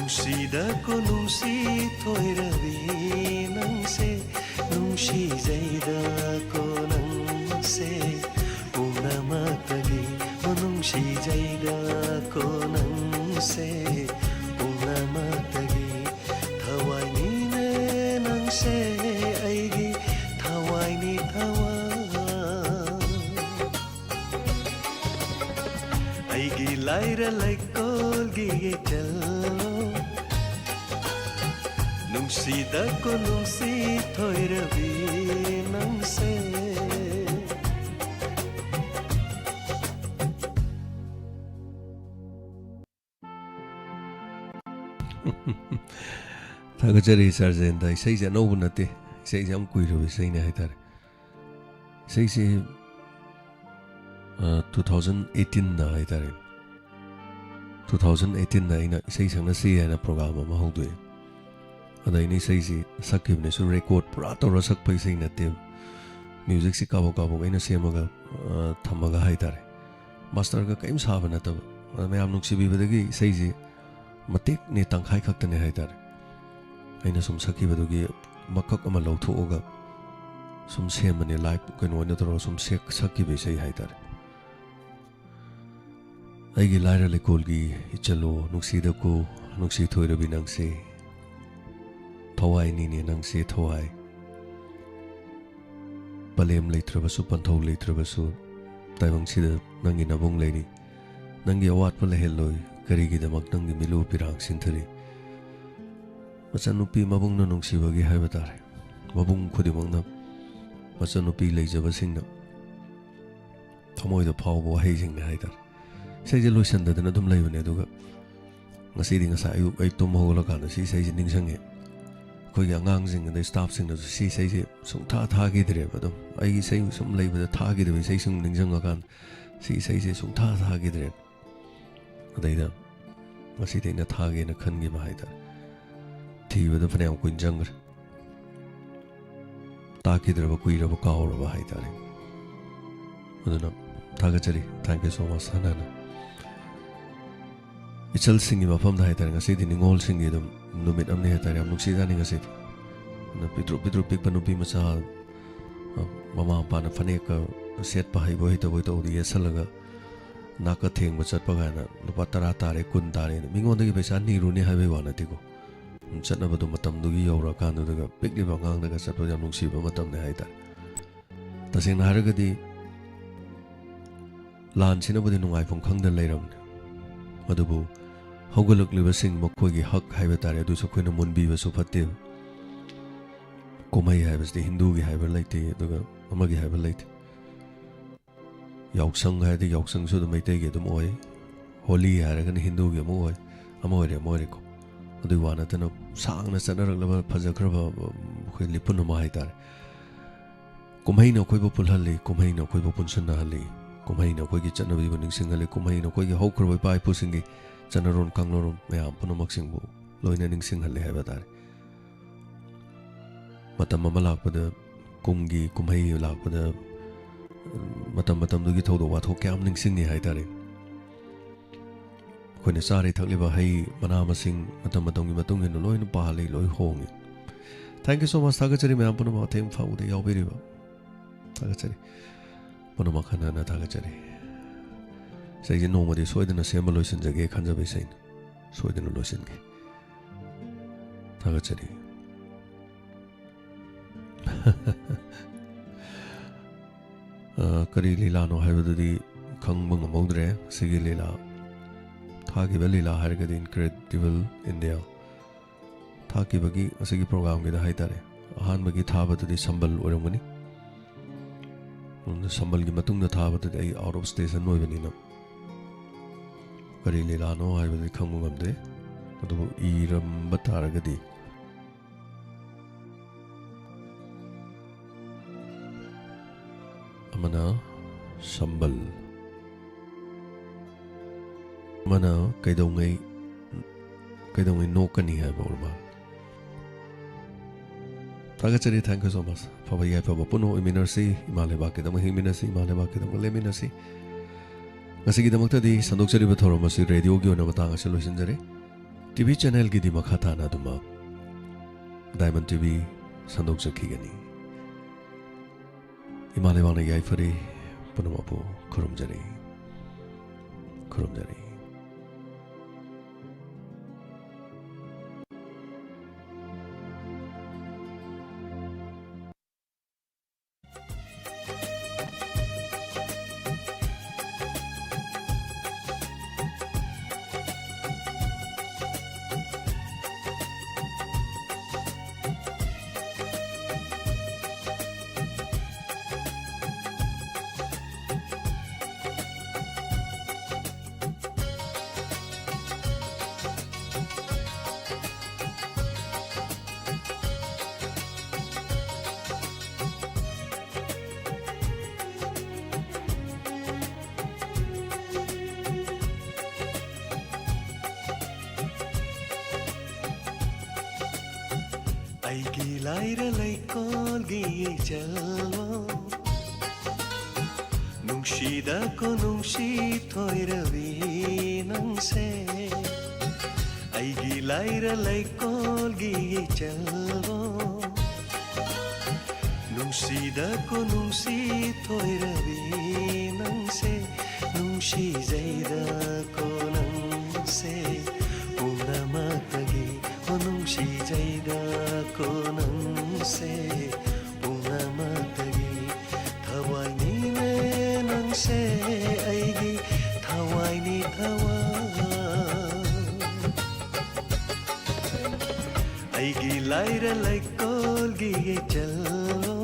ꯅꯨꯡꯁꯤꯗꯀꯣ ꯅꯨꯡꯁꯤ ꯊꯣꯏꯔꯕꯤ ꯅꯪꯁꯦ, ꯅꯨꯡꯁꯤꯖꯩꯗꯀꯣ ꯅꯪꯁꯦ, ꯄꯨꯝꯅꯃꯛꯇꯒꯤ, ꯅꯨꯡꯁꯤꯖꯩꯗꯀꯣ ꯅꯪꯁꯦ, ꯄꯨꯝꯅꯃꯛꯇꯒꯤ꯫ ꯊꯋꯥꯏꯅꯤꯅꯦ ꯅꯪꯁꯦ, ꯑꯩꯒꯤ ꯊꯋꯥꯏꯅꯤ ꯊꯋꯥꯏ꯫ ꯑꯩꯒꯤ ꯂꯥꯏꯔ ꯂꯩꯀꯣꯜꯒꯤ ꯏꯆꯜꯂꯣ, ꯅꯨꯡꯁꯤꯗꯀꯣ ꯅꯨꯡꯁꯤ ꯊꯣꯏꯔꯕꯤ ꯅꯪꯁꯦ꯫ ꯊꯥꯒꯠꯆꯔꯤ ꯁꯥꯔ ꯖꯌꯟꯇ꯫ ꯏꯁꯩꯁꯦ ꯑꯅꯧꯕ ꯅꯠꯇꯦ, ꯏꯁꯩꯁꯦ ꯌꯥꯝ ꯀꯨꯏꯔꯕ ꯏꯁꯩꯅꯦ ꯍꯥꯏꯇꯥꯔꯦ꯫ ꯏꯁꯩꯁꯦ, ꯑ, two thousand eighteen ꯍꯥꯏꯇꯥꯔꯦ꯫ Two thousand eighteen ꯑꯩꯅ ꯏꯁꯩ ꯁꯛꯅꯁꯤ ꯍꯥꯏꯅ ꯄ꯭ꯔꯣꯒ꯭ꯔꯥꯝ ꯑꯃ ꯍꯧꯗꯣꯛꯑꯦ꯫ ꯑꯗ ꯑꯩꯅ ꯏꯁꯩꯁꯤ ꯁꯛꯈꯤꯕꯅꯦ꯫ ꯁꯨꯝ ꯔꯦꯀꯣꯔꯠ ꯄꯨꯔꯥ ꯇꯧꯔ ꯁꯛꯄ ꯏꯁꯩ ꯅꯠꯇꯦ꯫ ꯃ꯭ꯌꯨꯖꯤꯛꯁꯤ ꯀꯥꯕꯣꯛ ꯀꯥꯕꯣꯛ ꯑꯩꯅ ꯁꯦꯝꯃꯒ, ꯑ, ꯊꯝꯃꯒ ꯍꯥꯏꯇꯥꯔꯦ꯫ ꯃꯥꯁꯇꯔꯒ ꯀꯔꯤꯝ ꯁꯥꯕ ꯅꯠꯇꯕ꯫ ꯑꯗ ꯃꯌꯥꯝ ꯅꯨꯡꯁꯤꯕꯤꯕꯗꯒꯤ ꯏꯁꯩꯁꯤ ꯃꯇꯦꯛꯅꯦ, ꯇꯪꯈꯥꯏ ꯈꯛꯇꯅꯦ ꯍꯥꯏꯇꯥꯔꯦ꯫ ꯑꯩꯅ ꯁꯨꯝ ꯁꯛꯈꯤꯕꯗꯨꯒꯤ ꯃꯀꯛ ꯑꯃ ꯂꯧꯊꯣꯛꯑꯒ ꯁꯨꯝ ꯁꯦꯝꯕꯅꯦ, ꯂꯥꯏꯚ ꯀꯩꯅꯣ ꯑꯣꯏꯅ ꯇꯧꯔꯒ ꯁꯨꯝ ꯁꯦꯛ-, ꯁꯛꯈꯤꯕ ꯏꯁꯩ ꯍꯥꯏꯇꯥꯔꯦ꯫ ꯑꯩꯒꯤ ꯂꯥꯏꯔ ꯂꯩꯀꯣꯜꯒꯤ ꯏꯆꯜꯂꯣ, ꯅꯨꯡꯁꯤꯗꯀꯣ ꯅꯨꯡꯁꯤ ꯊꯣꯏꯔꯕꯤ ꯅꯪꯁꯦ, ꯊꯋꯥꯏꯅꯤꯅꯦ ꯅꯪꯁꯦ ꯊꯋꯥꯏ꯫ ꯄꯂꯦꯝ ꯂꯩꯇ꯭ꯔꯕꯁꯨ, ꯄꯟꯊꯧ ꯂꯩꯇ꯭ꯔꯕꯁꯨ, ꯇꯥꯏꯕꯪꯁꯤꯗ ꯅꯪꯒꯤ ꯅꯕꯨꯡ ꯂꯩꯔꯤ꯫ ꯅꯪꯒꯤ ꯑꯋꯥꯠꯄ ꯂꯩꯍꯜꯂꯣꯏ, ꯀꯔꯤꯒꯤꯗꯃꯛ ꯅꯪꯒꯤ ꯃꯤꯠꯂꯨ ꯄꯤꯔꯥꯡ ꯁꯤꯟꯊꯔꯤ? ꯃꯆꯟꯅꯨꯄꯤ ꯃꯕꯨꯡꯅ ꯅꯨꯡꯁꯤꯕꯒꯤ ꯍꯥꯏꯕ ꯇꯥꯔꯦ꯫ ꯃꯕꯨꯡ ꯈꯨꯗꯤꯡꯃꯛꯅ, ꯃꯆꯟꯅꯨꯄꯤ ꯂꯩꯖꯕꯁꯤꯡꯅ ꯊꯃꯣꯏꯗ ꯐꯥꯎꯕ ꯋꯥꯍꯩꯁꯤꯡꯅꯦ ꯍꯥꯏꯇꯥꯔꯦ꯫ ꯏꯁꯩꯁꯦ ꯂꯣꯏꯁꯟꯗꯗꯅ ꯑꯗꯨꯝ ꯂꯩꯕꯅꯦ, ꯑꯗꯨꯒ ꯉꯁꯤꯗꯤ ꯉꯁꯥꯏ ꯑꯌꯨꯛ ꯑꯩ ꯇꯨꯝ ꯍꯧꯒꯠꯂꯀꯥꯟꯗ ꯁꯤ ꯏꯁꯩꯁꯦ ꯅꯤꯡꯁꯤꯡꯉꯦ꯫ ꯑꯩꯈꯣꯏꯒꯤ ꯑꯉꯥꯡꯁꯤꯡ ꯑꯗꯩ ꯁ꯭ꯇꯥꯐꯁꯤꯡꯅꯁꯨ ꯁꯤ ꯏꯁꯩꯁꯦ ꯁꯨꯡꯊꯥ ꯊꯥꯈꯤꯗ꯭ꯔꯦꯕ꯫ ꯑꯗꯨꯝ ꯑꯩꯒꯤ ꯏꯁꯩ ꯁꯨꯝ ꯂꯩꯕꯗ ꯊꯥꯈꯤꯗꯕ ꯏꯁꯩꯁꯤꯡ ꯅꯤꯡꯁꯤꯡꯉꯀꯥꯟꯗ ꯁꯤ ꯏꯁꯩꯁꯦ ꯁꯨꯡꯊꯥ ꯊꯥꯈꯤꯗ꯭ꯔꯦ꯫ ꯑꯗꯩꯗ ꯉꯁꯤꯗꯤ ꯑꯩꯅ ꯊꯥꯒꯦꯅ ꯈꯟꯈꯤꯕ ꯍꯥꯏꯇꯥꯔꯦ꯫ ꯊꯤꯕꯗ ꯐꯅꯌꯥꯝ ꯀꯨꯏꯅ ꯆꯪꯈ꯭ꯔꯦ꯫ ꯇꯥꯈꯤꯗ꯭ꯔꯕ, ꯀꯨꯏꯔꯕ, ꯀꯥꯎꯔꯕ ꯍꯥꯏꯇꯥꯔꯦ꯫ ꯑꯗꯨꯅ ꯊꯥꯒꯠꯆꯔꯤ꯫ Thank you so much, ꯍꯟꯅ ꯍꯟꯅ꯫ ꯏꯆꯜꯁꯤꯡꯒꯤ ꯃꯐꯝꯗ ꯍꯥꯏꯇꯥꯔꯦ, ꯉꯁꯤꯗꯤ ꯅꯤꯉꯣꯜꯁꯤꯡꯒꯤ ꯑꯗꯨꯝ ꯅꯨꯃꯤꯠ ꯑꯃꯅꯤ ꯍꯥꯏꯇꯥꯔꯦ꯫ ꯌꯥꯝ ꯅꯨꯡꯁꯤꯖꯥꯠꯅꯤ ꯉꯁꯤꯗꯤ꯫ ꯑꯗꯨꯅ ꯄꯤꯛꯇ꯭ꯔꯨ ꯄꯤꯛꯇ꯭ꯔꯨ ꯄꯤꯛꯄ ꯅꯨꯄꯤ ꯃꯆꯥ, ꯑ, ꯃꯃꯥ ꯃꯄꯥꯅ ꯐꯅꯦꯛꯀ ꯁꯦꯠꯄ ꯍꯩꯕꯣꯏ ꯍꯩꯇꯕꯣꯏ ꯇꯧꯕꯗ ꯌꯦꯠꯁꯜꯂꯒ ꯅꯥꯛꯀ ꯊꯦꯡꯕ ꯆꯠꯄ ꯀꯥꯏꯅ, "ꯂꯨꯄꯥ ꯇꯔꯥ ꯇꯥꯔꯦ, ꯀꯨꯟ ꯇꯥꯔꯦꯅ" ꯃꯤꯉꯣꯟꯗꯒꯤ ꯄꯩꯁꯥ ꯅꯤꯔꯨꯅꯤ ꯍꯥꯏꯕꯒꯤ ꯋꯥ ꯅꯠꯇꯦꯀꯣ꯫ ꯆꯠꯅꯕꯗꯣ ꯃꯇꯝꯗꯨꯒꯤ ꯌꯧꯔꯀꯥꯟꯗꯨꯗꯒ ꯄꯤꯛꯂꯤꯕ ꯑꯉꯥꯡꯗꯒ ꯆꯠꯄꯗ ꯌꯥꯝ ꯅꯨꯡꯁꯤꯕ ꯃꯇꯝꯅꯤ ꯍꯥꯏꯇꯥꯔꯦ꯫ ꯇꯁꯦꯡꯅ ꯍꯥꯏꯔꯒꯗꯤ ꯂꯥꯟꯁꯤꯅꯕꯨꯗꯤ ꯅꯨꯡꯉꯥꯏꯐꯝ ꯈꯪꯗꯅ ꯂꯩꯔꯕꯅꯤ, ꯑꯗꯨꯕꯨ ꯍꯧꯒꯠꯂꯛꯂꯤꯕꯁꯤꯡ ꯃꯈꯣꯏꯒꯤ ꯍꯛ ꯍꯥꯏꯕ ꯇꯥꯔꯦ, ꯑꯗꯨꯁꯨ ꯑꯩꯈꯣꯏꯅ ꯃꯨꯟꯕꯤꯕꯁꯨ ꯐꯠꯇꯦ꯫ ꯀꯨꯝꯍꯩ ꯍꯥꯏꯕꯁꯤꯗꯤ ꯍꯤꯟꯗꯨꯒꯤ ꯍꯥꯏꯕ ꯂꯩꯇꯦ, ꯑꯗꯨꯒ ꯑꯃꯒꯤ ꯍꯥꯏꯕ ꯂꯩꯇꯦ꯫ ꯌꯥꯎꯁꯪ ꯍꯥꯏꯔꯗꯤ ꯌꯥꯎꯁꯪꯁꯨ ꯑꯗꯨꯝ ꯃꯩꯇꯩꯒꯤ ꯑꯗꯨꯝ ꯑꯣꯏ, ꯍꯣꯂꯤ ꯍꯥꯏꯔꯒꯅ ꯍꯤꯟꯗꯨꯒꯤ ꯑꯃꯨꯛ ꯑꯣꯏ, ꯑꯃ ꯑꯣꯏꯔꯦ ꯑꯃ ꯑꯣꯏꯔꯦꯀꯣ꯫ ꯑꯗꯨꯒꯤ ꯋꯥ ꯅꯠꯇꯅ ꯁꯥꯡꯅ ꯆꯠꯅꯔꯛꯂꯕ ꯐꯖꯈ꯭ꯔꯕ, ꯎꯝ, ꯑꯩꯈꯣꯏ ꯂꯤꯄꯨꯟ ꯑꯃ ꯍꯥꯏꯇꯥꯔꯦ꯫ ꯀꯨꯝꯍꯩꯅ ꯑꯩꯈꯣꯏꯕꯨ ꯄꯨꯜꯍꯜꯂꯤ, ꯀꯨꯝꯍꯩꯅ ꯑꯩꯈꯣꯏꯕꯨ ꯄꯨꯟꯁꯤꯟꯅꯍꯜꯂꯤ, ꯀꯨꯝꯍꯩꯅ ꯑꯩꯈꯣꯏꯒꯤ ꯆꯠꯅꯕꯤꯕꯨ ꯅꯤꯡꯁꯤꯡꯍꯜꯂꯤ, ꯀꯨꯝꯍꯩꯅ ꯑꯩꯈꯣꯏꯒꯤ ꯍꯧꯈ꯭ꯔꯕ ꯏꯄꯥ ꯏꯄꯨꯁꯤꯡꯒꯤ ꯆꯠꯅꯔꯣꯟ ꯀꯥꯡꯂꯣꯟ ꯃꯌꯥꯝ ꯄꯨꯝꯅꯃꯛꯁꯤꯡꯕꯨ ꯂꯣꯏꯅ ꯅꯤꯡꯁꯤꯡꯍꯜꯂꯤ ꯍꯥꯏꯕ ꯇꯥꯔꯦ꯫ ꯃꯇꯝ ꯑꯃ ꯂꯥꯛꯄꯗ, ꯀꯨꯝꯒꯤ ꯀꯨꯝꯍꯩ ꯂꯥꯛꯄꯗ, ꯃꯇꯝ ꯃꯇꯝꯗꯨꯒꯤ ꯊꯧꯗꯣꯛ ꯋꯥꯊꯣꯛ ꯀꯌꯥꯝ ꯅꯤꯡꯁꯤꯡꯉꯤ ꯍꯥꯏ ꯇꯥꯔꯦ꯫ ꯑꯩꯈꯣꯏꯅ ꯆꯥꯔꯤ ꯊꯛꯂꯤꯕ ꯍꯩ ꯃꯅꯥ ꯃꯁꯤꯡ ꯃꯇꯝ ꯃꯇꯝꯒꯤ ꯃꯇꯨꯡ ꯏꯟꯅ ꯂꯣꯏꯅ ꯄꯥꯜꯂꯤ, ꯂꯣꯏ ꯍꯣꯡꯉꯤ꯫ Thank you so much꯫ ꯊꯥꯒꯠꯆꯔꯤ ꯃꯌꯥꯝ ꯄꯨꯝꯅꯃꯛ, ꯑꯊꯦꯡ ꯐꯥꯎꯕꯗ ꯌꯥꯎꯕꯤꯔꯤꯕ꯫ ꯊꯥꯒꯠꯆꯔꯤ꯫ ꯄꯨꯝꯅꯃꯛ ꯍꯟꯅ ꯍꯟꯅ ꯊꯥꯒꯠꯆꯔꯤ꯫ ꯏꯁꯩꯁꯦ ꯅꯣꯡꯃꯗꯤ ꯁꯣꯏꯗꯅ ꯁꯦꯝꯕ ꯂꯣꯏꯁꯤꯟꯖꯒꯦ ꯈꯟꯖꯕ ꯏꯁꯩꯅꯤ꯫ ꯁꯣꯏꯗꯅ ꯂꯣꯏꯁꯤꯟꯒꯦ꯫ ꯊꯥꯒꯠꯆꯔꯤ꯫ ꯑ, ꯀꯔꯤ ꯂꯤꯂꯥꯅꯣ ꯍꯥꯏꯕꯗꯨꯗꯤ ꯈꯪꯕ ꯉꯝꯍꯧꯗ꯭ꯔꯦ꯫ ꯁꯤꯒꯤ ꯂꯤꯂꯥ, ꯊꯥꯈꯤꯕ ꯂꯤꯂꯥ ꯍꯥꯏꯔꯒꯗꯤ Incredible India ꯊꯥꯈꯤꯕꯒꯤ ꯑꯁꯤꯒꯤ programꯒꯤꯗ ꯍꯥꯏꯇꯥꯔꯦ, ꯑꯍꯥꯟꯕꯒꯤ ꯊꯥꯕꯗꯨꯗꯤ ꯁꯝꯕꯜ ꯑꯣꯏꯔꯝꯒꯅꯤ꯫ ꯑꯗꯨꯅ ꯁꯝꯕꯜꯒꯤ ꯃꯇꯨꯡꯗ ꯊꯥꯕꯗꯨꯗꯤ ꯑꯩ out of station ꯑꯣꯏꯕꯅꯤꯅ ꯀꯔꯤ ꯂꯤꯂꯥꯅꯣ ꯍꯥꯏꯕꯗꯤ ꯈꯪꯕ ꯉꯝꯗꯦ꯫ ꯑꯗꯨꯕꯨ ꯏꯔꯝꯕ ꯇꯥꯔꯒꯗꯤ ꯑꯃꯅ ꯁꯝꯕꯜ, ꯑꯃꯅ ꯀꯩꯗꯧꯉꯩ, ꯀꯩꯗꯧꯉꯩ ꯅꯣꯛꯀꯅꯤ ꯍꯥꯏꯕ ꯑꯣꯏꯔ ꯃꯥꯜꯂꯦ꯫ ꯊꯥꯒꯠꯆꯔꯤ, thank you so much꯫ ꯑꯐꯕ ꯌꯥꯏꯐꯕ ꯄꯨꯟꯅ ꯑꯣꯏꯃꯤꯟꯅꯔꯁꯤ, ꯏꯃꯥ ꯂꯩꯕꯥꯛꯀꯤꯗꯃꯛ ꯍꯤꯡꯃꯤꯟꯅꯁꯤ, ꯏꯃꯥ ꯂꯩꯕꯥꯛꯀꯤꯗꯃꯛ ꯂꯦꯝꯃꯤꯟꯅꯁꯤ꯫ ꯉꯁꯤꯒꯤꯗꯃꯛꯇꯗꯤ ꯁꯟꯗꯣꯛꯆꯔꯤꯕ ꯊꯧꯔꯝ ꯑꯁꯤ ꯔꯦꯗꯤꯑꯣꯒꯤ ꯑꯣꯏꯅ ꯃꯇꯥꯡ ꯑꯁꯤꯗ ꯂꯣꯏꯁꯤꯟꯖꯔꯦ꯫ ꯇꯤꯚꯤ ꯆꯦꯅꯦꯜꯒꯤꯗꯤ ꯃꯈꯥ ꯇꯥꯅ ꯑꯗꯨꯃꯛ ꯗꯥꯏꯃꯟ ꯇꯤꯚꯤ ꯁꯟꯗꯣꯛꯆꯈꯤꯒꯅꯤ꯫ ꯏꯃꯥ ꯂꯩꯕꯥꯛꯅ ꯌꯥꯏꯐꯔꯦ, ꯄꯨꯝꯅꯃꯛꯄꯨ ꯈꯨꯔꯨꯝꯖꯔꯤ, ꯈꯨꯔꯨꯝꯖꯔꯤ꯫ ꯑꯩꯒꯤ ꯂꯥꯏꯔ ꯂꯩꯀꯣꯜꯒꯤ ꯏꯆꯜꯂꯣ, ꯅꯨꯡꯁꯤꯗꯀꯣ ꯅꯨꯡꯁꯤ ꯊꯣꯏꯔꯕꯤ ꯅꯪꯁꯦ꯫ ꯑꯩꯒꯤ ꯂꯥꯏꯔ ꯂꯩꯀꯣꯜꯒꯤ ꯏꯆꯜꯂꯣ, ꯅꯨꯡꯁꯤꯗꯀꯣ ꯅꯨꯡꯁꯤ ꯊꯣꯏꯔꯕꯤ ꯅꯪꯁꯦ꯫ ꯅꯨꯡꯁꯤꯖꯩꯗꯀꯣ ꯅꯪꯁꯦ ꯄꯨꯝꯅꯃꯛꯇꯒꯤ꯫ ꯑꯣ ꯅꯨꯡꯁꯤꯖꯩꯗꯀꯣ ꯅꯪꯁꯦ ꯄꯨꯝꯅꯃꯛꯇꯒꯤ꯫ ꯊꯋꯥꯏꯅꯤꯅꯦ ꯅꯪꯁꯦ ꯑꯩꯒꯤ ꯊꯋꯥꯏꯅꯤ ꯊꯋꯥꯏ꯫ ꯑꯩꯒꯤ ꯂꯥꯏꯔ ꯂꯩꯀꯣꯜꯒꯤ ꯏꯆꯜꯂꯣ,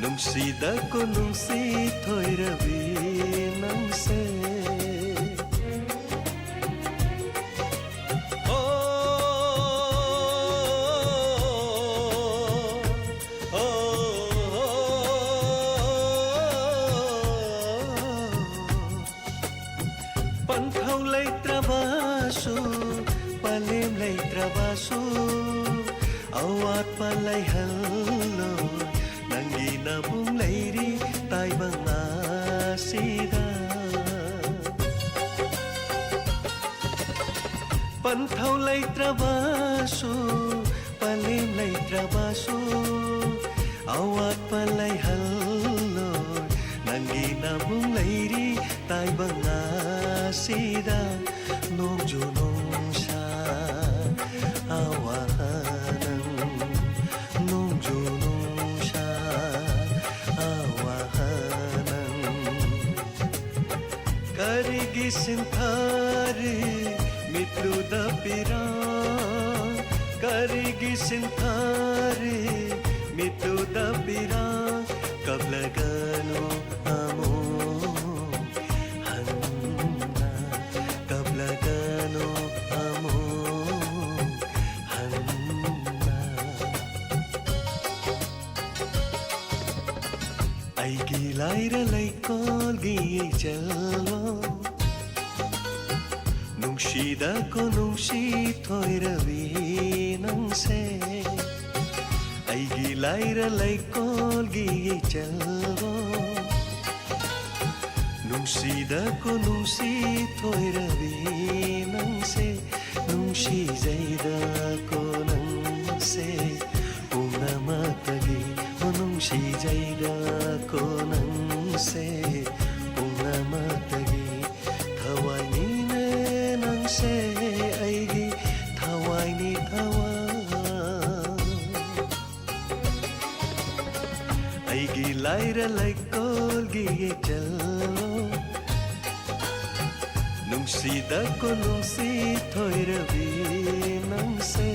ꯅꯨꯡꯁꯤꯗꯀꯣ ꯅꯨꯡꯁꯤ ꯊꯣꯏꯔꯕꯤ ꯅꯪꯁꯦ꯫ ꯑꯣ, ꯑꯣ, ꯑꯣ, ꯑꯣ꯫ ꯄꯟꯊꯧ ꯂꯩꯇ꯭ꯔꯕꯁꯨ, ꯄꯂꯦꯝ ꯂꯩꯇ꯭ꯔꯕꯁꯨ, ꯑꯋꯥꯠꯄ ꯂꯩꯍꯜꯂꯣꯏ꯫ ꯅꯪꯒꯤ ꯅꯕꯨꯡ ꯂꯩꯔꯤ ꯇꯥꯏꯕꯪ ꯁꯤꯗ ꯄꯟꯊꯧ ꯂꯩꯇ꯭ꯔꯕꯁꯨ, ꯄꯂꯦꯝ ꯂꯩꯇ꯭ꯔꯕꯁꯨ, ꯑꯋꯥꯠꯄ ꯂꯩꯍꯜꯂꯣꯏ꯫ ꯅꯪꯒꯤ ꯅꯕꯨꯡ ꯂꯩꯔꯤ ꯇꯥꯏꯕꯪ ꯑꯁꯤꯗ꯫ ꯅꯣꯡꯖꯨ ꯅꯨꯡꯁꯥ ꯑꯋꯥꯍꯅꯪ, ꯅꯣꯡꯖꯨ ꯅꯨꯡꯁꯥ ꯑꯋꯥꯍꯅꯪ꯫ ꯀꯔꯤꯒꯤ ꯁꯤꯟꯊꯥꯔꯤ ꯃꯤꯠꯂꯨꯗ ꯄꯤꯔꯥꯡ? ꯀꯔꯤꯒꯤ ꯁꯤꯟꯊꯥꯔꯤ ꯃꯤꯠꯂꯨꯗ ꯄꯤꯔꯥꯡ? ꯀꯞꯂꯒꯅꯨ ꯑꯃꯨꯛ ꯍꯟꯅ, ꯀꯞꯂꯒꯅꯨ ꯑꯃꯨꯛ ꯍꯟꯅ꯫ ꯑꯩꯒꯤ ꯂꯥꯏꯔ ꯂꯩꯀꯣꯜꯒꯤ ꯏꯆꯜꯂꯣ, ꯅꯨꯡꯁꯤꯗꯀꯣ ꯅꯨꯡꯁꯤ ꯊꯣꯏꯔꯕꯤ ꯅꯪꯁꯦ꯫ ꯑꯩꯒꯤ ꯂꯥꯏꯔ ꯂꯩꯀꯣꯜꯒꯤ ꯏꯆꯜꯂꯣ, ꯅꯨꯡꯁꯤꯗꯀꯣ ꯅꯨꯡꯁꯤ ꯊꯣꯏꯔꯕꯤ ꯅꯪꯁꯦ꯫ ꯅꯨꯡꯁꯤꯖꯩꯗꯀꯣ ꯅꯪꯁꯦ ꯄꯨꯝꯅꯃꯛꯇꯒꯤ꯫ ꯑꯣ ꯅꯨꯡꯁꯤꯖꯩꯗꯀꯣ ꯅꯪꯁꯦ ꯄꯨꯝꯅꯃꯛꯇꯒꯤ꯫ ꯊꯋꯥꯏꯅꯤꯅꯦ ꯅꯪꯁꯦ ꯑꯩꯒꯤ ꯊꯋꯥꯏꯅꯤ ꯊꯋꯥꯏ꯫ ꯑꯩꯒꯤ ꯂꯥꯏꯔ ꯂꯩꯀꯣꯜꯒꯤ ꯏꯆꯜꯂꯣ, ꯅꯨꯡꯁꯤꯗꯀꯣ ꯅꯨꯡꯁꯤ ꯊꯣꯏꯔꯕꯤ ꯅꯪꯁꯦ꯫